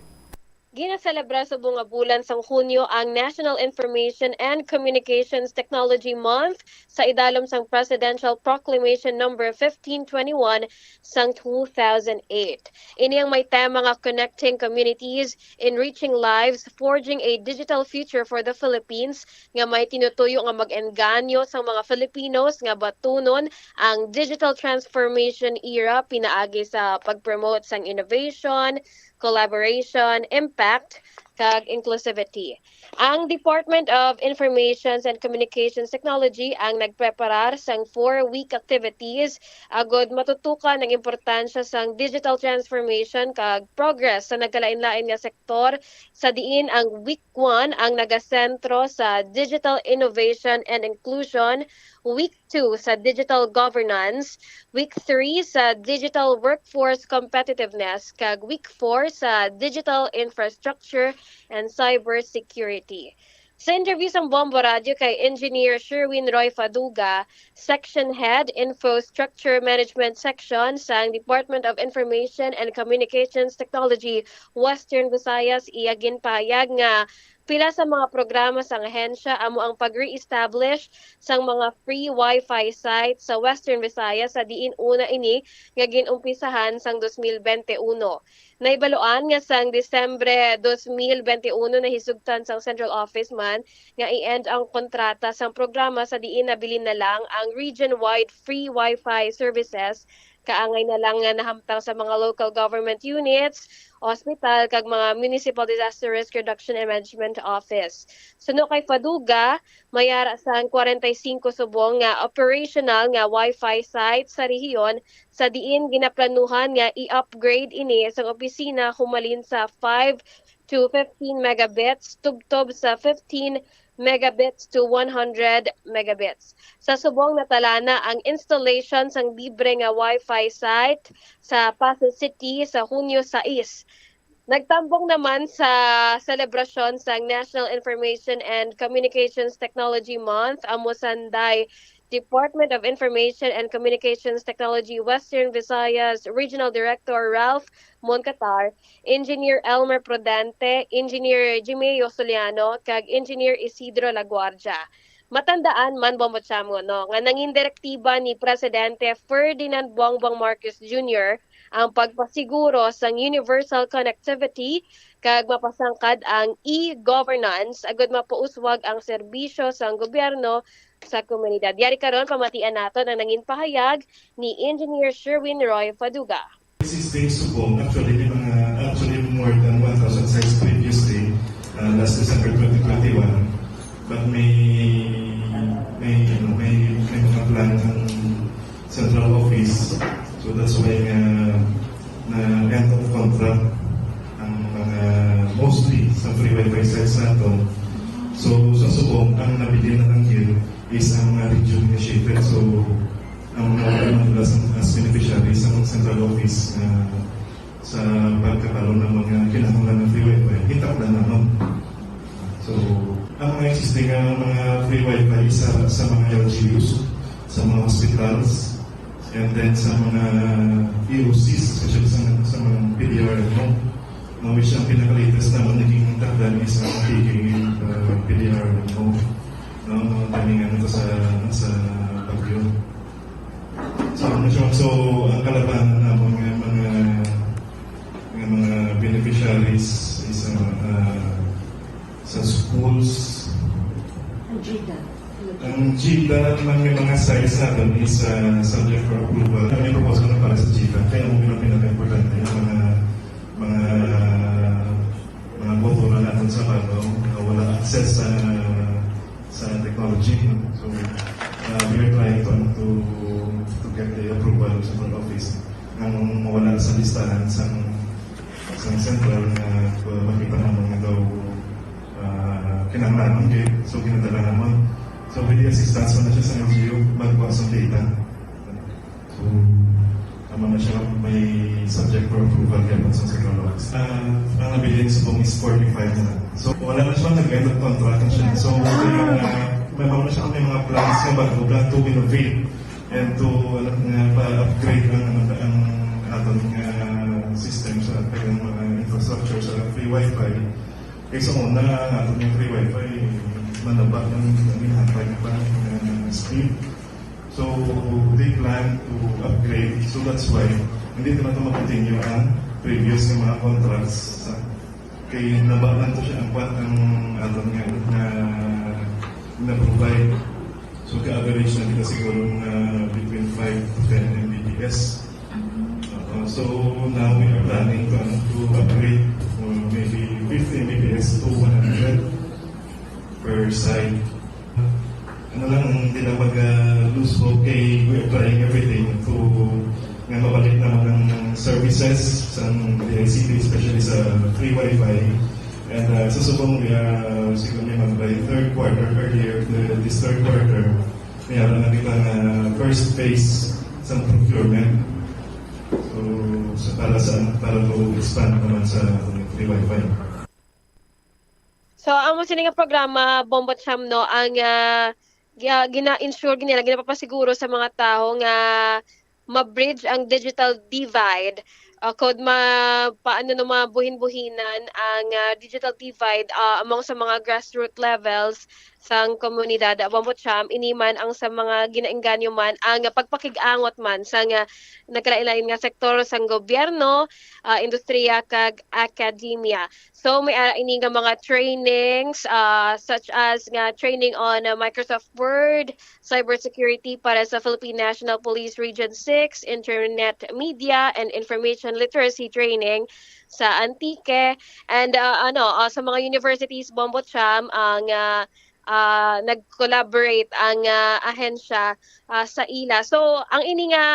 Ginaselebra subong nga bulan sang Hunyo ang National Information and Communications Technology Month sa idalom sang Presidential Proclamation Number fifteen twenty-one sang two thousand eight. Ini ang may tema nga Connecting Communities, Enriching Lives, Forging a Digital Future for the Philippines, nga may tinutuyo nga mag-engganyo sa mga Filipinos nga batunon ang digital transformation era pinaagi sa pag-promote sang innovation, collaboration, impact, kag inclusivity. Ang Department of Informations and Communications Technology ang nagpreparar sang four-week activities agud matutukan ang importansya sang digital transformation kag progress sa nagkalain-lain nga sektor, sa diin ang week one ang nagasentro sa digital innovation and inclusion, week two sa digital governance, week three sa digital workforce competitiveness, kag week four sa digital infrastructure and cybersecurity. Sa interview sang Bombo Radio kay Engineer Sherwin Roy Faduga, Section Head, Infrastructure Management Section sang Department of Information and Communications Technology, Western Visayas, iya ginpahayag nga Pila sa mga programa sang ahensya amo ang pag-re-establish sang mga free Wi-Fi sites sa Western Visayas, sa diin una ini nga gin-umpisahan sang dos mil bente uno. Nahibaluan nga sang Disyembre dos mil bente uno nahisugtan sang central office man nga i-end ang kontrata sang programa, sa diin nabilin na lang ang region-wide free Wi-Fi services. Kaangay na lang nga nahamtang sa mga local government units, ospital, kag mga municipal disaster risk reduction and management office. Suno kay Faduga, may ara sang kwarenta y singko subong nga operational nga Wi-Fi sites sa rehiyon, sa diin ginaplanuhan nga i-upgrade ini sang opisina humalin sa five to fifteen megabits tubtob sa fifteen megabits to one hundred megabits. Sa subong natalana ang installation sang libre nga Wi-Fi site sa Pasay City sa Hunyo sais. Nagtambong naman sa selebrasyon sang National Information and Communications Technology Month, amo sanday Department of Information and Communications Technology Western Visayas Regional Director Ralph Moncatar, Engineer Elmer Prudente, Engineer Jimeo Soliano, kag Engineer Isidro Laguardia. Matandaan man, Bombo Chamo, no, nga nangin direktiba ni Presidente Ferdinand Bongbong Marcos Junior ang pagpasiguro sang universal connectivity kag mapasangkad ang e-governance agud mapauswag ang serbisyo sang gobyerno sa komunidad. Yari karon, pamatian naton ang nangin pahayag ni Engineer Sherwin Roy Faduga. Existing subong, actually, may mga, actually more than one thousand sites previously, uh, last December twenty twenty-one. But may, may, ano, may, may mga plan ang central office. So that's why nga na end of contract ang mga mostly sa free wifi sites nato. So sa subong, ang nabilin na lang yun is ang mga region initiated. So ang mga ano nila sa as beneficiaries sa central office na sa pagkakaroon ng mga kinahanglan ng free wifi, hitak na naman. So, ang mga existing nga mga free wifi sa, sa mga L G Us, sa mga hospitals, and then sa mga E O Cs, especially sa, sa mga P D R M O, na which ang pinaka-latest naman naging takdan is ang pagiging uh, P D R M O, no, no, timing ano to sa, sa bagyo. So, ano siya, so, ang kalabanan namon nga mga, nga mga beneficiaries is ang, ah, sa schools. Ang GDA. Ang GDA man nga mga sites naton is ah, subject for approval. Kami proposal na para sa GDA. Kaya ang mga pinaka-importante ang mga mga mga boto na naton sa Bago nga wala access sa sa technology. No? So uh, we are trying to, to to get the approval sa front office. Ang mawala sa listahan sa sa central nga uh, makita naman nga daw uh, kinahanglan gid. So ginadala naman. So with the assistance na siya sa L G U, magkuha sa data. So, tama na siya, may subject for approval kaya sa Central Works. Uh, ang nabilin sa pong is forty-five na. So, wala na siya nag-end of contract na siya. So, may mga, may mga siya may mga plans nga bago, plan to innovate and to ano, nga pa-upgrade ang, ang, ang aton nga system sa kanyang mga infrastructure sa free wifi. Kaysa una, ang aton nga free wifi, manaba ng ginhatag pa ng speed. So they plan to upgrade. So that's why hindi naman ito mag-continue ang previous ng mga contracts. Sa, kay naba lang to siya ang kwan ang aton nga na na-provide. So ka-average na kita siguro nga between five to ten Mbps. Uh, so now we are planning to, to upgrade or maybe fifty Mbps to one hundred per site. Ano lang, hindi lang mag-lose hope kay we are trying everything to nga mabalik naman ang services sa D I C T, especially sa free wifi. And uh, susubong we are siguro naman by third quarter, earlier the, this third quarter, may alam na kita na first phase sa procurement. So, sa para sa para to expand naman sa free wifi. So, amo sini nga programa, Bombo Cham, no, ang uh, gina-ensure nila, ginapapasiguro sa mga tao nga ma-bridge ang digital divide Ah, kod ma-, paano no mabuhin-buhinan ang, ah, digital divide, ah, among sa mga grassroots levels sang komunidad, ah, Bombo Cham, ini man ang sa mga ginaengganyo man, ang pagpakig-angot man sa nga nagkalain-lain nga sektor sang gobyerno, ah, industriya, kag akademya. So, may ara ini nga mga trainings, ah, such as nga training on, ah, Microsoft Word, cybersecurity para sa Philippine National Police Region six, internet media and information literacy training sa Antique, and, ah, ano, ah, sa mga universities, Bombo Cham, ang, ah, ah, nag-collaborate ang, ah, ahensya, ah, sa ila. So, ang ini nga,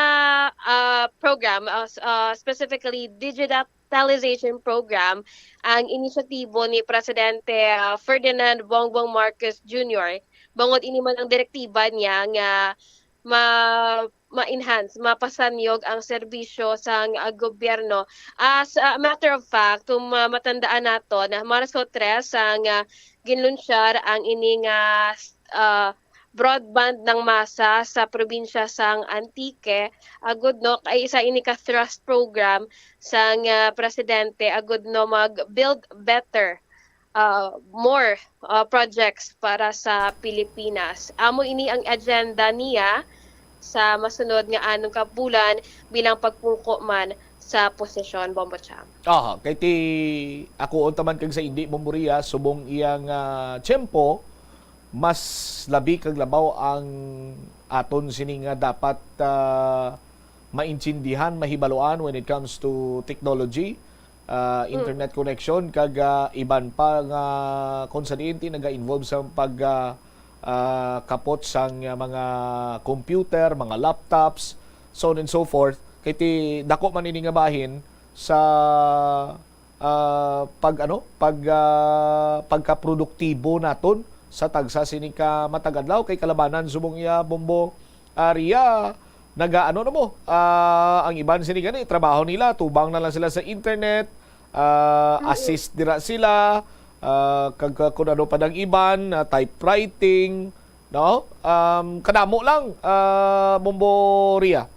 ah, program, ah, s-, ah, specifically digitalization program, ang inisyatibo ni Presidente, ah, Ferdinand Bongbong Marcos Junior. Bangod ini man ang direktiba niya nga ma-, ma-enhance, mapasanyog ang serbisyo sang, ah, gobyerno. As a matter of fact, kung ma-, matandaan nato, na Marso tres ang, ah, ginlunsyar ang ini nga, ah, broadband ng masa sa probinsya sang Antique, agud, no, kay isa ini ka thrust program sang, ah, presidente, agud, no, mag-build better, ah, more, ah, projects para sa Pilipinas. Amo ini ang agenda niya sa masunod nga anom ka bulan bilang pagpungko man sa posisyon, Bombo Cham. Aha, kay ti ako unta man kag sa indi mo muriya, subong iyang, ah, tiyempo, mas labi kag labaw ang aton sini nga dapat, ah, maintindihan, mahibaluan when it comes to technology, ah, Mm. internet connection, kag, ah, iban pa nga kung sa diin ti naga-involve sa pag, ah, ah, kapot sang, ah, mga computer, mga laptops, so on and so forth. Kay ti dako man ini nga bahin sa, ah, pag, ano, pag, ah, pagkaproduktibo naton sa tagsa sini ka matag adlaw, kay kalabanan subong iya, Bombo, ah, Ria, naga-, ano na mo, ah, ang iban sini gani, trabaho nila, tubang na lang sila sa internet, ah, Mm. assist dira sila, ah, kag, ah, kung ano pa dang iban, ah, typewriting, no? Um, kadamo lang, ah, Bombo Ria.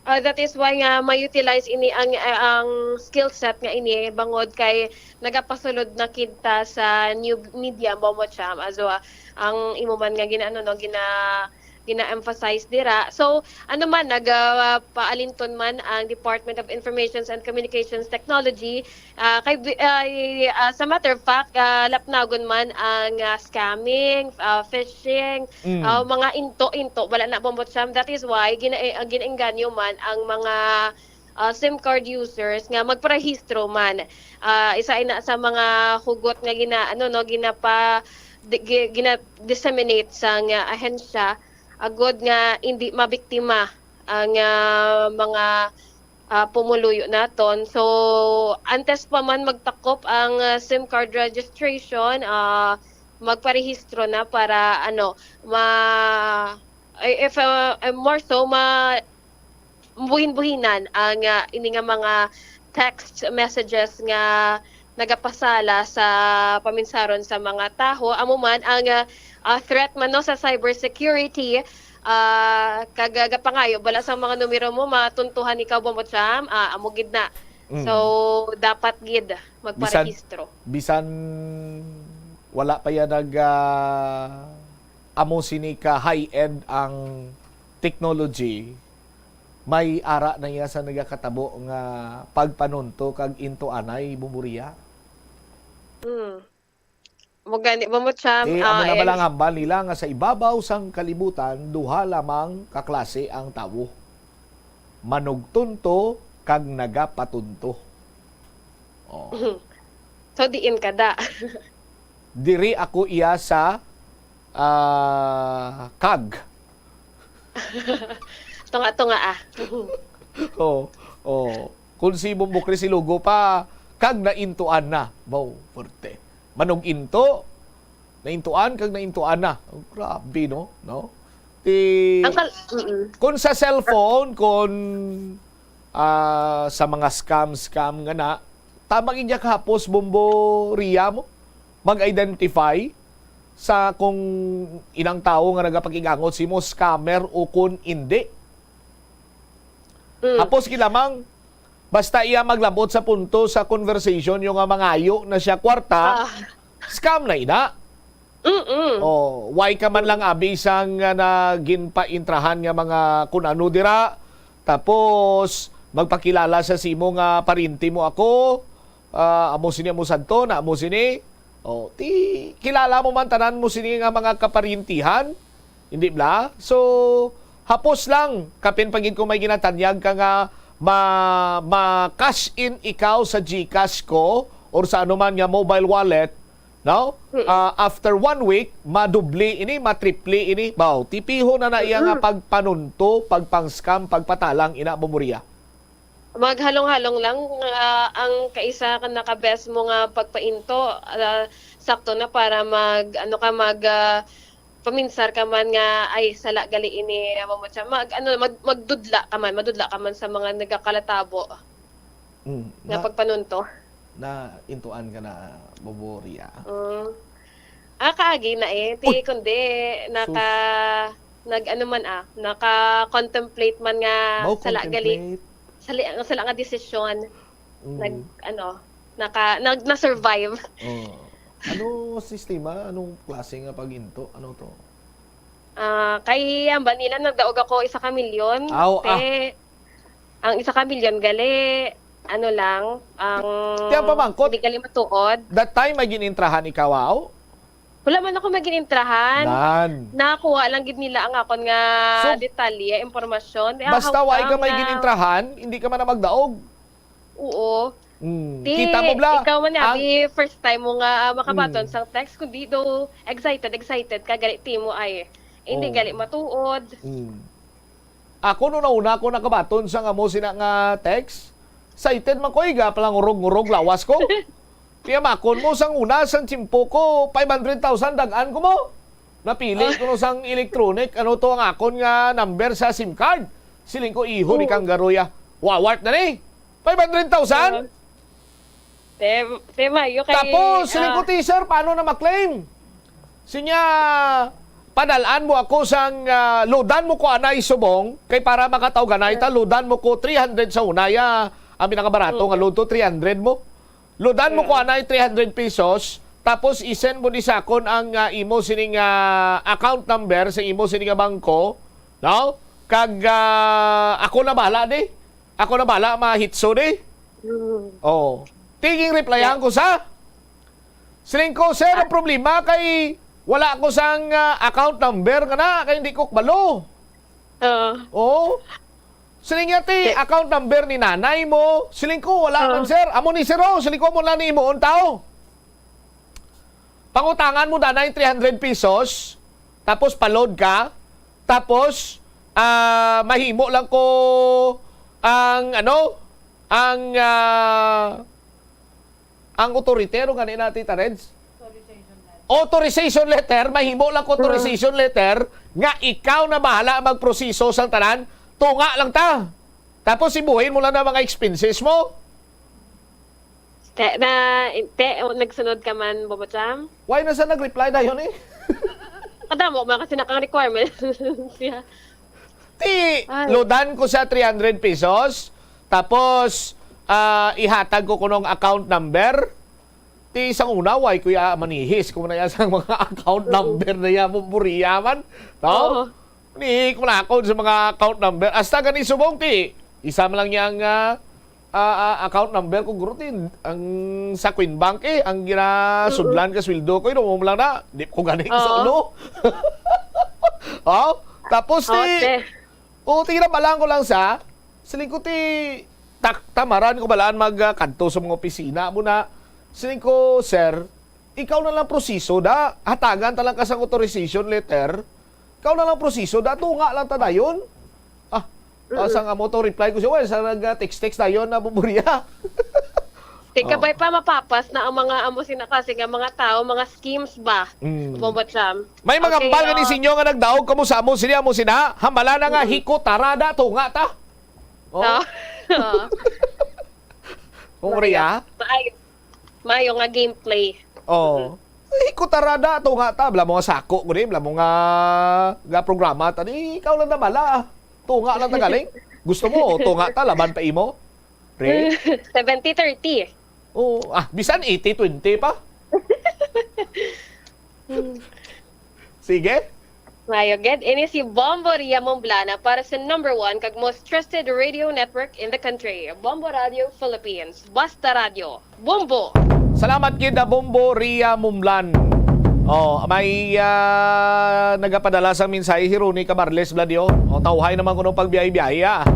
Ah, that is why nga ma-utilize ini ang, ah, ang skill set nga ini, bangod kay nagapasulod na kita sa new media, Bombo Cham. Also, ah, ang imo man nga gina-, ano, no, gina-, gina-emphasize dira. So, ano man, nag, ah, paalinton man ang Department of Informations and Communications Technology, ah, kay bi-, ah, i-, ah, sa matter of fact, ah, lapnagon man ang, ah, scamming, ah, phishing, Mm. ah, mga into-into, wala na, Bombo Cham. That is why gina-, eh, ang ginaengganyo man ang mga, ah, SIM card users nga magparehistro man. Ah, isa ina sa mga hugot nga gina-, ano, no, ginapa-, di-, gi-, gina-disseminate sang ahensya, agod nga hindi mabiktima ang, ah, mga, ah, pumuluyo naton. So, antes pa man magtakop ang, ah, SIM card registration, ah, magparehistro na para, ano, ma-, eh, if, ah, eh, more so, ma-, buhin-buhinan ang, ah, ini nga mga text messages nga nagapasala sa paminsaron sa mga tawo. Amo man ang, ah, ah, threat man, no, sa cybersecurity, ah, kag, ah, gapangayo bala sa mga numero mo, matuntuhan ikaw, Bombo Cham, ah, amo gid na. Mm. So, dapat gid magparehistro. Bisan wala pa yan nag, ah, amo sini ka high-end ang technology, may ara na iya sa nagakatabo nga pagpanunto kag intuanay, Bombo Ria. Mm. Mo gani, Bombo Cham, Eh, amo ah, na ba lang ang hambal nila nga sa ibabaw sang kalibutan, duha lamang ka klase ang tawo, manugtunto kag nagapatunto. Oh. So, diin ka da? Diri ako iya sa, ah, kag. Tunga-tunga, ah. Oh, oh. Kung si Bombo Chris Ilogo pa, kag naintuan na. Baw, forte. Manug-into, naintuan, kag naintuan na. Oh, grabe, no? No? Ti-, Ang kal-, mm-mm. Kung sa cellphone, kung, ah, sa mga scam, scam nga na, tama gid niya kahapos, Bombo Ria, mo mag-identify sa kung inang tawo nga nagapakig-angot simo, scammer o kun indi. Mm. Hapos gid lamang, Basta iya maglabot sa punto sa conversation, yung nga mangayo na siya kwarta, Ah. scam na ina. Mm-mm. Oh, why ka man lang abi sang nga na ginpaintrahan nga mga kun ano dira, tapos magpakilala sa simo nga parinti mo ako, ah, amo sini, amo sadto na, amo sini. Oh, ti kilala mo man tanan mo sini nga mga kaparintihan, hindi bla? So, hapos lang, kapin pa gid ko may ginatanyag ka nga ma-, ma-cash in ikaw sa GCash ko or sa anuman nga mobile wallet, no? Mm. Ah, after one week, madubli ini, matripli ini. Baw, tipiho na na iya nga Mm. pagpanunto, pagpang-scam, pagpatalang, ina mo, Moria. Maghalong-halong lang, ah, ang kaisa ka naka-best mo nga pagpainto, ah, sakto na para mag, ano ka, mag, ah, paminsar ka man nga, "Ay, sala gali ini," amo mo siya. Mag, ano, mag, magdudla ka man, madudla ka man sa mga nagakalatabo Mm, nga na, pagpanunto. na intuan ka na, Moria. Mm. Ah, kaagi na eh. Ti, Uy! kundi, Sus. naka, nag, ano man ah, naka-contemplate man nga Mao sala gali. contemplate. Sali-, ang sala nga desisyon. Mm. Nag, ano, naka, nag, na-survive. Oh. Ano sistema? Anong klase nga pag-into? Ano to? Ah, kay ang ba nila, nagdaog ako isa ka milyon. Aw, ah. Te, ang isa ka milyon gali, ano lang, ang Ti ang pamangkot, hindi gali matuod. That time, may ginintrahan ikaw, aw? Wala man ako maginintrahan. Nan. Nakuha lang gid nila ang akon nga So, detalye, impormasyon. Di, basta ah, wa ka may nga ginintrahan, hindi ka man na magdaog. Oo. Mm. Di, Kita mo, bla? ikaw man, Ang abi, first time mo nga, ah, makabaton Mm. sang text, kundi daw excited, excited ka, gali ti mo ay, hindi Oh. gali matuod. Mm. Ako, nung nauna ko nakabaton sang amo sina nga text, excited man ko, iga, palangurog-ngurog lawas ko. Tiyamakon mo, sang una, sang tiyempo ko, five hundred thousand, dag-an ko mo. Napili Ah. ko no sang electronic, ano to ang akon nga number sa SIM card. Siling ko, "Iho ni Oo. Kanggaroy, ah. Wawart na ni. Five hundred thousand?" Oo. Te, te, mayo kay, Tapos, siling ko, ah, "Ti, sir, paano na maklaim?" Sinya, "Padal-an mo ako sang, ah, loadan mo ko anay subong, kay para makatawganay ta, Mm. loadan mo ko three hundred sa una, ya. Ang pinakabarato Mm. nga load to, three hundred mo. Loadan mo ko Mm. anay three hundred pesos, tapos i-send mo ni sa akon ang, ah, imo sining, ah, account number sa imo sining nga bangko, no? Kag, ah, ako na bahala ni. Ako na bahala, mahitso ni." Mm. Oh. Tiging replyan Yeah. ko sa Siling ko, "Sir, ang Ah. problema kay wala ko sang, ah, account number nga na, kay hindi ko kabalo." Oo. Oo. Siling niya, "Ti, Ti- account number ni nanay mo." Siling ko, "Wala Oo. man, sir." "Amo ni, sir, oh." Siling ko, "Amo na ni imo, tao. Pangutangan mo danay three hundred pesos, tapos pa-load ka, tapos, ah, mahimo lang ko ang, ano, ang, ah, ang authority, ano gani na, Tita Reds? Authorization letter, mahimo lang ko Mm. authorization letter nga ikaw na bahala magproseso sang tanan, tunga lang ta. Tapos ibuhin mo lang na mga expenses mo. Te, na, te, o, nagsunod ka man, Bobo Cham? Why na sa nag-reply dayon eh? Kadamo man kasi nakang requirements siya. Ti, Ay. loadan ko sa three hundred pesos, tapos, ah, ihatag ko kunong account number. Ti, sang una, why ko ya manihis kung na ya sang mga account Oo. number na ya mo buriya man, no? Oo. Ni, kung ako sa mga account number, hasta gani subong, ti, isa man lang yang, ah, ah, ah, account number ko, guro, ti, ang sa Queen Bank, eh, ang ginasudlan ka sweldo ko, yun, mo lang na, di ko gani Oo. sa ulo. Oh, tapos, Oo, ti, te. O, tira balaan ko lang sa, siling ko ti, tak-, tamaran ko balaan mag, ah, kadto sa mga opisina mo na. Siling ko, "Sir, ikaw na lang proseso da, hatagan ta lang ka sang authorization letter. Ikaw na lang proseso da, tunga lang ta dayon." Ah, ah, Mm. sang amo to, reply ko siya, "Well, sa nag, ah, text-text dayon na buburiya." Ti, Oh. kabay pa mapapas na ang mga amo sina kasi nga mga tao, mga schemes ba? Mm. Bobo Cham. May mga Okay, hambal nga ni oh. sinyo nga nagdaog kamo sa amo sini, amo sina, hambala na nga, Mm. hiko, tara da, tunga ta. Oh. Oh. Oh. Kung Mayo. Ria? Mayo. Mayo nga gameplay. Oh. Mm. Hiko, tara da, tunga ta. Bala mo nga sako, guni, bala mo nga, nga programa ta. Di, ikaw lang na bala. Tunga lang ta galing. Gusto mo, tunga ta, laban pa imo. Pre? Seventy thirty. Oh, ah, bisan eighty twenty pa. Hmm. Sige. Mayo gid. Ini si Bombo Ria Momblana para sa number one kag most trusted radio network in the country, Bombo Radio Philippines. Basta Radio, Bombo! Salamat gid na Bombo Ria Mumlan. Oh, may, ah, nagapadala sang mensahe si Ronnie Cabarles, Bladio. Oh, tawhay naman kuno pagbiyahe-biyahe, ah.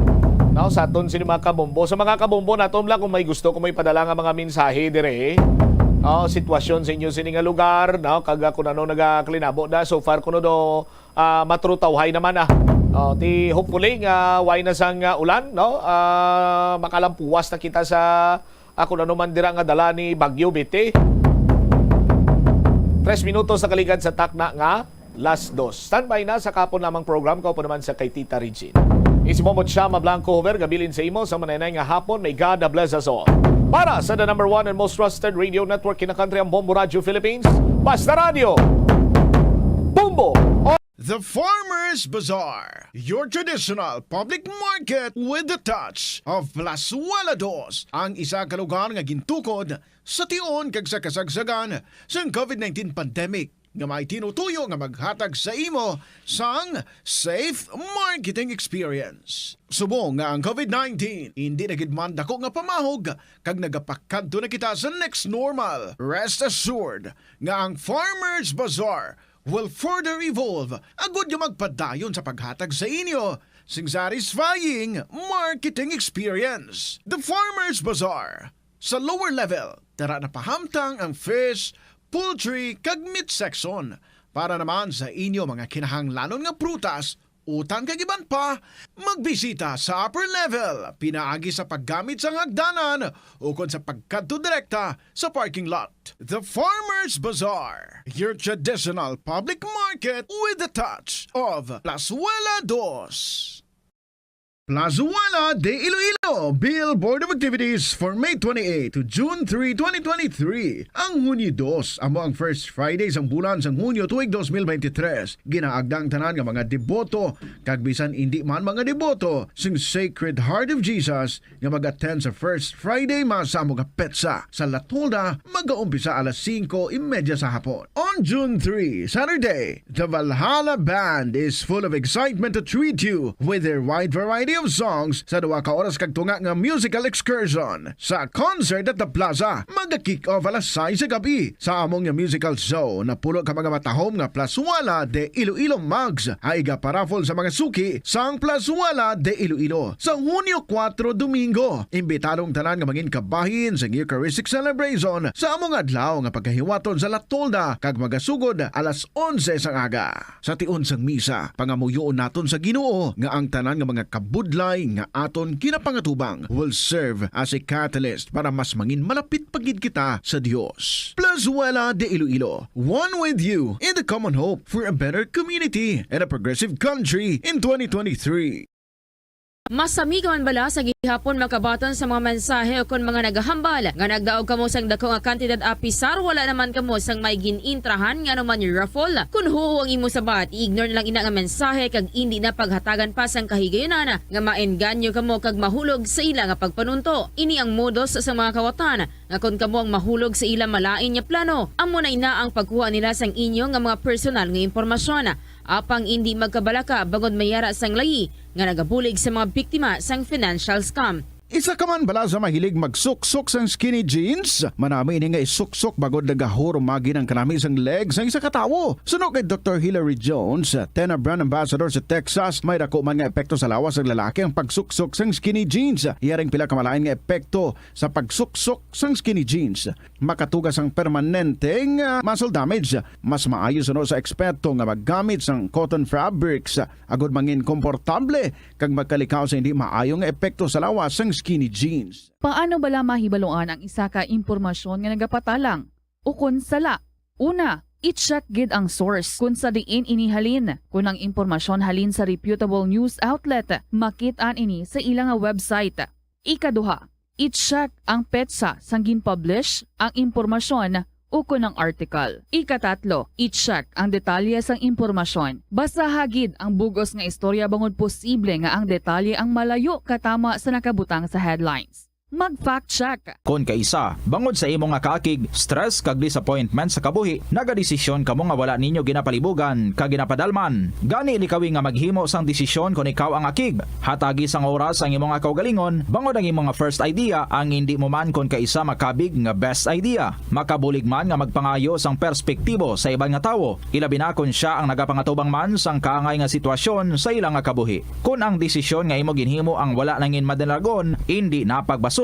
No, sa aton sini mga kabombo. Sa mga kabombo naton lang, kung may gusto, kung may padala nga mga mensahe dire. Oh, sitwasyon sa inyo sini nga lugar, no? Kag, ah, kung ano nagakalinabo na, so far kuno do, ah, matrutawhay naman, ah. Oh, ti hopefully nga way na sang, ah, ulan, no? Ah, makalampuwas na kita sa, ah, kung ano man dira nga dala ni Bagyo Betty. Tres minutos sa kaligad sa takna nga last dos. Standby na sa kahapon lamang program, kaupo naman sa kay Tita Regine. Isi mo mo siya, Mablanco Hover, gabilin sa imo sa mananay nga hapon. May God bless us all. Para sa the number one and most trusted radio network in the country, ang Bombo Radio Philippines, Basta Radio. Bombo! The Farmers Bazaar, your traditional public market with the touch of Plazuela Dos, ang isa ka lugar nga gintukod sa tion kag sa kasagsagan sang covid nineteen pandemic, nga may tinutuyo nga maghatag sa imo sang safe marketing experience. Subong nga ang covid nineteen hindi na gid man dako nga pamahog kag nagapakadto na kita sa next normal, rest assured nga ang Farmers Bazaar will further evolve agud nga magpadayon sa paghatag sa inyo sing satisfying marketing experience. The Farmers Bazaar, sa lower level, tara na pahamtang ang fish, poultry, kag meat section. Para naman sa inyo mga kinahanglanon nga prutas, utan kag iban pa, magbisita sa upper level pinaagi sa paggamit sang hagdanan ukon sa pagkadto direkta sa parking lot. The Farmers Bazaar, your traditional public market with the touch of Plazuela Dos. Plazuela de Iloilo, Bill Board of Activities for May twenty-eight to June three, twenty twenty-three. Ang Hunyo dos, amo ang first Friday sang bulan sang Hunyo tuig dos mil bente tres. Ginaagda ang tanan nga mga deboto, kag bisan indi man mga deboto, sing Sacred Heart of Jesus nga mag-attend sa First Friday Mass sa amo nga petsa. Sa La Tolda, magaumpisa alas singko y media sa hapon. On June three, Saturday, the Valhalla Band is full of excitement to treat you with their wide variety of songs sa duha ka oras kag tunga nga musical excursion. Sa concert at the plaza, maga-kick off alas sais sa gabi. Sa among nga musical show, napulo ka mga matahom nga Plazuela de Iloilo mugs ang iga-paraffle sa mga suki sang Plazuela de Iloilo. Sa Hunyo kuwatro, Domingo, imbitado ang tanan nga mangin kabahin sang Eucharistic Celebration sa among adlaw nga pagkahiwaton sa La Tolda kag magasugod alas onse sang aga. Sa tion sang misa, pangamuyoon naton sa Ginoo nga ang tanan nga mga kabudlay nga aton ginapangatubang will serve as a catalyst para mas mangin malapit pa gid kita sa Dios. Plazuela de Iloilo, one with you in the common hope for a better community and a progressive country in twenty twenty-three. Masami ka man bala sa gihapon makabaton sa mga mensahe o kon mga nagahambal nga nagdaog kamo sang dako nga kantidad, apisar wala naman kamo sang may gin-intrahan nga anuman raffle? Kon huo ang imo sabat, i-ignore na lang ina nga mensahe kag indi na paghatagan pa sang kahigayunan nga maengganyo kamo kag mahulog sa ila nga pagpanunto. Ini ang modus sa mga kawatan nga kon kamo ang mahulog sa ila malain nga plano, amo na ina ang pagkuha nila sang inyo nga mga personal nga impormasyon. Apang indi magkabalaka bangod may ara sang layi nga nagabulig sa mga biktima sang financial scam. Isa ka man bala sa mahilig magsuksok sang skinny jeans? Manami ini nga isuksok bangod nagahurumagi ang kanami sang leg sang isa ka tawo. Suno kay Doktor Hilary Jones, Tena Brand Ambassador sa Texas, may dako man nga epekto sa lawas sang lalaki ang pagsuksok sang skinny jeans. Iya ring pila ka malain nga epekto sa pagsuksok sang skinny jeans. Makatuga sang permanenteng, ah, muscle damage. Mas maayo suno sa eksperto nga maggamit sang cotton fabrics, ah, agud mangin komportable kag magkalikaw sa hindi maayo nga epekto sa lawas sang skinny jeans. Paano bala mahibaluan ang isa ka impormasyon nga nagapatalang ukon sala? Una, i-check gid ang source kon sa diin ini halin. Kon ang impormasyon halin sa reputable news outlet, makit-an ini sa ila nga website. Ikaduha, i-check ang petsa sang gin-publish ang impormasyon ukon ang article. Ikatatlo, i-check ang detalye sang impormasyon. Basaha gid ang bug-os nga istorya bangod posible nga ang detalye ang malayo katama sa nakabutang sa headlines. Mag-fact check. Kon kaisa, bangod sa imo nga kaakig, stress kag disappointment sa kabuhi, nagadesisyon kamo nga wala ninyo ginapalibugan kag ginapadalman. Gani likawi nga maghimo sang desisyon kon ikaw ang akig. Hatagi sang oras ang imo nga kaugalingon, bangod ang imo nga first idea ang indi mo man kon kaisa makabig nga best idea. Makabulig man nga magpangayo sang perspektibo sa iban nga tawo, ilabi na kon sia ang nagapangatubang man sang kaangay nga sitwasyon sa ila nga kabuhi. Kon ang desisyon nga imo ginhimo ang wala nangin madalagon, indi na pagbasulon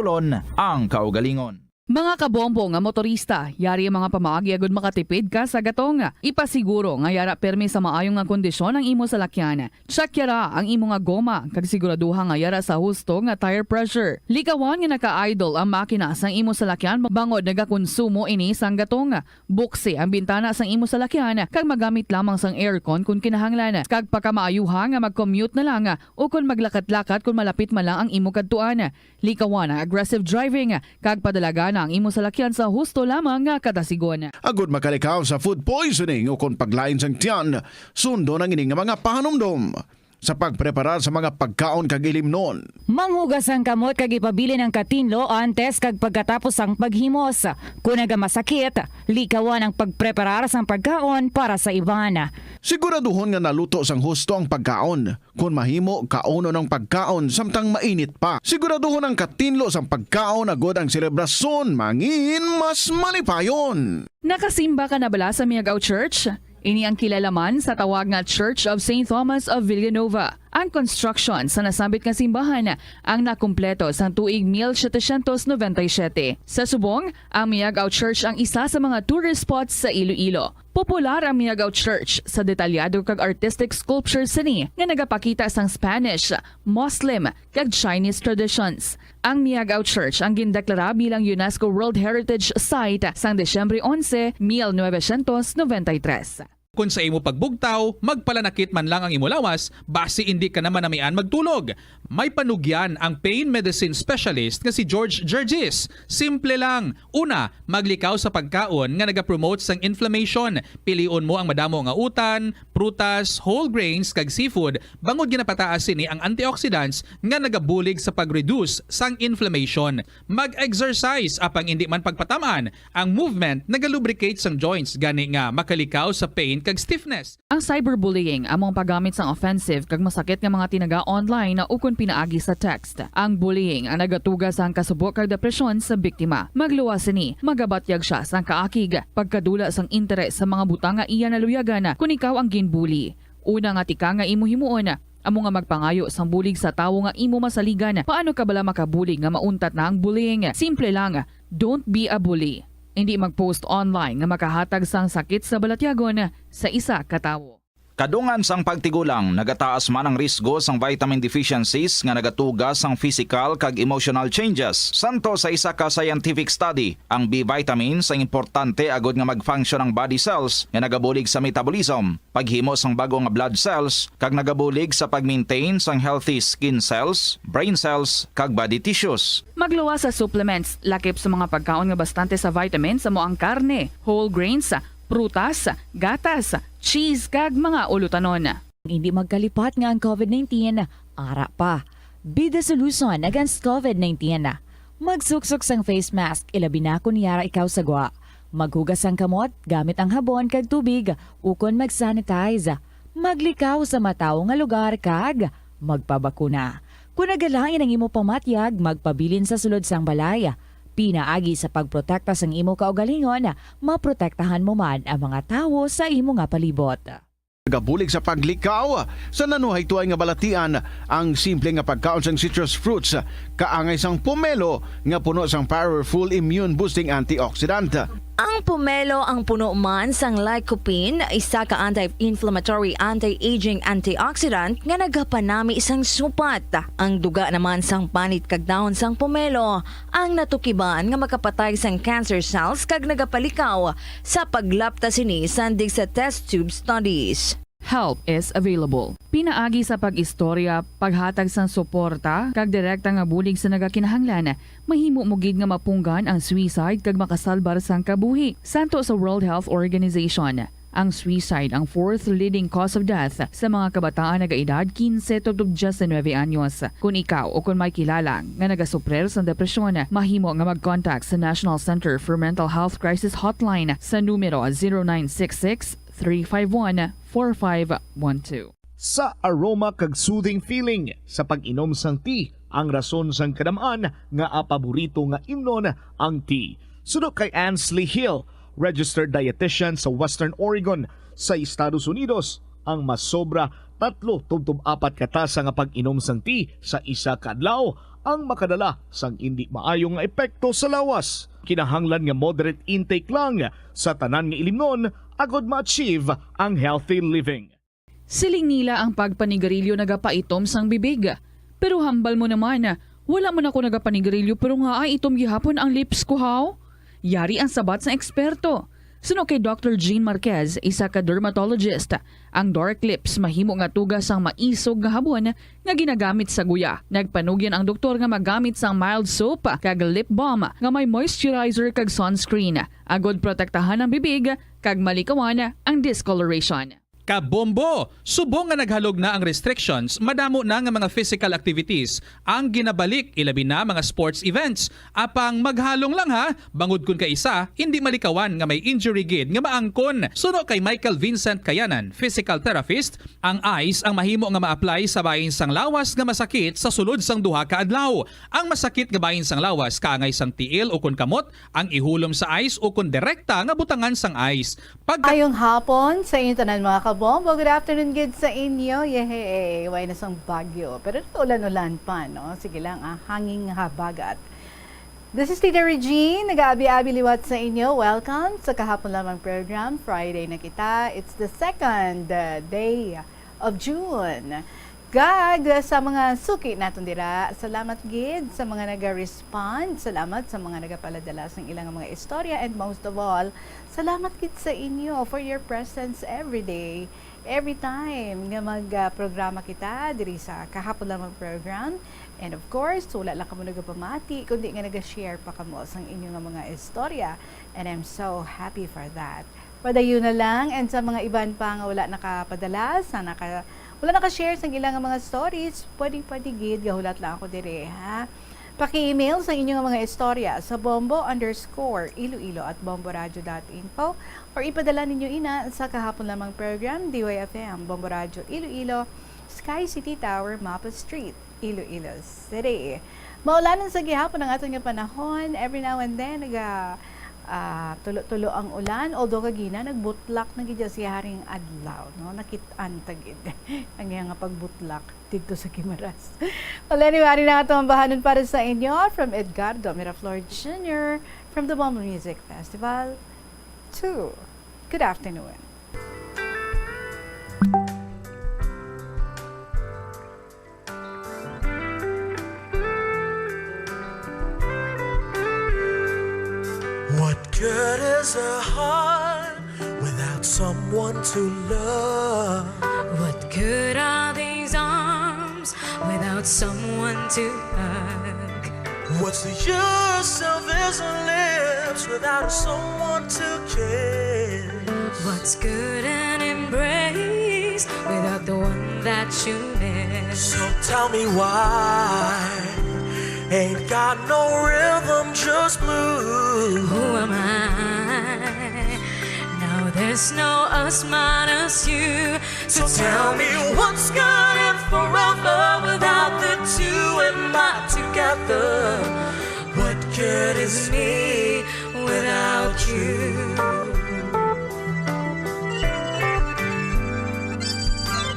ang kaugalingon. Mga kabombo nga motorista, yari ang mga pamaagi agud makatipid ka sa gatong. Ipasiguro nga yara permi sa maayo nga kondisyon ang imo salakyan. Check yara ang imo nga goma kag siguraduha nga yara sa husto nga tire pressure. Likawan nga naka-idle ang makina sang imo salakyan bangod nagakonsumo ini sang gatong. Buksi ang bintana sang imo salakyan kag magamit lamang sang aircon kon kinahanglan, kag pakamaayuha nga mag-commute na lang o kon maglakat-lakat kon malapit man lang ang imo kadtuan. Likawan ang aggressive driving kag padalagana ang imo salakyan sa husto lamang nga kadasigon. Agud makalikaw sa food poisoning o kon paglain sang tiyan, sundon ang ini nga mga pahanumdom sa pagpreparar sa mga pagkaon kag ilimnon. Manghugas ang kamot kag ipabilin ang katinlo antes kag pagkatapos sang paghimos. Kon nagamasakit, likawan ang pagpreparar sang pagkaon para sa iban. Siguraduhon nga naluto sang husto ang pagkaon. Kon mahimo, kaunon ang pagkaon samtang mainit pa. Siguraduhon ang katinlo sang pagkaon agod ang selebrasyon mangin mas malipayon. Nakasimba ka na bala sa Miagao Church? Ini ang kilala man sa tawag nga Church of Saint Thomas of Villanova. Ang construction sa nasambit nga simbahan ang nakumpleto sang tuig mil setecientos noventa y siete. Sa subong, ang Miagao Church ang isa sa mga tourist spots sa Iloilo. Popular ang Miagao Church sa detalyado kag artistic sculptures sini nga nagapakita sang Spanish, Muslim, kag Chinese traditions. Ang Miagao Church ang gindeklara bilang UNESCO World Heritage Site sang Disyembre onse, mil novecientos noventa y tres. Kon sa imo pagbugtaw, magpalanakit man lang ang imo lawas, basi indi ka na manamian magtulog. May panugyan ang pain medicine specialist nga si George Gergis. Simple lang. Una, maglikaw sa pagkaon nga nagapromote sang inflammation. Pilion mo ang madamo nga utan, prutas, whole grains, kag seafood, bangod ginapataas sini ang antioxidants nga nagabulig sa pag-reduce sang inflammation. Mag-exercise, apang indi man pagpatam-an, ang movement nagalubricate sang joints, gani nga makalikaw sa pain kag stiffness. Ang cyberbullying amo ang paggamit sang offensive kag masakit nga mga tinaga online ukon pinaagi sa text. Ang bullying ang nagatuga sang kasubo kag depresyon sa biktima. Magluwas sini, magabatyag sia sang kaakig, pagkadula sang interes sa mga butang nga iya naluyagan kon ikaw ang ginbully. Una nga tika nga imo himuon, amo nga magpangayo sang bulig sa tawo nga imo masaligan. Paano ka bala makabulig nga mauntat na ang bullying? Simple lang, don't be a bully. Indi mag-post online nga makahatag sang sakit sa balatyagon sa isa ka tawo. Kadungan sang pagtigulang, nagataas man ang risgo sang vitamin deficiencies nga nagatuga sang physical kag emotional changes. Santo sa isa ka scientific study, ang B vitamins ang importante agud nga mag-function ang body cells nga nagabulig sa metabolism, paghimo sang bag-o nga blood cells, kag nagabulig sa pag-maintain sang healthy skin cells, brain cells, kag body tissues. Magluwas sa supplements, lakip sa mga pagkaon nga bastante sa vitamins, amo ang karne, whole grains, prutas, gatas, cheese, kag mga ulutanon. Indi magkalipat nga ang COVID nineteen ara pa. Be the solution against COVID nineteen. Magsuksok sang face mask, ilabi na kon yara ikaw sa gwa. Maghugas sang kamot gamit ang habon kag tubig ukon mag-sanitize. Maglikaw sa matawo nga lugar kag magpabakuna. Kon nagalain ang imo pamatyag, magpabilin sa sulod sang balay. Pinaagi sa pagprotekta sang imo kaugalingon, maprotektahan mo man ang mga tawo sa imo nga palibot. Nagabulig sa paglikaw sa nanuhaytoay nga balatian ang simple nga pagkaon sang citrus fruits, kaangay sang pomelo nga puno sang powerful immune-boosting antioxidant. Ang pomelo ang puno man sang lycopene, isa ka anti-inflammatory, anti-aging antioxidant nga nagapanami sang supat. Ang duga naman sang panit kag dahon sang pomelo ang natukiban nga makapatay sang cancer cells kag nagapalikaw sa paglapta sini sandig sa test tube studies. Help is available. Pinaagi sa pag-istorya, paghatag sang suporta, kag direkta nga bulig sa nagakinahanglan, mahimo mo gid nga mapunggan ang suicide kag makasalbar sang kabuhi. Santo sa World Health Organization, Ang suicide ang fourth leading cause of death sa mga kabataan nagaedad quince tubtob diecinuebe anyos. Kon ikaw o kon may kilala nga nagasuprir sang depresyon, mahimo nga mag-contact sa National Center for Mental Health Crisis Hotline sa numero zero nine six six, three five one, four five one two. Sa aroma kag soothing feeling sa pag-inom sang tea, ang rason sang kadam-an nga paborito nga imnon ang tea. Suno kay Ansley Hill, registered dietitian sa Western Oregon sa Estados Unidos, ang masobra tatlo tubtob apat ka tasa nga pag-inom sang tea sa isa ka adlaw ang makadala sang indi maayo nga epekto sa lawas. Kinahanglan nga moderate intake lang sa tanan nga ilimnon agod ma-achieve ang healthy living. Siling nila ang pagpanigarilyo nagapaitom sang bibig. Pero hambal mo naman, wala man ako nagapanigarilyo pero ngaa itom gihapon ang lips ko, haw? Yari ang sabat sang eksperto. Suno kay Doctor Jean Marquez, isa ka dermatologist, ang dark lips mahimo nga tuga sang maisog nga habon nga ginagamit sa guya. Nagpanugyan ang doktor nga magamit sang mild soap kag lip balm nga may moisturizer kag sunscreen, agod protektahan ang bibig kag malikawan ang discoloration. Kabombo! Subong nga naghalog na ang restrictions, madamo na nga mga physical activities ang ginabalik, ilabi na mga sports events. Apang maghalong lang ha, bangod kon kaisa, indi malikawan nga may injury gid nga maangkon. Suno kay Michael Vincent Kayanan, physical therapist, ang ice ang mahimo nga ma-apply sa bahin sang lawas nga masakit sa sulod sang duha ka adlaw. Ang masakit nga bahin sang lawas kaangay sang tiil ukon kamot ang ihulom sa ice ukon direkta nga butangan sang ice. Pagka- Ayong hapon sa inyo tanan, mga kabombo. Good afternoon gid sa inyo. Yehey! Way na sang bagyo. Pero ulan-ulan pa, no? Sige lang, ah, hangin nga habagat. This is Tita Regine, nag-aabi-abi liwat sa inyo. Welcome sa Kahapon Lamang Program. Friday na kita. It's the second, uh, day of June. Kag sa mga suki naton dira, salamat gid sa mga naga-respond. Salamat sa mga nagapaladala sang ilang mga istorya. And most of all, salamat gid sa inyo for your presence every day, every time nga mag, ah, programa kita diri sa Kahapon Lamang Program. And of course, wala lang kamo nagapamati, kundi nga naga-share pa kamo sang inyo nga mga istorya. And I'm so happy for that. Padayon na lang, and sa mga iban pa nga wala nakapadala, sa naka-, wala naka-share sang ilang mga stories, pwede, pwede gid, gahulat lang ako diri, ha? Paki-email sa inyo nga mga istorya sa bombo underscore iloilo at bomboradio dot info, or ipadala ninyo ina sa Kahapon Lamang Program, D Y F M, Bombo Radio Iloilo, Sky City Tower, Mapa Street, Iloilo City. Maulanon sa gihapon ang aton nga panahon. Every now and then, naga, ah, tulo-tulo ang ulan. Although kagina, nagbutlak na gid siya haring adlaw, no? Nakit-an ta gid ang iya nga pagbutlak didto sa Guimaras. Well, anyway, ari na ato ang bahanon para sa inyo from Edgardo Miraflor Junior from the Bombo Music Festival two. Good afternoon. What good is a heart without someone to love? What good are these arms without someone to hug? What's the use of his lips without someone to kiss? What's good an embrace without the one that you miss? So tell me why ain't got no rhythm, just blues. Who am I? Now there's no us minus you. So tell me what's good and forever without the two and not together. What good is me without you?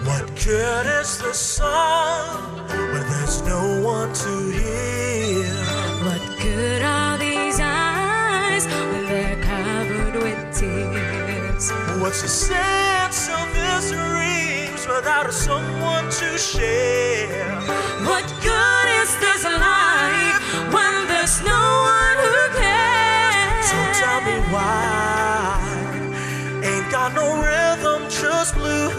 What good is the song when there's no one to hear? What good are these eyes when they're covered with tears? What's the sense of this dreams without someone to share? What good is this life when there's no one who cares? So tell me why ain't got no rhythm, just blues.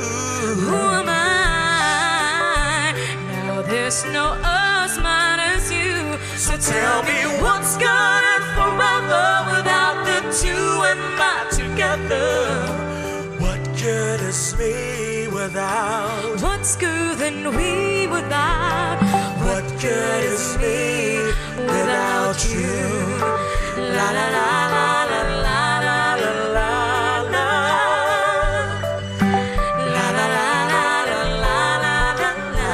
Who am I? Now there's no us minus you. So tell me what's good and forever without the two and my together. What is me without? What's good and we without? What good is me without you? La la la la la la la la la. La la la la la la la la la.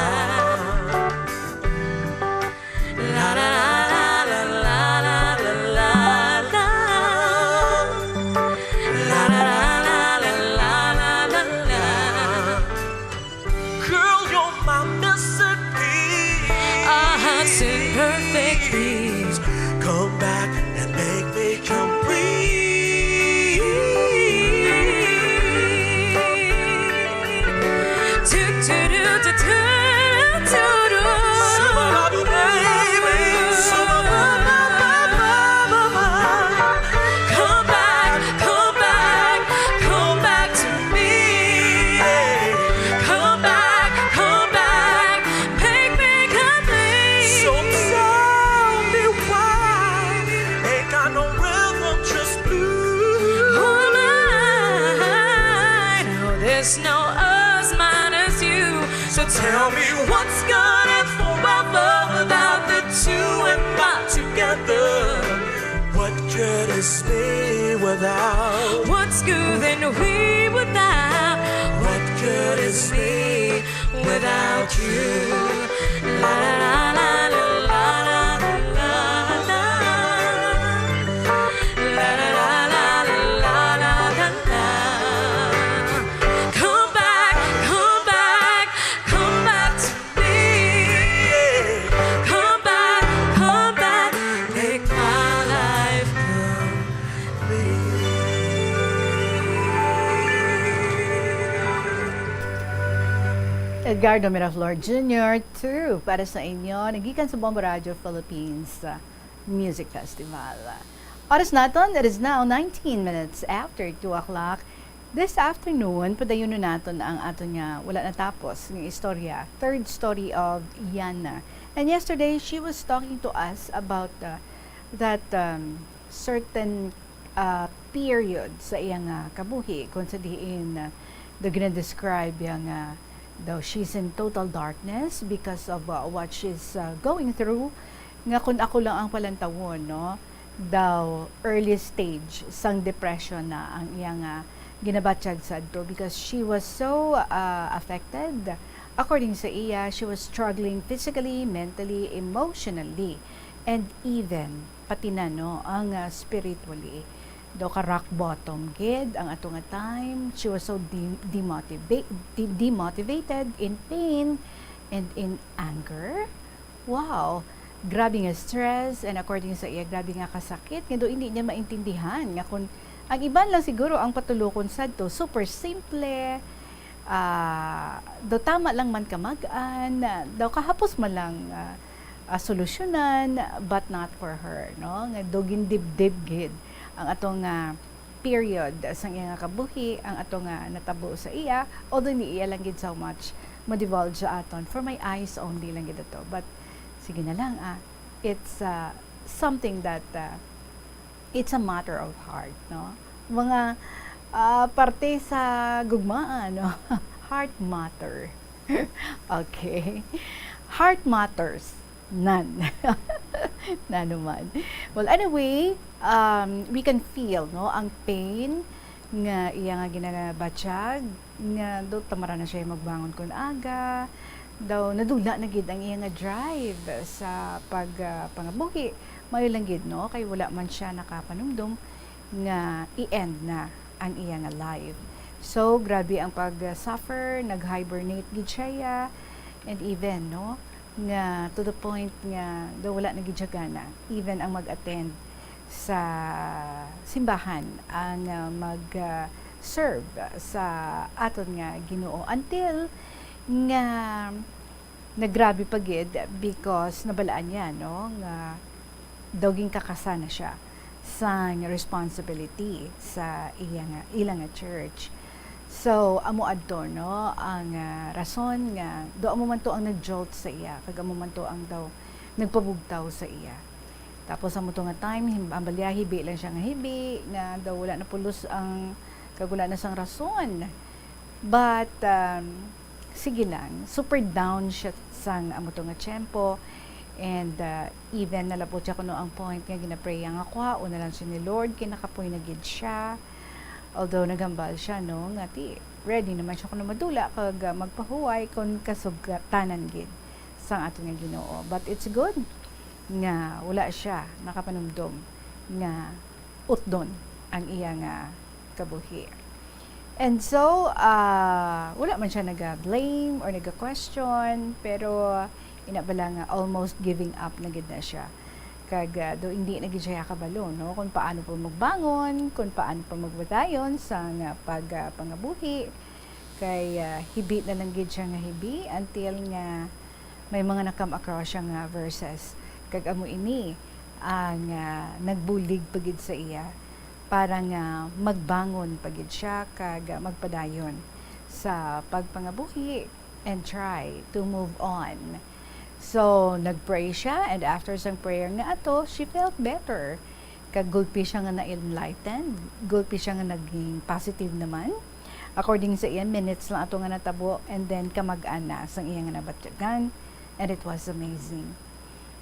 La la la la la la la la. La la la la la la la la. Girl, you're my missing piece. Our hearts in perfect peace. Come back and make me complete. Do, do, do, do, do, do, do. Come back, come back, come back to me. Come back, come back, make me complete. So tell me why ain't got no rhythm, just blues. Oh, mine. No, there's no us minus you. So tell me what's good and forever without the two and not together. What good is me without? What's good and we without? What good is me without you? La la la la la la la la la. La la la la la la la la. Come back, come back, come back to me. Come back, come back, make my life complete. Edgardo Miraflor Junior, True, para sa inyo, nagikan sa Bombo Radio Philippines, uh, Music Festival. Oras naton, it is now nineteen minutes after two o'clock. This afternoon, padayonon naton ang aton nga wala natapos nga istorya, Third Story of Yana. And yesterday, she was talking to us about, uh, that, um, certain, uh, period sa iya nga kabuhi, kung sa diin, uh, daw gina-describe iya nga daw she's in total darkness because of, uh, what she's, uh, going through, nga kung ako lang ang palantawon, no, daw early stage sang depression na ang iya nga ginabatyag sadto because she was so, uh, affected. According sa iya, she was struggling physically, mentally, emotionally, and even pati na, no, ang, ah, spiritually. Daw ka rock bottom gid ang ato nga time. She was so de-, demotiva-, de-, demotivated, in pain, and in anger. Wow! Grabe nga stress, and according sa iya, grabe nga kasakit, nga daw hindi niya maintindihan nga kung ang iban lang siguro ang patulokon sadto, super simple, ah, daw tama lang man kamag-an, daw kahapos man lang, ah, ah, solusyonan, but not for her, no? Nga daw gindibdib gid ang ato nga period sang iya nga kabuhi, ang ato nga natabo sa iya, although hindi iya lang gid so much ma-divulge sa aton. For my eyes only lang gid ato. But sige na lang, ah, it's, ah, something that, ah, it's a matter of heart, no? Mga, ah, parte sa gugmaan, no? Heart matter. Okay. Heart matters. Nan. Nanuman. Well, anyway, um, we can feel, no, ang pain nga iya nga ginabatyag, nga daw tamara na siya magbangon kun aga, daw nadula na gid ang iya nga drive sa pag, ah, pangabuhi. Maayo lang gid, no, kay wala man siya nakapanumdom nga i-end na ang iya nga life. So, grabe ang pag-suffer, nag-hibernate gid siya, and even, no, nga to the point nga daw wala na gid siya gana even ang mag-attend sa simbahan, ang, ah, mag, ah, serve sa aton nga Ginoo, until nga nagrabe pa gid because nabalaan niya, no, nga daw ginkakasa na siya sang responsibility sa iya nga, ila nga church. So, amo adto, no, ang, ah, rason nga daw amo man to ang nag-jolt sa iya, kag amo man to ang daw nagpabugtaw sa iya. Tapos, amo to nga time, him-, ang balya, hibi lang siya nga hibi, nga daw wala na pulos ang, kag wala na sang rason But, um, sige lang, super down siya sang amo to nga tiyempo. And, uh, even nalabot siya kuno ang point nga ginaprayan nga kwaon na lang siya ni Lord, kay nakapoy na gid siya. Although naghambal siya, no, nga ti, ready naman siya kuno madula kag, uh, magpahuway kon kasugtanan gid sang aton nga Ginoo. But it's good nga wala siya nakapanumdom nga utdon ang iya nga kabuhi. And so, ah, wala man siya naga-blame or naga-question, pero ina bala nga almost giving up na gid na siya. Kag, ah, do hindi na gid siya kabalo, no, kung paano pa magbangon, kung paano pa magpadayon sa nga pag, ah, pangabuhi. Kay, ah, hibi na lang gid siya nga hibi until nga may mga na-come across siya nga verses. Kag amo ini ang, ah, nagbulig pa gid sa iya para nga magbangon pa gid siya kag, ah, magpadayon sa pagpangabuhi and try to move on. So, nag-pray siya, and after sang prayer nga ato, she felt better. Kag gulpi siya nga na-enlightened, gulpi siya nga naging positive naman. According sa iya, minutes lang ato nga natabo, and then kamag-an na sang iya nga nabatyagan, and it was amazing.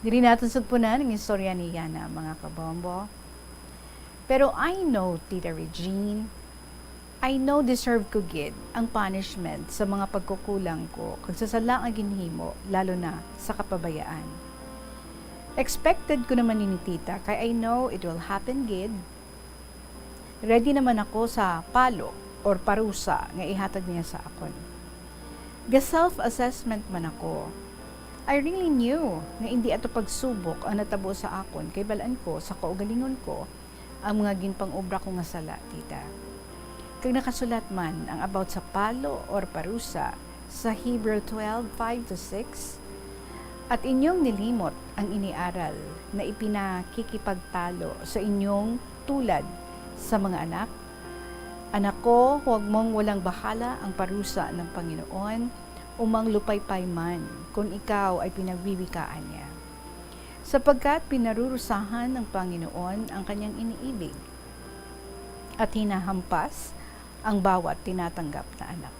Diri naton sugpunan ang istorya ni Yana, mga kabombo. Pero I know, Tita Regine, I know deserve ko gid ang punishment sa mga pagkukulang ko kag sa sala nga ginhimo, lalo na sa kapabayaan. Expected ko naman ini, Tita, kay I know it will happen gid. Ready naman ako sa palo or parusa nga ihatag niya sa akon. Ga-self-assessment man ako. I really knew nga indi ato pagsubok ang natabo sa akon, kay bal-an ko sa kaugalingon ko ang mga ginpang-obra ko nga sala, Tita. Kag nakasulat man ang about sa palo or parusa sa Hebrew twelve, five to six, "At inyong nilimot ang iniaral na ipinakikipagtalo sa inyong tulad sa mga anak? Anak ko, huwag mong walang bahala ang parusa ng Panginoon, umang lupaypay man kung ikaw ay pinagwiwikaan niya. Sapagkat pinarurusahan ng Panginoon ang kanyang iniibig, at hinahampas ang bawat tinatanggap na anak."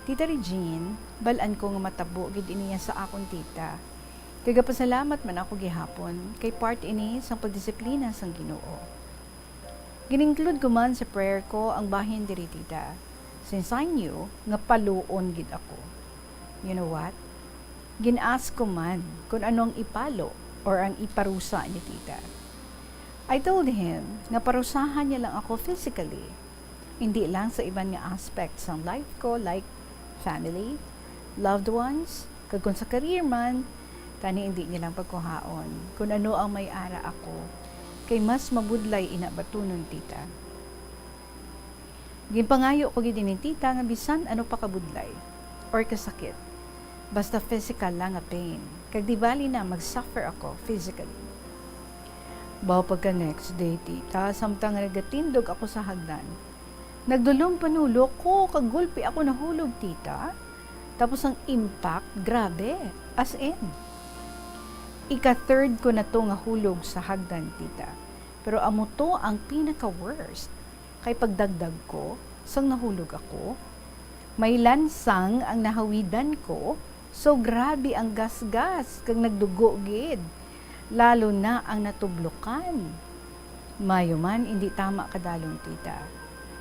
Tita Regine, bal-an ko nga matabo gid ini sa akon, Tita. Kagapasalamat man ako gihapon, kay part ini sang pagdisiplina sang Ginoo. Gin-include ko man sa prayer ko ang bahin diri, Tita, since I knew nga paluon gid ako. You know what? Gin-ask ko man kung ano ang ipalo or ang iparusa ni Tita. I told him nga parusahan niya lang ako physically, hindi lang sa iban nga aspect sang life ko, like family, loved ones, kag kung sa career man, tani hindi niya lang pagkuhaon kung ano ang may ara ako, kay mas mabudlay ina batunon, Tita. Ginpangayo ko gid ini, Tita, nga bisan ano pa kabudlay or kasakit, basta physical lang nga pain, kag di bali na mag-suffer ako physically. Baw pagka next day, Tita, samtang nagatindog ako sa hagdan, nagdulom panulo ko, kag gulpi ako nahulog, Tita. Tapos ang impact, grabe, as in. Ika-third ko na to nga hulog sa hagdan, Tita. Pero amo to ang pinaka-worst. Kay pagdagdag ko, sang nahulog ako, may lansang ang nahawidan ko, so grabe ang gasgas kag nagdugo gid, lalo na ang natublokan. Mayo man, indi tama kadalom, Tita.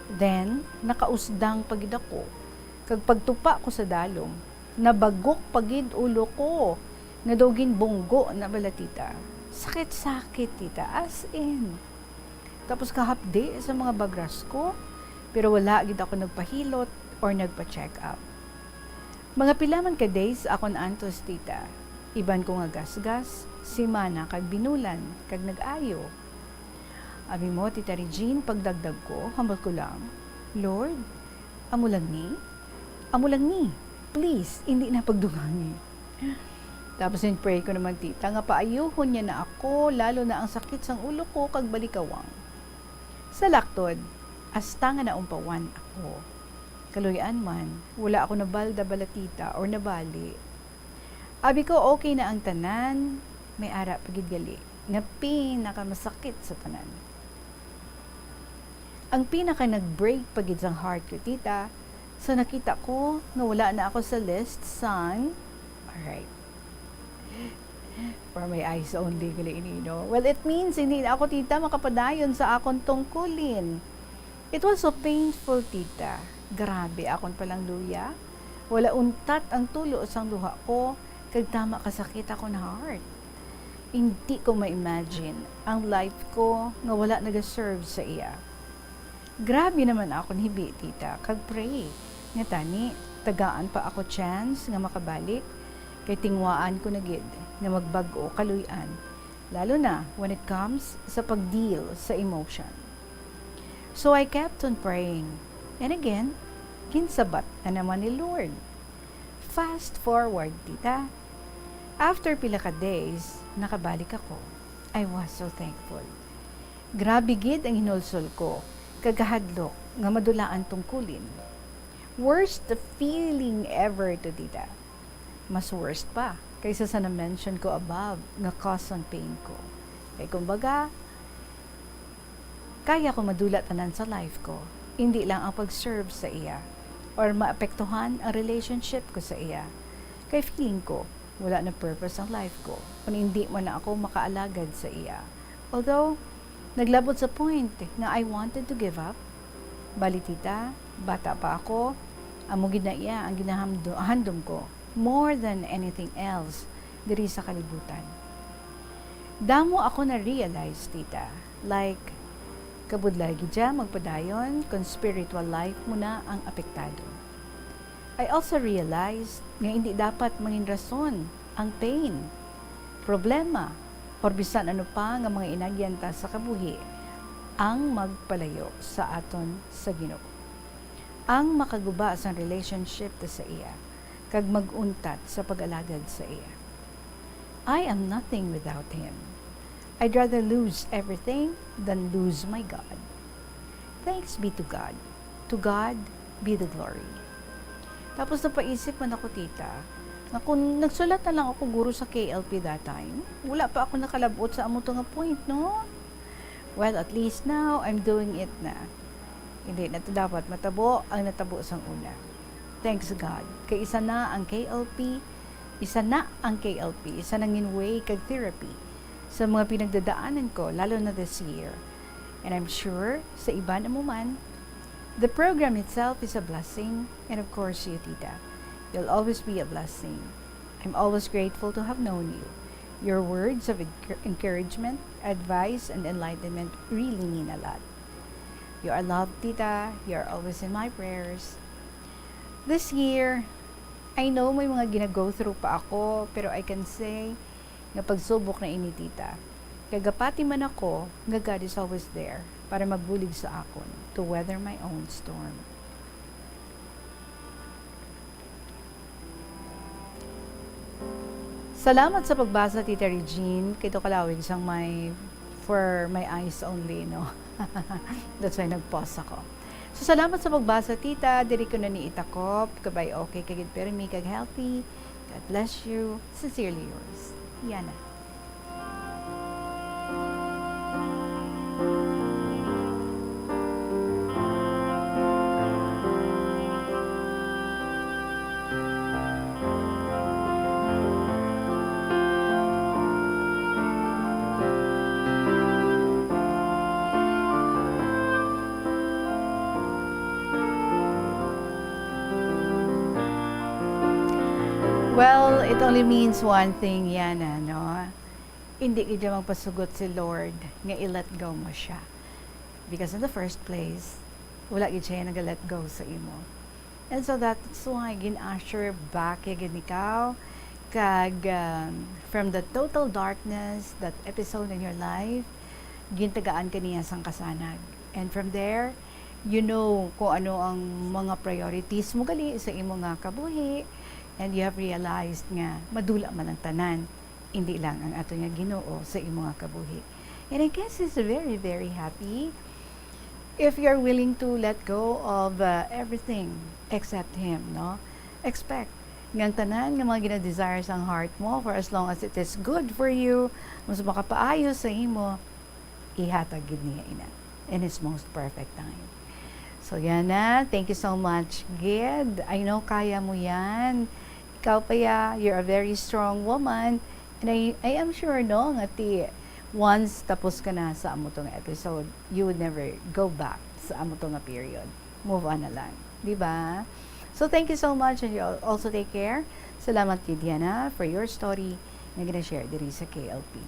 Then, nakausdang pa gid ako, kag pagtupa ko sa dalom, nabagok pa gid ulo ko, nga daw ginbunggo na bala, Tita. Sakit-sakit, Tita, as in. Tapos kahapdi sa mga bagras ko, pero wala gid ako nagpahilot or nagpa-check up. Mga pila man ka days akon antos, Tita. Iban ko nga gasgas, simana kag binulan, kag nag-ayo. Abi mo, Tita Regine, pagdagdag ko, hambal ko lang, "Lord, amo lang ni? Amo lang ni? Please, indi na pagdugangi." Tapos in-pray ko naman, Tita, nga paayuhon niya na ako, lalo na ang sakit sang ulo ko kag balikawang. Sa laktod, hasta nga naumpawan ako. Kaluy-an man, wala ako nabalda bala, Tita, or nabali. Abi ko, okay na ang tanan, may ara pa gid gali nga pinakamasakit sa tanan. Ang pinaka nag-break pa gid sang heart ko, tita, sa nakita ko nga wala na ako sa list sang, alright, for my eyes only, gali ini, no? Well, it means hindi na ako, tita, makapadayon sa akon tungkulin. It was so painful, tita. Grabe akon palang luya. Wala untat ang tulo sang luha ko, kag tama kasakit akon heart. Hindi ko ma-imagine ang life ko nga wala nagaserve sa iya. Grabe naman akon hibi, tita, kag pray nga tani tagaan pa ako chance nga makabalik, kay tinguhaan ko na gid nga magbag-o kaluy-an, lalo na when it comes sa pag-deal sa emotion. So I kept on praying. And again, ginsabat na naman ni Lord. Fast forward, tita. After pila ka days, nakabalik ako. I was so thankful. Grabe gid ang hinulsol ko, kag kahadlok nga madulaan tungkulin. Worst feeling ever to, tita. Mas worst pa kaysa sa na-mention ko above nga cause sang pain ko. Kay kumbaga, kaya ko madula tanan sa life ko, hindi lang ang pag-serve sa iya, or maapektuhan ang relationship ko sa iya. Kay feeling ko, wala na purpose ang life ko kung hindi man na ako makaalagad sa iya. Although, naglabot sa point nga I wanted to give up. Bali, tita, bata pa ako, amo gid na iya ang ginahamdo-, handom ko more than anything else diri sa kalibutan. Damo ako na-realize, tita, like, kabudlay gid siya magpadayon kon spiritual life mo na ang apektado. I also realized nga hindi dapat mangin rason ang pain, problema, or bisan ano pa nga mga inagyan ta sa kabuhi ang magpalayo sa aton sa Ginoo, ang makaguba sang relationship ta sa iya, kag mag-untat sa pag-alagad sa iya. I am nothing without Him. I'd rather lose everything than lose my God. Thanks be to God. To God be the glory. Tapos napaisip man ako, tita, nga kung nagsulat na lang ako guro sa K L P that time, wala pa ako nakalabot sa amo to nga point, no? Well, at least now, I'm doing it na. Hindi na to dapat matabo ang natabo sang una. Thanks God, kay isa na ang K L P, isa na ang K L P, isa nangin way kag therapy sa mga pinagdadaanan ko, lalo na this year. And I'm sure, sa iban amo man, the program itself is a blessing, and of course, you, tita. You'll always be a blessing. I'm always grateful to have known you. Your words of encour-, encouragement, advice, and enlightenment really mean a lot. You are loved, tita. You are always in my prayers. This year, I know may mga gina-go through pa ako, pero I can say nga pagsubok na ini, tita. Kagapati man ako nga God is always there para magbulig sa akon to weather my own storm. Salamat sa pagbasa, Tita Regine. Kay to kalawig sang may for my eyes only, no? That's why nag-pause ako. So, salamat sa pagbasa, Tita. Diri ko na ni itakop. Kabay okay ka gid pirmi kag healthy. God bless you. Sincerely yours, Yana. Well, it only means one thing, Yana, no? Hindi gid siya magpasugot si Lord nga i-let go mo siya. Because in the first place, wala gid siya naga-let go sa imo. And so that's why gin-usher back ya gid ikaw, kag, um, from the total darkness, that episode in your life, gintagaan ka niya sang kasanag. And from there, you know kung ano ang mga priorities mo gali sa imo nga kabuhi, and you have realized nga madula man ang tanan, hindi lang ang ato nga Ginoo sa imo nga kabuhi. And I guess he's very, very happy if you're willing to let go of, uh, everything except Him, no? Expect nga ang tanan nga mga gina-desire sang heart mo, for as long as it is good for you, mas makapaayo sa imo, ihatag gid niya ina. in His most perfect time. So, Yana, thank you so much, gid. I know kaya mo yan. Ikaw pa ya, you're a very strong woman. And I, I am sure, no, nga ti, once tapos ka na sa amo tong episode, you would never go back sa amo to nga period. Move on na lang. Di ba? So, thank you so much and you al- also take care. Salamat kay Diana for your story nga gina-share diri sa K L P.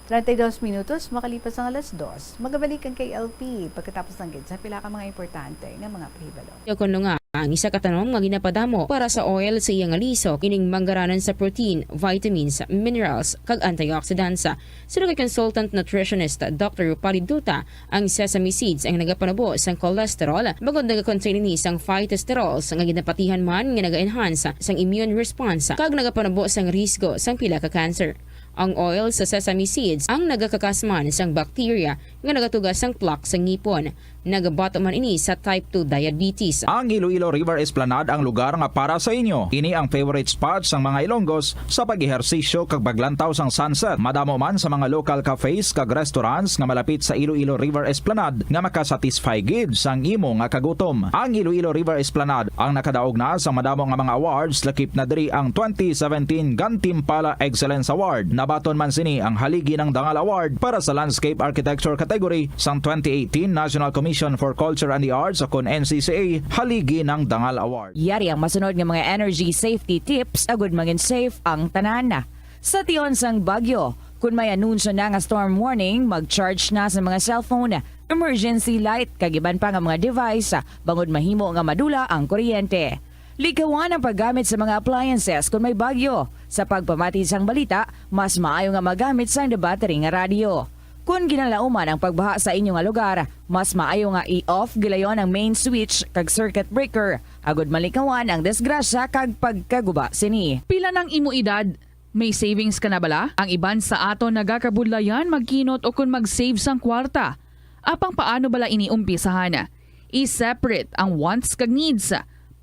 Treinta y dos minutos makalipas ang alas dos. Magabalik ang K L P pagkatapos lang gid sa pila ka mga importante nga mga pahibalo. Yaw kon lunga ang isa ka tanom nga ginapadamo para sa oil sa iya nga liso, ining manggaranan sa protein, vitamins, minerals, kag antioxidants. Suno kay consultant nutritionist Doctor Rupali Duta, ang sesame seeds ang nagapanubo sang cholesterol, bangod nagakontain ini sang phytosterols nga ginapatihan man nga naga-enhance sang immune response kag nagapanubo sang risgo sang pila ka cancer. Ang oil sa sesame seeds ang nagakakasman sang bacteria nga nagatuga sang plaque sa ngipon. Nagabato man ini sa type two diabetes. Ang Iloilo River Esplanade ang lugar nga para sa inyo. Ini ang favorite spot sang mga Ilonggos sa pag-ehersisyo kag paglantaw sang sunset. Madamo man sa mga local cafes kag restaurants nga malapit sa Iloilo River Esplanade nga makasatisfy gid sang imo nga kagutom. Ang Iloilo River Esplanade ang nakadaog na sa madamo nga mga awards, lakip na diri ang twenty seventeen Gantimpala Excellence Award. Nabaton man sini ang Haligi ng Dangal Award para sa Landscape Architecture category sang twenty eighteen National Commission for Culture and the Arts, o kon N C C A, Haligi ng Dangal Award. Yari ang masunod nga mga energy safety tips agud mangin safe ang tanan. Sa tion sang bagyo, kun may anunsyo na nga storm warning, mag-charge na sa mga cellphone, emergency light, kag iban pa nga mga device, bangod mahimo nga madula ang kuryente. Likawan ang paggamit sa mga appliances kun may bagyo. Sa pagpamati sang balita, mas maayo nga magamit sang battery nga radyo. Kun ginalauman ang pagbaha sa inyo nga lugar, mas maayo nga i-off gilayon ang main switch kag circuit breaker, agud malikawan ang disgrasya kag pagkaguba sini. Pila nang imo edad? May savings ka na bala? Ang iban sa aton nagakabudlayan magkinot ukon mag-save sang kwarta. Apang paano bala ini umpisahan? I-separate ang wants kag needs.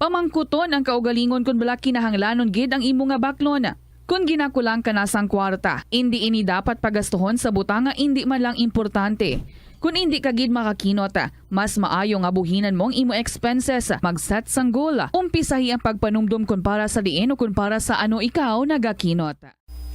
Pamangkuton ang kaugalingon kon bala kinahanglanon gid ang imo nga baklon. Kon ginakulang ka na sang kwarta, indi ini dapat pagastuhon sa butang nga indi man lang importante. Kon indi ka gid makakinot, mas maayo nga buhinan mo ang imo expenses. Mag-set sang goal. Umpisahi ang pagpanumdom kon para sa diin o kon para sa ano ikaw nagakinot.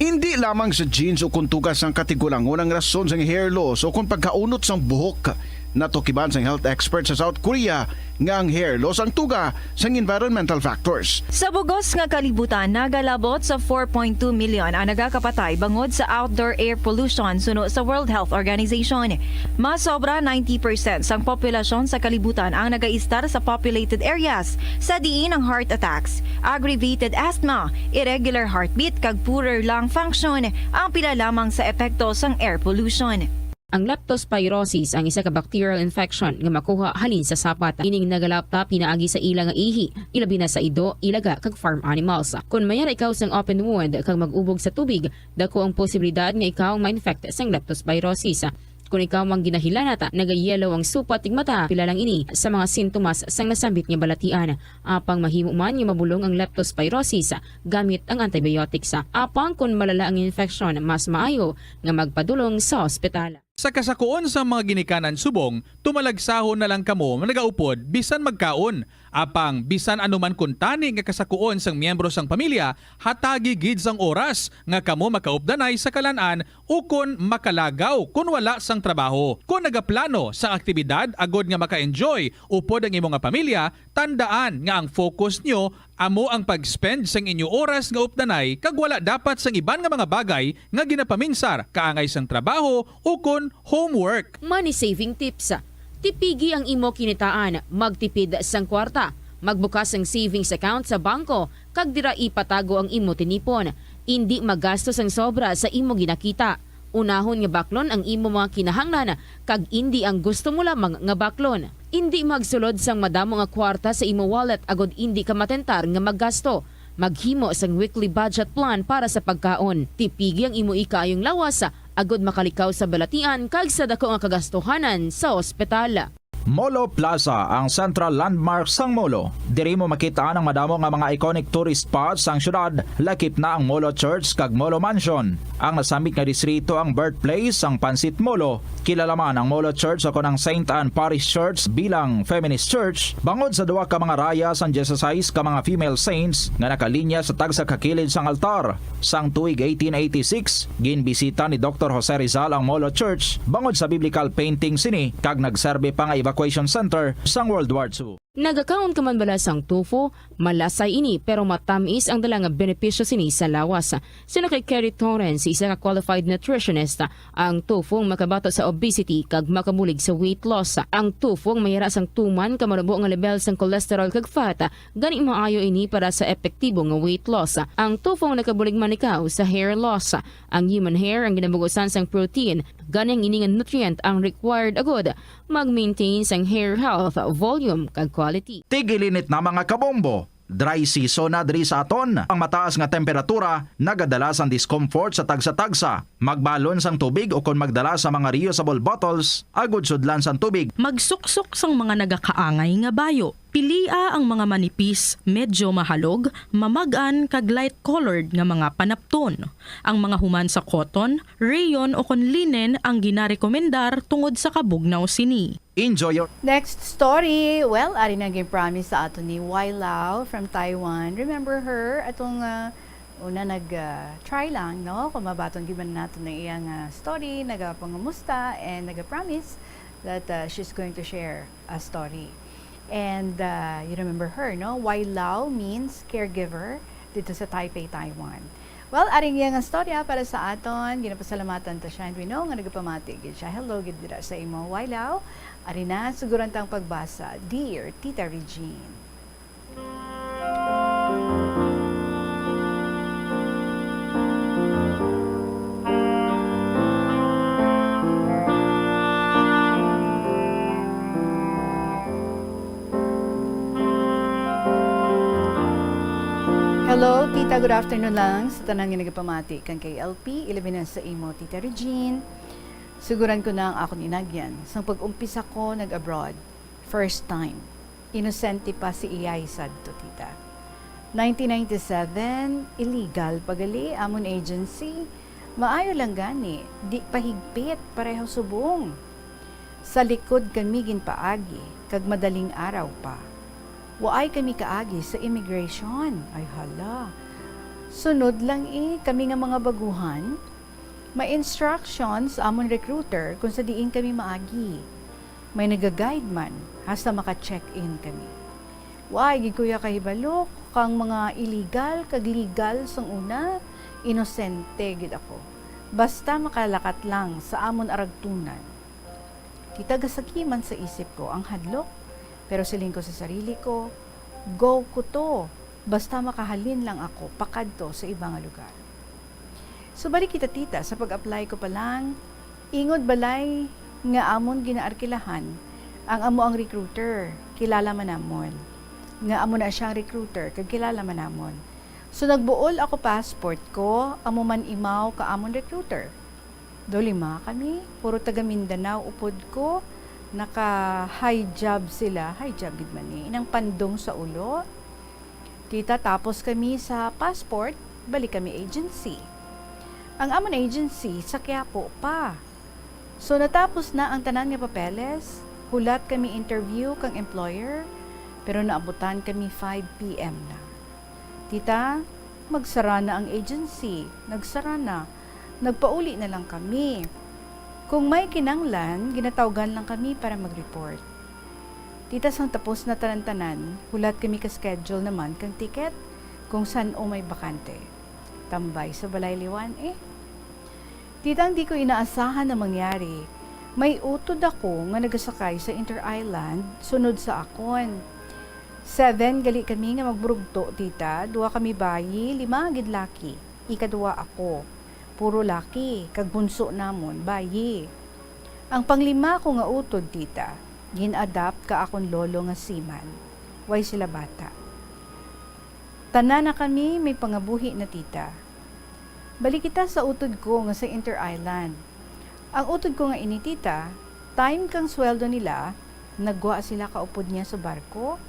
Indi lamang sa genes o kon tuga sang katigulangon ang rason sang hair loss o kon pagkaunot sang buhok. Natukiban sang health expert sa South Korea nga ang hair loss ang tuga sang environmental factors. Sa bug-os nga kalibutan, nagalabot sa four point two million ang nagakapatay bangod sa outdoor air pollution suno sa World Health Organization. Mas sobra ninety percent sang populasyon sa kalibutan ang nagaistar sa populated areas, sa diin ang heart attacks, aggravated asthma, irregular heartbeat, kag poorer lung function ang pila lamang sa epekto sang air pollution. Ang leptospirosis ang isa ka bacterial infection nga makuha halin sa sapat. Ining nagalaptap pinaagi sa ila nga ihi, ilabi na sa ido, ilaga, kag farm animals. Kon mayara ikaw sang open wound kag mag-ubog sa tubig, dako ang posibilidad nga ikaw ma-infect sang leptospirosis. Kon ikaw ang ginahilanat, nagayellow ang supat ning mata, pila lang ini sa mga sintomas sang nasambit nga balatian. Apang mahimo man nga mabulong ang leptospirosis gamit ang antibiotics. Apang kon malala ang infeksyon, mas maayo nga magpadulong sa ospital. Sa kasakuon sang mga ginikanan subong, tumalagsahon na lang kamo nga nagaupod bisan magkaon. Apang bisan ano man kuntani nga kasakuon sang miyembro sang pamilya, hatagi gid sang oras nga kamo makaupdanay sa kalan-an ukon makalagaw kon wala sang trabaho. Kon nagaplano sang aktibidad agod nga maka-enjoy upod ang imo nga pamilya, tandaan nga ang focus nyo amo ang pag-spend sang inyo oras nga updanay kag wala dapat sang iban nga mga bagay nga ginapaminsar kaangay sang trabaho ukon homework. Money saving tips. Tipigi ang imo kinitaan, magtipid sang kwarta, magbukas sang savings account sa bangko, kag dira ipatago ang imo tinipon. Indi magasto sang sobra sa imo ginakita. Unahon nga baklon ang imo mga kinahanglan kag indi ang gusto mo lamang nga baklon. Indi magsulod sang madamo nga kwarta sa imo wallet agod indi ka matentar nga maggasto. Maghimo sang weekly budget plan para sa pagkaon. Tipigi ang imo ikaayong lawas agod makalikaw sa balatian kag sa dako nga kagastuhanan sa ospital. Molo Plaza, ang central landmark sang Molo. Diri mo makita ang madamo nga mga iconic tourist spots sang syudad, lakip na ang Molo Church kag Molo Mansion. Ang nasambit nga distrito ang birthplace sang Pansit Molo. Kilala man ang Molo Church o kon ang Saint Anne Parish Church bilang feminist church bangod sa duha ka mga raya sang dieciséis ka mga female saints nga nakalinya sa tagsa ka kilid sang altar. Sang tuig eighteen eighty-six, ginbisita ni Doktor Jose Rizal ang Molo Church bangod sa biblical painting sini kag nagserbi pa nga evacuation center sang World War Two. Nagakaon ka man bala sang tofu? Malasay ini, pero matamis ang dala nga benepisyo sini sa lawas. Suno kay Kerry Torrens, isa ka qualified nutritionist, ang tofu ang makabato sa obesity kag makabulig sa weight loss. Ang tofu ang mayara sang tuman ka manubo nga level sang cholesterol kag fat, gani maayo ini para sa epektibo nga weight loss. Ang tofu ang nakabulig man ikaw sa hair loss. Ang human hair ang ginabugusan sang protein, gani ang ini nga nutrient ang required agud mag-maintain sang hair health, volume, kag quality. Tigilinit na, mga kabombo. Dry season na diri sa aton. Ang mataas nga temperatura nagadala sang discomfort sa tagsa-tagsa. Magbalon sang tubig ukon magdala sa mga reusable bottles agud sudlan sang tubig. Magsuksok sang mga nagakaangay nga bayo. Pilia ang mga manipis, medyo mahalog, mamag-an, kag light-colored nga mga panapton. Ang mga human sa cotton, rayon, ukon linen ang ginarekomendar tungod sa kabugnaw sini. Enjoy your Next story. Well, ari na gin-promise sa ato ni Wai Lau from Taiwan. Remember her? Atong, ah, una nag, ah, try lang, no? Kung mabaton gid man nato na iyang, ah, story, nagapangumusta and nagapromise that, ah, she's going to share a story. And, ah, you remember her, no? Wai Lau means caregiver dito sa Taipei, Taiwan. Well, aring iya nga storya para sa aton. Ginapasalamatan ta siya, and we know nga nagapamati gid siya. Hello gid dira sa imo, Wai Lau. Ari na, suguran tang pagbasa. Dear Tita Regine. Hello, tita. Good afternoon lang sa tanan nga nagapamati kang K L P, ilabi na sa imo, Tita Regine. Suguran ko na ang akon inagyan. Sang pag-umpisa ko nag-abroad, first time. Inosente pa si Iyay sadto, tita. Nineteen ninety-seven, illegal pa gali amon agency. Maayo lang gani, di pa higpit, pareho subong. Sa likod kami ginpaagi, kag madaling araw pa. Waay kami kaagi sa immigration. Ay hala. Sunod lang, eh, kami nga mga baguhan, may instructions amon recruiter kung sa diin kami maagi. May naga-guide man hasta maka-check-in kami. Waay gid ko ya kahibalo kang mga illegal kag legal sang una, inosente gid ako. Basta makalakat lang sa amon aragtunan. Tita, gasaki man sa isip ko ang hadlok, pero siling ko sa sarili ko, "Go ko to, basta makahalin lang ako pakadto sa iba nga lugar." So, balik kita, tita, sa pag-apply ko pa lang, ingod balay nga amon ginaarkilahan ang amoang recruiter, kilala man namon. Nga amo na siya ang recruiter, kag kilala man namon. So, nagbuol ako passport ko, amo man imaw ka amon recruiter. Daw lima kami, puro taga Mindanao upod ko, naka hijab sila, hijab gid man ni, inang pandong sa ulo. Tita, tapos kami sa passport, balik kami agency. Ang amon agency sa Quiapo pa. So, natapos na ang tanan nga papeles, hulat kami interview kang employer, pero naabutan kami five P M na. Tita, magsara na ang agency. Nagsara na. Nagpauli na lang kami. Kung may kinanglan, ginatawgan lang kami para mag-report. Tita, sang tapos na tanan-tanan, hulat kami ka schedule naman kang ticket kung san-o may bakante. Tambay sa balay liwan, eh. Tita, ang di ko inaasahan na mangyari, may utod ako nga nagasakay sa Inter-Island sunod sa akon. Seven gali kami nga magburugto, tita. Duha kami bayi, lima gid laki. Ikaduha ako. Puro laki, kag bunso namon, bayi. Ang panglima ko nga utod, tita, gin-adopt ka akon lolo nga seaman. Way sila bata. Tanan na kami may pangabuhi na, tita. Balik kita sa utod ko nga sa Inter-Island. Ang utod ko nga ini, tita, time kang sweldo nila, Naggwa sila ka upod niya sa barko.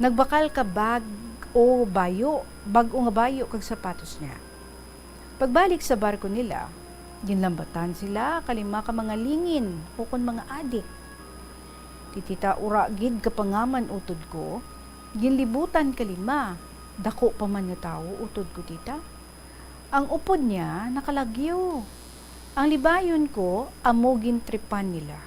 Nagbakal ka bag-o bayo, bag-o nga bayo kag sapatos niya. Pagbalik sa barko nila, ginlambatan sila ka lima ka mga lingin ukon mga adik. Ti Tita, ura gid kapangaman utod ko, ginlibutan ka lima, dako pa man nga tawo utod ko, Tita. Ang upod niya nakalagyo. Ang libayon ko amo gintripan nila.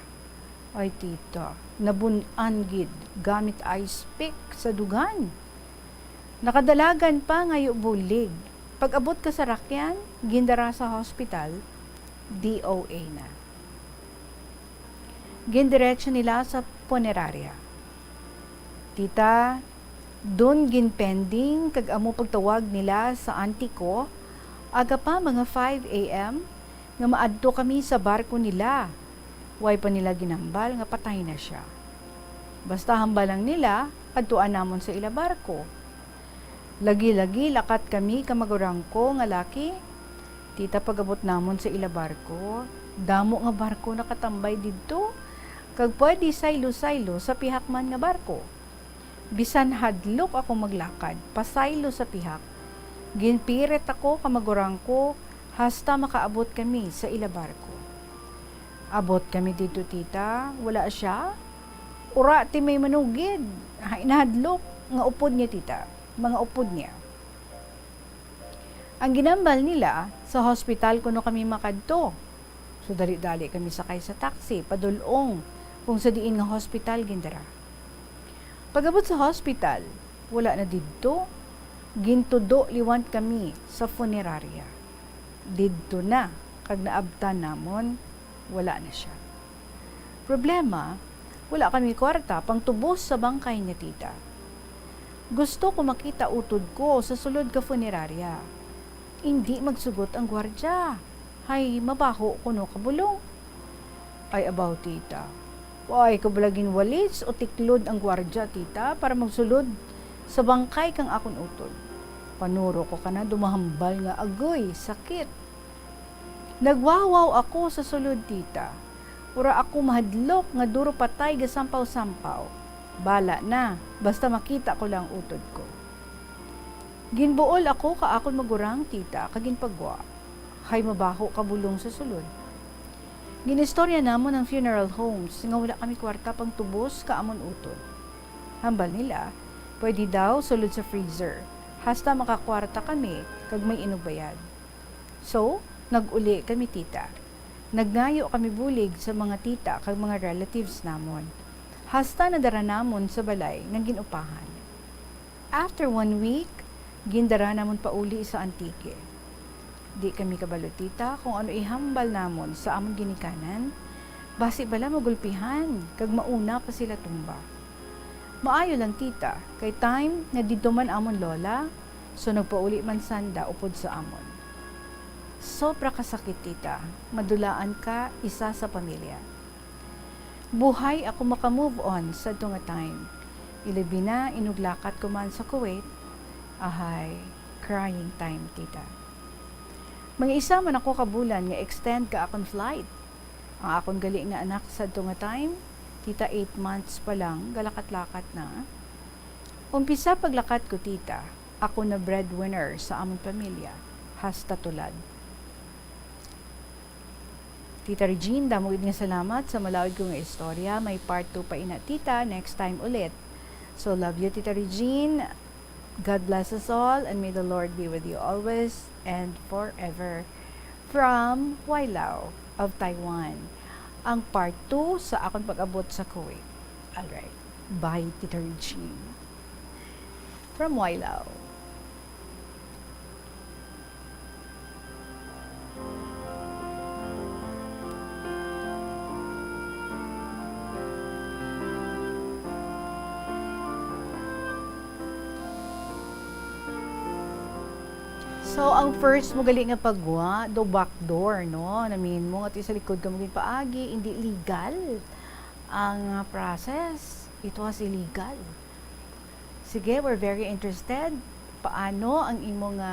Ay, Tita, nabun-an gid gamit ice pick sa dugan. Nakadalagan pa nga yu bulig. Pag-abot ka sa Rakian, gindara sa hospital, D O A na. Gindiretso nila sa punerarya. Tita, dun ginpending kag amo pagtawag nila sa auntie ko, aga pa mga five A M, nga maadto kami sa barko nila. Way pa nila ginambal nga patay na sia. Basta hambal lang nila, adtuan namon sa ila barko. Lagi-lagi lakat kami ka magurang ko nga laki. Tita, pag-abot namon sa ila barko, damo nga barko nakatambay didto, kag pwede saylo-saylo sa pihak man nga barko. Bisan hadlok ako maglakad pasaylo sa pihak, ginpirit ako ka magurang ko hasta makaabot kami sa ila barko. Abot kami didto, Tita, wala sia. Ura ti may manugid. Hay, nahadlok nga upod niya, Tita. Mga upod niya. Ang ginambal nila, sa hospital kuno kami makadto. So, dali-dali kami sakay sa taxi, padul-ong kung sa diin nga hospital gindara. Pag-abot sa hospital, wala na didto. Gintudo liwat kami sa funeraria. Didto na, kag naabtan namon, wala na sia. Problema, wala kami kwarta pangtubos sa bangkay ni Tita. Gusto ko makita utod ko sa sulod ka funeraria. Indi magsugot ang gwardya. Hay, mabaho kuno ka bulong. Ay, abaw, Tita. Way ko bala ginwalis o tiklod ang gwardya, Tita, para magsulod sa bangkay kang akon utod. Panuro ko kana dumahambal nga agoy, sakit. Nagwawaw ako sa sulod, Tita. Ura ako mahadlok nga duro patay gasampaw-sampaw. Bala na, basta makita ko lang utod ko. Ginbuol ako ka akon magurang, Tita, kag ginpagwa. Hay, mabaho ka bulong sa sulod. Ginistorya namon ang funeral homes nga wala kami kwarta pangtubos ka amon utod. Hambal nila, pwede daw sulod sa freezer, hasta makakwarta kami kag may inugbayad. So, nag-uli kami, Tita. Nagngayo kami bulig sa mga tita kag mga relatives namon. Hasta nadara namon sa balay nga gin-upahan. After one week, gindara namon pauli sa Antique. Di kami kabalo, Tita, kung ano ihambal namon sa amon ginikanan. Basi bala magulpihan kag mauna pa sila tumba. Maayo lang, Tita, kay time nga didto man amon lola, so nagpauli man sanda upod sa amon. Sobra ka sakit, Tita, madulaan ka isa sa pamilya. Buhay ako maka-move on sadto nga time. Ilabi na inuglakat ko man sa Kuwait. Ahay, crying time, Tita. Mga isa man ako ka bulan nga extend ka akon flight. Ang akon gali nga anak sadto nga time, Tita, eight months pa lang, galakat-lakat na. Umpisa paglakat ko, Tita, ako na breadwinner sa amon pamilya, hasta tulad. Tita Regine, damo gid nga salamat sa malaut ko nga istorya. May part two pa ina, Tita, next time ulit. So, love you, Tita Regine. God bless us all, and may the Lord be with you always and forever. From Wailao of Taiwan. Ang part two sa akon pag-abot sa Kuwait. Alright. Bye, Tita Regine. From Wailao. So, ang first mo gali nga pagwa, do back door, no? Namin mo nga ti sa likod ka mo ginpaagi, hindi legal ang, ah, process. It was illegal. Sige, we're very interested. Paano ang imo nga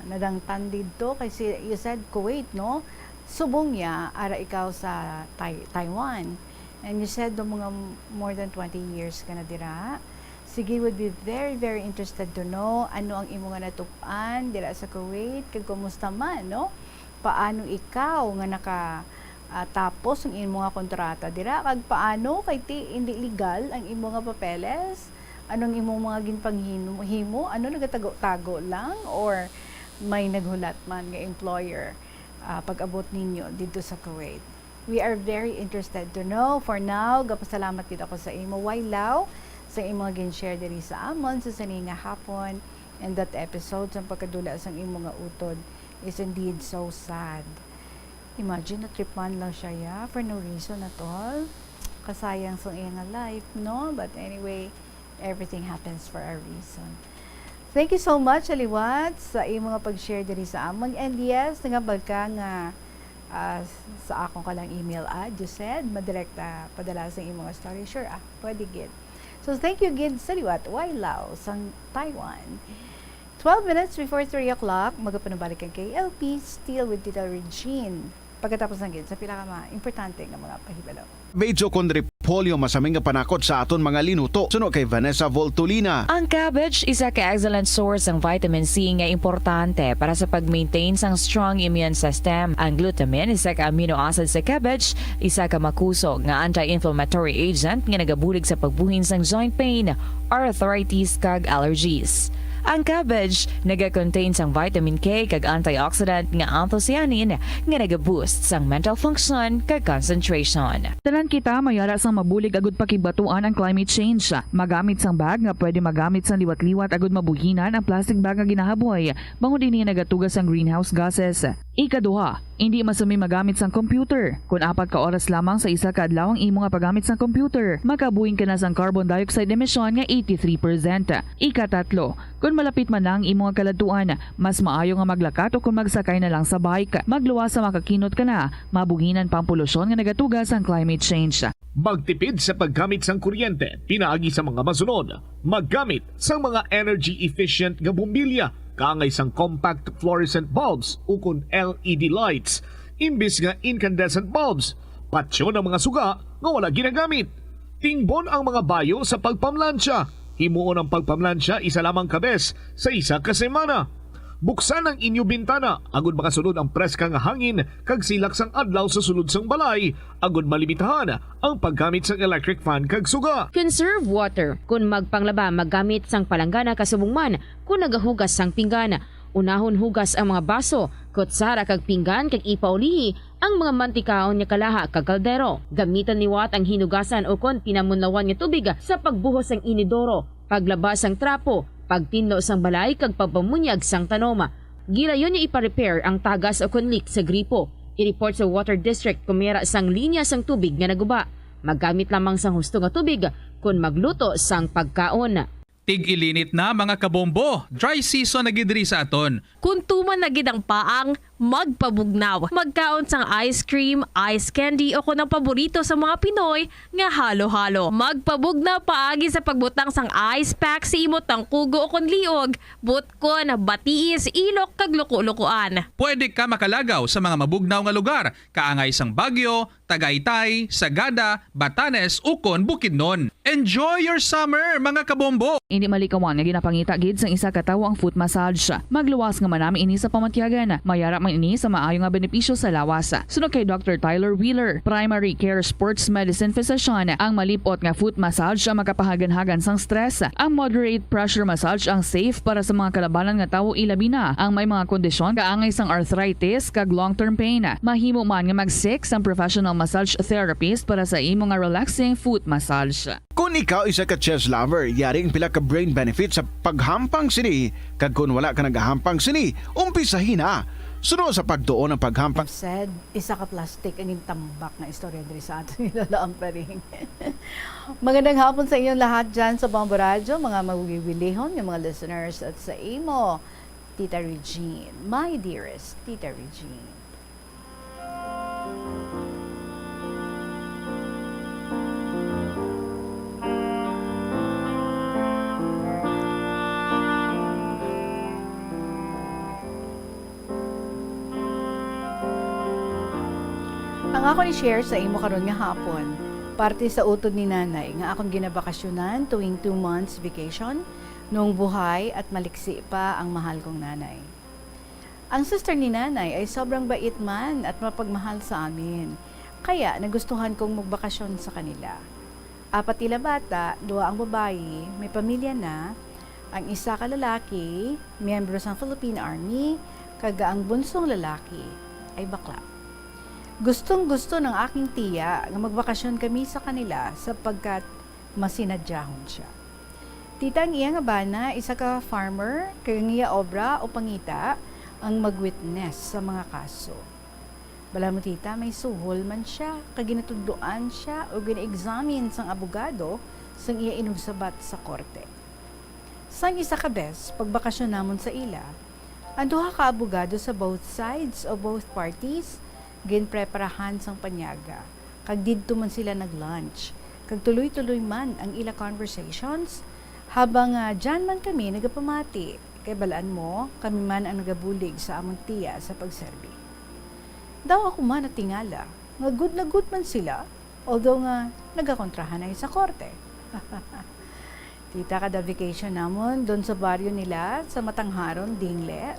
nadangtan didto? Kay si, you said Kuwait, no? Subong ya, ara ikaw sa Tai-, Taiwan. And you said do mga more than twenty years ka na dira. Sige, would be very, very interested to know ano ang imo nga natupaan dira sa Kuwait, kag kumusta man, no? Paano ikaw nga naka, ah, tapos ang imo nga kontrata dira, kag paano kay ti hindi legal ang imo nga papeles? Anong imong mga ginpanghimo? Ano, nagatago-tago lang or may naghulat man nga employer, ah, pag-abot ninyo didto sa Kuwait? We are very interested to know. For now, gapasalamat gid ako sa imo, Wailaw, sa imo nga gin-share diri sa amon sa sini nga hapon. And that episode, sa pagkadula sang imo nga utod, is indeed so sad. Imagine, na-trip man lang siya, ya, for no reason at all. Kasayang sa iya nga life, no? But anyway, everything happens for a reason. Thank you so much, Aliwat, sa imo nga pag-share diri sa amon. And yes, nangabag ka nga, ah, sa akon ka lang email ad, you said, madirekta padala sa imo nga story. Sure, ah, pwede gid. So, thank you gid sa liwat, Wailaw, sang Taiwan. Twelve minutes before three o'clock, magapanubalik ang K L P, still with Tita Regine. Pagkatapos na gid sa pila ka mga importante nga mga pahibalo. Medyo kon repolyo, masami nga panakot sa aton mga linuto. Suno kay Vanessa Voltolina. Ang cabbage isa ka excellent source sang vitamin C nga importante para sa pag-maintain sang strong immune system. Ang glutamine, isa ka amino acid sa cabbage, isa ka makusog nga anti-inflammatory agent nga nagabulig sa pagbuhin sang joint pain, arthritis, kag allergies. Ang cabbage nagakontain sang vitamin K kag antioxidant nga anthocyanin nga nagaboost sang mental function kag concentration. Tanan kita may ara sang mabulig agud pakigbatuan ang climate change. Magamit sang bag nga pwede magamit sang liwat-liwat agud mabuhinan ang plastic bag nga ginahaboy, bangod ini nagatuga sang greenhouse gases. Ikaduha, indi masami magamit sang computer kon apat ka oras lamang sa isa ka adlaw ang imo nga paggamit sang computer, makabuhin ka na sang carbon dioxide emission nga eighty-three percent. Ikatatlo, kon malapit man na ang imo nga kaladtuan, mas maayo nga maglakat o kon magsakay na lang sa bike. Magluwas sa makakinot ka na, mabuhinan pa ang polusyon nga nagatuga sang climate change. Magtipid sa paggamit sang kuryente pinaagi sa mga masunod. Maggamit sang mga energy efficient nga bombilya kaangay sang compact fluorescent bulbs ukon L E D lights imbis nga incandescent bulbs. Patyon ang mga suga nga wala ginagamit. Tingbon ang mga bayo sa pagpamlansya. Himuon ang pagpamlansya isa lamang ka bes sa isa ka semana. Buksan ang inyo bintana agud makasulod ang preska nga hangin kag silak sang adlaw sa sulod sang balay, agud malimitahan ang paggamit sang electric fan kag suga. Conserve water. Kon magpanglaba, maggamit sang palanggana kasubong man kon nagahugas sang pinggan. Unahon hugas ang mga baso, kutsara kag pinggan kag ipaulihi ang mga mantikaon nga kalaha kag kaldero. Gamiton liwat ang hinugasan ukon pinamunlawan nga tubig sa pagbuhos sang inidoro, paglaba sang trapo, pagtinlo sang balay kag pagpamunyag sang tanom. Gilayon nga ipa-repair ang tagas ukon leak sa gripo. I-report sa water district kon may ara sang linya sang tubig nga naguba. Maggamit lamang sang husto nga tubig kon magluto sang pagkaon. Tig-ilinit na, mga kabombo, dry season na gid diri sa aton. Kon tuman na gid ang paang, magpabugnaw. Magkaon sang ice cream, ice candy, o kon ang paborito sa mga Pinoy nga halo-halo. Magpabugnaw paagi sa pagbutang sang ice pack sa imo tangkugo o kon liog, butkon, batiis, ilok, kag luko-lukoan. Pwede ka makalagaw sa mga mabugnaw nga lugar, kaangay sang Baguio, Tagaytay, Sagada, Batanes, ukon Bukidnon. Enjoy your summer, mga kabombo! Indi malikawan nga ginapangita gid sang isa ka tawo ang foot massage. Magluwas nga manami ini sa pamatyagan. May ara man ini sa maayo nga benepisyo sa lawas. Suno kay Doctor Tyler Wheeler, primary care sports medicine physician, ang malip-ot nga foot massage ang makapahaganhagan sang stress. Ang moderate pressure massage ang safe para sa mga kalabanan nga tawo, ilabi na ang may mga kondisyon kaangay sang arthritis kag long-term pain. Mahimo man nga mag-seek sang professional massage therapist para sa imo nga relaxing foot massage. Kon ikaw isa ka chess lover, yari ang pila ka brain benefits sa paghampang sini, kag kon wala ka nagahampang sini, umpisahi na. Suno sa pagtuon ang paghampang. Said, isa ka plastic ang gintambak nga istorya diri sa aton nilalaang paring. Magandang hapon sa inyong lahat dyan sa Bombo Radyo, mga mawiwilihon nga mga listeners, at sa imo, Tita Regine, my dearest Tita Regine. Ang akon i-share sa imo karon nga hapon, Parte sa utod ni Nanay nga akon ginabakasyonan tuwing two months vacation, nung buhay at maliksi pa ang mahal kong nanay. Ang sister ni Nanay ay sobrang bait man at mapagmahal sa amin, kaya nagustuhan kong magbakasyon sa kanila. Apat ila bata, duha ang babayi, may pamilya na, ang isa ka lalaki, miyembro sang Philippine Army, kag ang bunsong lalaki ay bakla. Gustong-gusto ng aking tiya nga magbakasyon kami sa kanila sapagkat masinadyahon siya. Tita, ang iya nga bana, isa ka farmer, kag ang iya obra o pangita ang mag-witness sa mga kaso. Bala mo, tita, may suhol man sia, kag ginatudloan sia o gina-examine sang abogado sang iya inugsabat sa korte. Sang isa ka bes, pagbakasyon namon sa ila, ang duha ka abogado sa both sides o both parties ginpreparahan sang panyaga, kag didto man sila nag-lunch, kag tuloy-tuloy man ang ila conversations, habang, ah, diyan man kami nagapamati, kay balaan mo, kami man ang nagabulig sa amon tiya sa pagserbi. Daw ako man natingala nga good na good man sila, although nga nagakontrahanay sa korte. Tita, kada vacation namon doon sa baryo nila sa Matangharon, Dingle,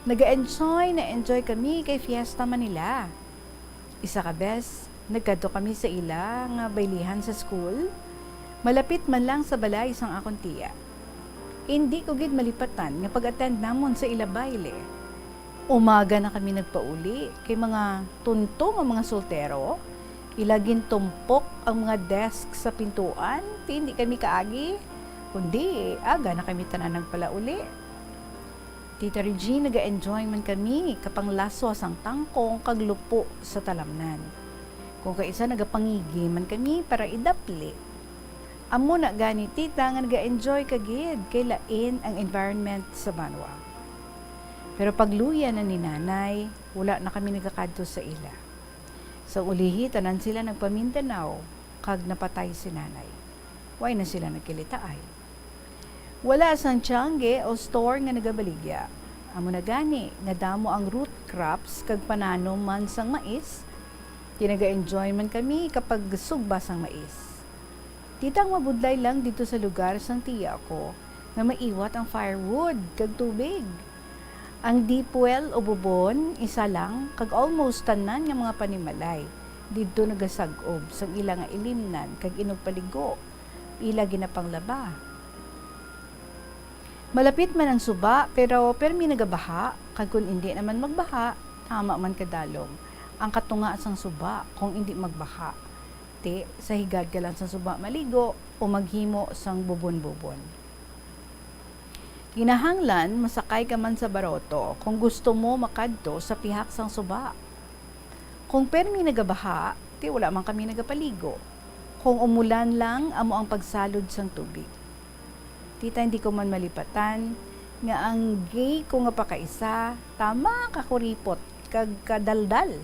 naga-enjoy na enjoy kami kay fiesta man nila. Isa ka bes, nagkadto kami sa ila nga baylihan sa school, malapit man lang sa balay sang akon tiya. Indi ko gid malipatan nga pag-attend namon sa ila bayle. Umaga na kami nagpauli, kay mga tunto nga mga soltero, ila gintumpok ang mga desk sa pintuan, ti indi kami kaagi, kundi aga na kami tanan nagpalauli. Tita Regine, naga-enjoy man kami kapanglaswa sang tangkong kag lupo sa talamnan. Kung kaisa, nagapangigi man kami para idapli. Amo na gani, tita, nga naga-enjoy ka gid kay lain ang environment sa banwa. Pero pagluya na ni nanay, wala na kami nagakadto sa ila. Sa ulihi, tanan sila nagpa-Mindanao, kag napatay si nanay. Way na sila nagkilitaay. Wala sang tiangge o store nga nagabaligya. Amo na gani nga damo ang root crops kag pananom man sang mais, ti naga-enjoy man kami kapag sugba sang mais. Tita, ang mabudlay lang didto sa lugar sang tiya ko nga maiwat ang firewood kag tubig. Ang deep well o bubon, isa lang, kag almost tanan nga mga panimalay didto nagasag-ob sang ila nga ilimnan kag inugpaligo, ila ginapanglaba. Malapit man ang suba, pero permi nagabaha, kag kon indi naman magbaha, tama man kadalom ang katunga sang suba kung indi magbaha. Ti, sa higad ka lang sang suba maligo o maghimo sang bubon-bubon. Kinahanglan masakay ka man sa baroto kung gusto mo makadto sa pihak sang suba. Kung permi nagabaha, ti wala man kami nagapaligo. Kung umulan lang, amo ang pagsalod sang tubig. Tita, hindi ko man malipatan nga ang gay ko nga pakaisa, tama ka kuripot kag kadaldal.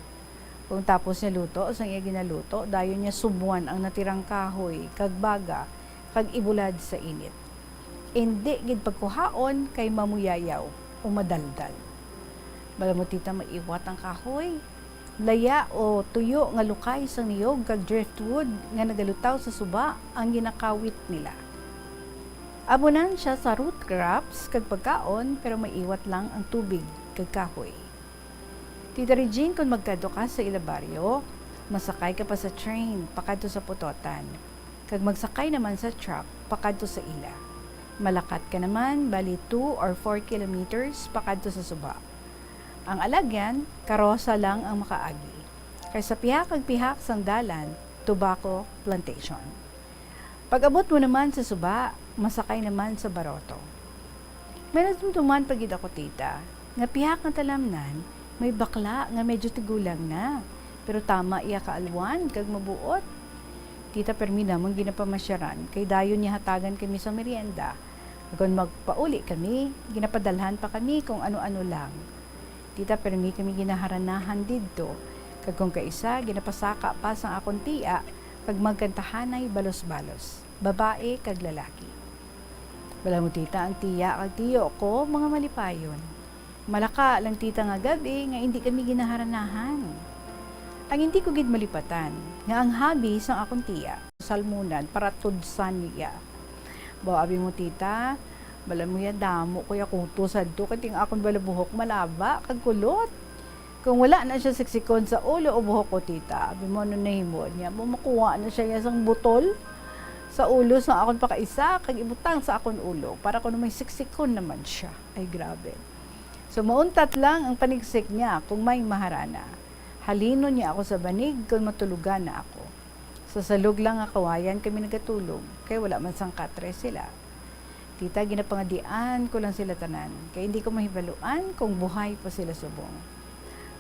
Kung tapos niya luto sang iya ginaluto, dayon niya subwan ang natirang kahoy kag baga kag ibulad sa init. Indi gid pagkuhaon kay mamuyayaw o madaldal. Bala mo, tita, maiwat ang kahoy. Laya o tuyo nga lukay sang niyog kag driftwood nga nagalutaw sa suba ang ginakawit nila. Abunan sia sa root crops kag pagkaon, pero maiwat lang ang tubig kag kahoy. Tita Regine, kon magkadto ka sa ila baryo, masakay ka pa sa train pakadto sa Pototan, kag magsakay naman sa truck pakadto sa ila. Malakat ka naman, bali two or four kilometers pakadto sa suba. Ang alagyan, karosa lang ang makaagi, kay sa pihak kag pihak sang dalan, tobacco plantation. Pag-abot mo naman sa suba, masakay naman sa baroto. May nadumduman pa gid ako, tita, nga pihak nga talamnan may bakla nga medyo tigulang na, pero tama iya kaalwan kag mabuot. Tita, permi namon ginapamasyaran kay dayon niya hatagan kami sa merienda. Kon magpauli kami, ginapadalhan pa kami kung ano-ano lang. Tita, permi kami ginaharanahan didto, kag kon kaisa, ginapasaka pa sang akon tiya kag magkantahanay balos-balos, babayi kag lalaki. Bala mo, tita, ang tiya kag tiyo ko mga malipayon. Malaka lang, tita, nga gab-i nga indi kami ginaharanahan. Ang hindi ko gid malipatan nga ang hobby sang akon tiya, salmonan, para tudsan niya. Baw, abi mo, tita, bala mo ya damo ko ya kuto sadto, kay ting akon bala buhok malaba kag kulot. Kung wala na siya siksikon sa ulo o buhok ko, tita, abi mo, ano nahimo niya? Mo makuha na siya ya sang butol sa ulo sa akon pakaisa kag ibutang sa akon ulo para kuno may siksikon naman siya. Ay, grabe. So, mauntat lang ang panigsik niya kung may maharana. Halinon niya ako sa banig kon matulugan na ako. Sa salog lang nga kawayan kami nagatulog, kay wala man sang katre sila. Tita, ginapangadian ko lang sila tanan, kay hindi ko mahibaluan kung buhay pa sila subong.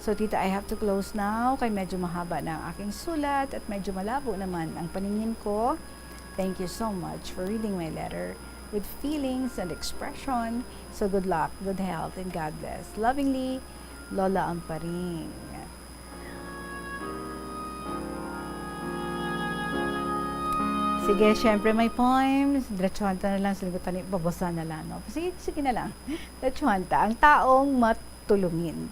So, tita, I have to close now, kay medyo mahaba na ang aking sulat at medyo malabo naman ang paningin ko. Thank you so much for reading my letter with feelings and expression. So, good luck, good health, and God bless. Lovingly, Lola Amparing. Sige, syempre, my poems. Diretsuhan ta na lang, sila tani, babasa na lang, no? Sige, sige na lang. Diretsuhan ta. Ang taong matulungin.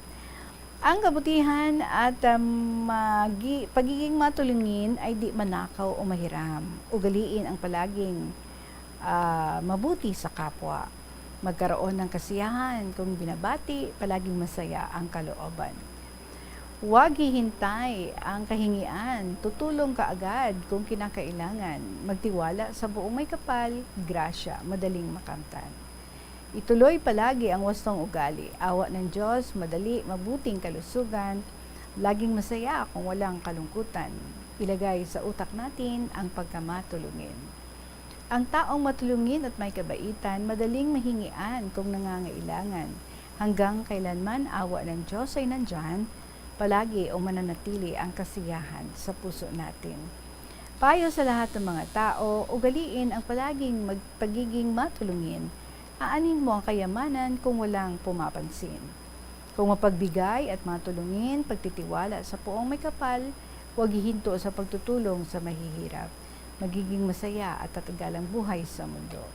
Ang kabutihan at, um, magi-, pagiging matulungin ay di manakaw o mahiram. Ugaliin ang palaging, ah, mabuti sa kapwa. Magkaroon ng kasiyahan kung binabati, palaging masaya ang kalooban. Huwag hihintay ang kahingian, tutulong kaagad kung kinakailangan. Magtiwala sa buong may kapal, grasya, madaling makamtan. Ituloy palagi ang wastong ugali. Awa ng Diyos, madali, mabuting kalusugan, laging masaya kung walang kalungkutan. Ilagay sa utak natin ang pagkamatulungin. Ang taong matulungin at may kabaitan, madaling mahingian kung nangangailangan. Hanggang kailanman, awa ng Diyos ay nandyan palagi o mananatili ang kasiyahan sa puso natin. Payo sa lahat ng mga tao, ugaliin ang palaging mag-, pagiging matulungin. Aanhin mo ang kayamanan kung walang pumapansin. Kung mapagbigay at matulungin, pagtitiwala sa puong may kapal, huwag hihinto sa pagtutulong sa mahihirap. Magiging masaya at tatagalang buhay sa mundo.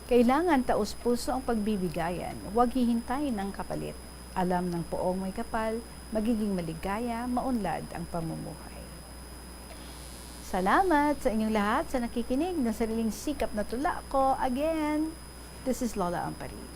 Kailangan taos-puso ang pagbibigayan, huwag hihintayin ang kapalit. Alam ng puong may kapal, magiging maligaya, maunlad ang pamumuhay. Salamat sa inyong lahat sa nakikinig ng sariling sikap na tula ko. Again, this is Lola Ampari.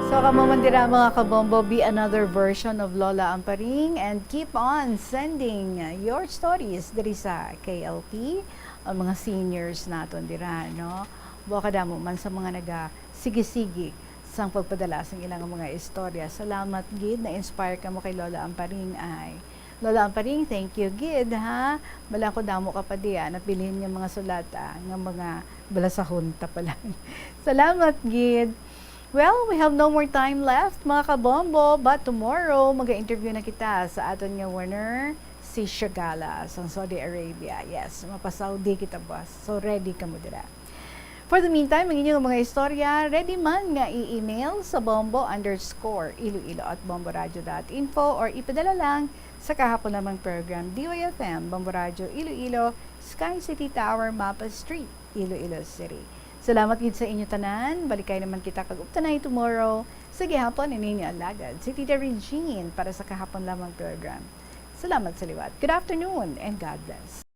So, kamo man dira, mga kabombo, be another version of Lola Amparing, and keep on sending your stories diri sa K L P, ang mga seniors naton dira, no? Buha kadamo man sa mga naga-sige-sige sang pagpadala sang ilang mga istorya. Salamat gid, na-inspire kamo kay Lola Amparing ay. Lola Amparing, thank you gid, ha. Bala ko damo ka pa diya, nabilin nga mga sulat, ah, nga mga balasahon ta pala. Salamat gid. Well, we have no more time left, mga kabombo, but tomorrow, mag-interview na kita sa aton nga winner, si Shagala, sa Saudi Arabia. Yes, mapa-Saudi kita, boss. So, ready kamo dira. For the meantime, ang inyong mga istorya, ready man nga i-email sa bombo underscore iloilo at bomboradio dot info or ipadala lang sa kahapon lamang program, D Y F M, Bombo Radio Iloilo, Sky City Tower, Mapa Street, Iloilo City. Salamat gid sa inyo tanan. Balikay naman kita kag uktanay tomorrow sa gihapon. Ini inyo alagad, si Tita Regine, para sa kahapon lamang program. Salamat sa liwat. Good afternoon and God bless.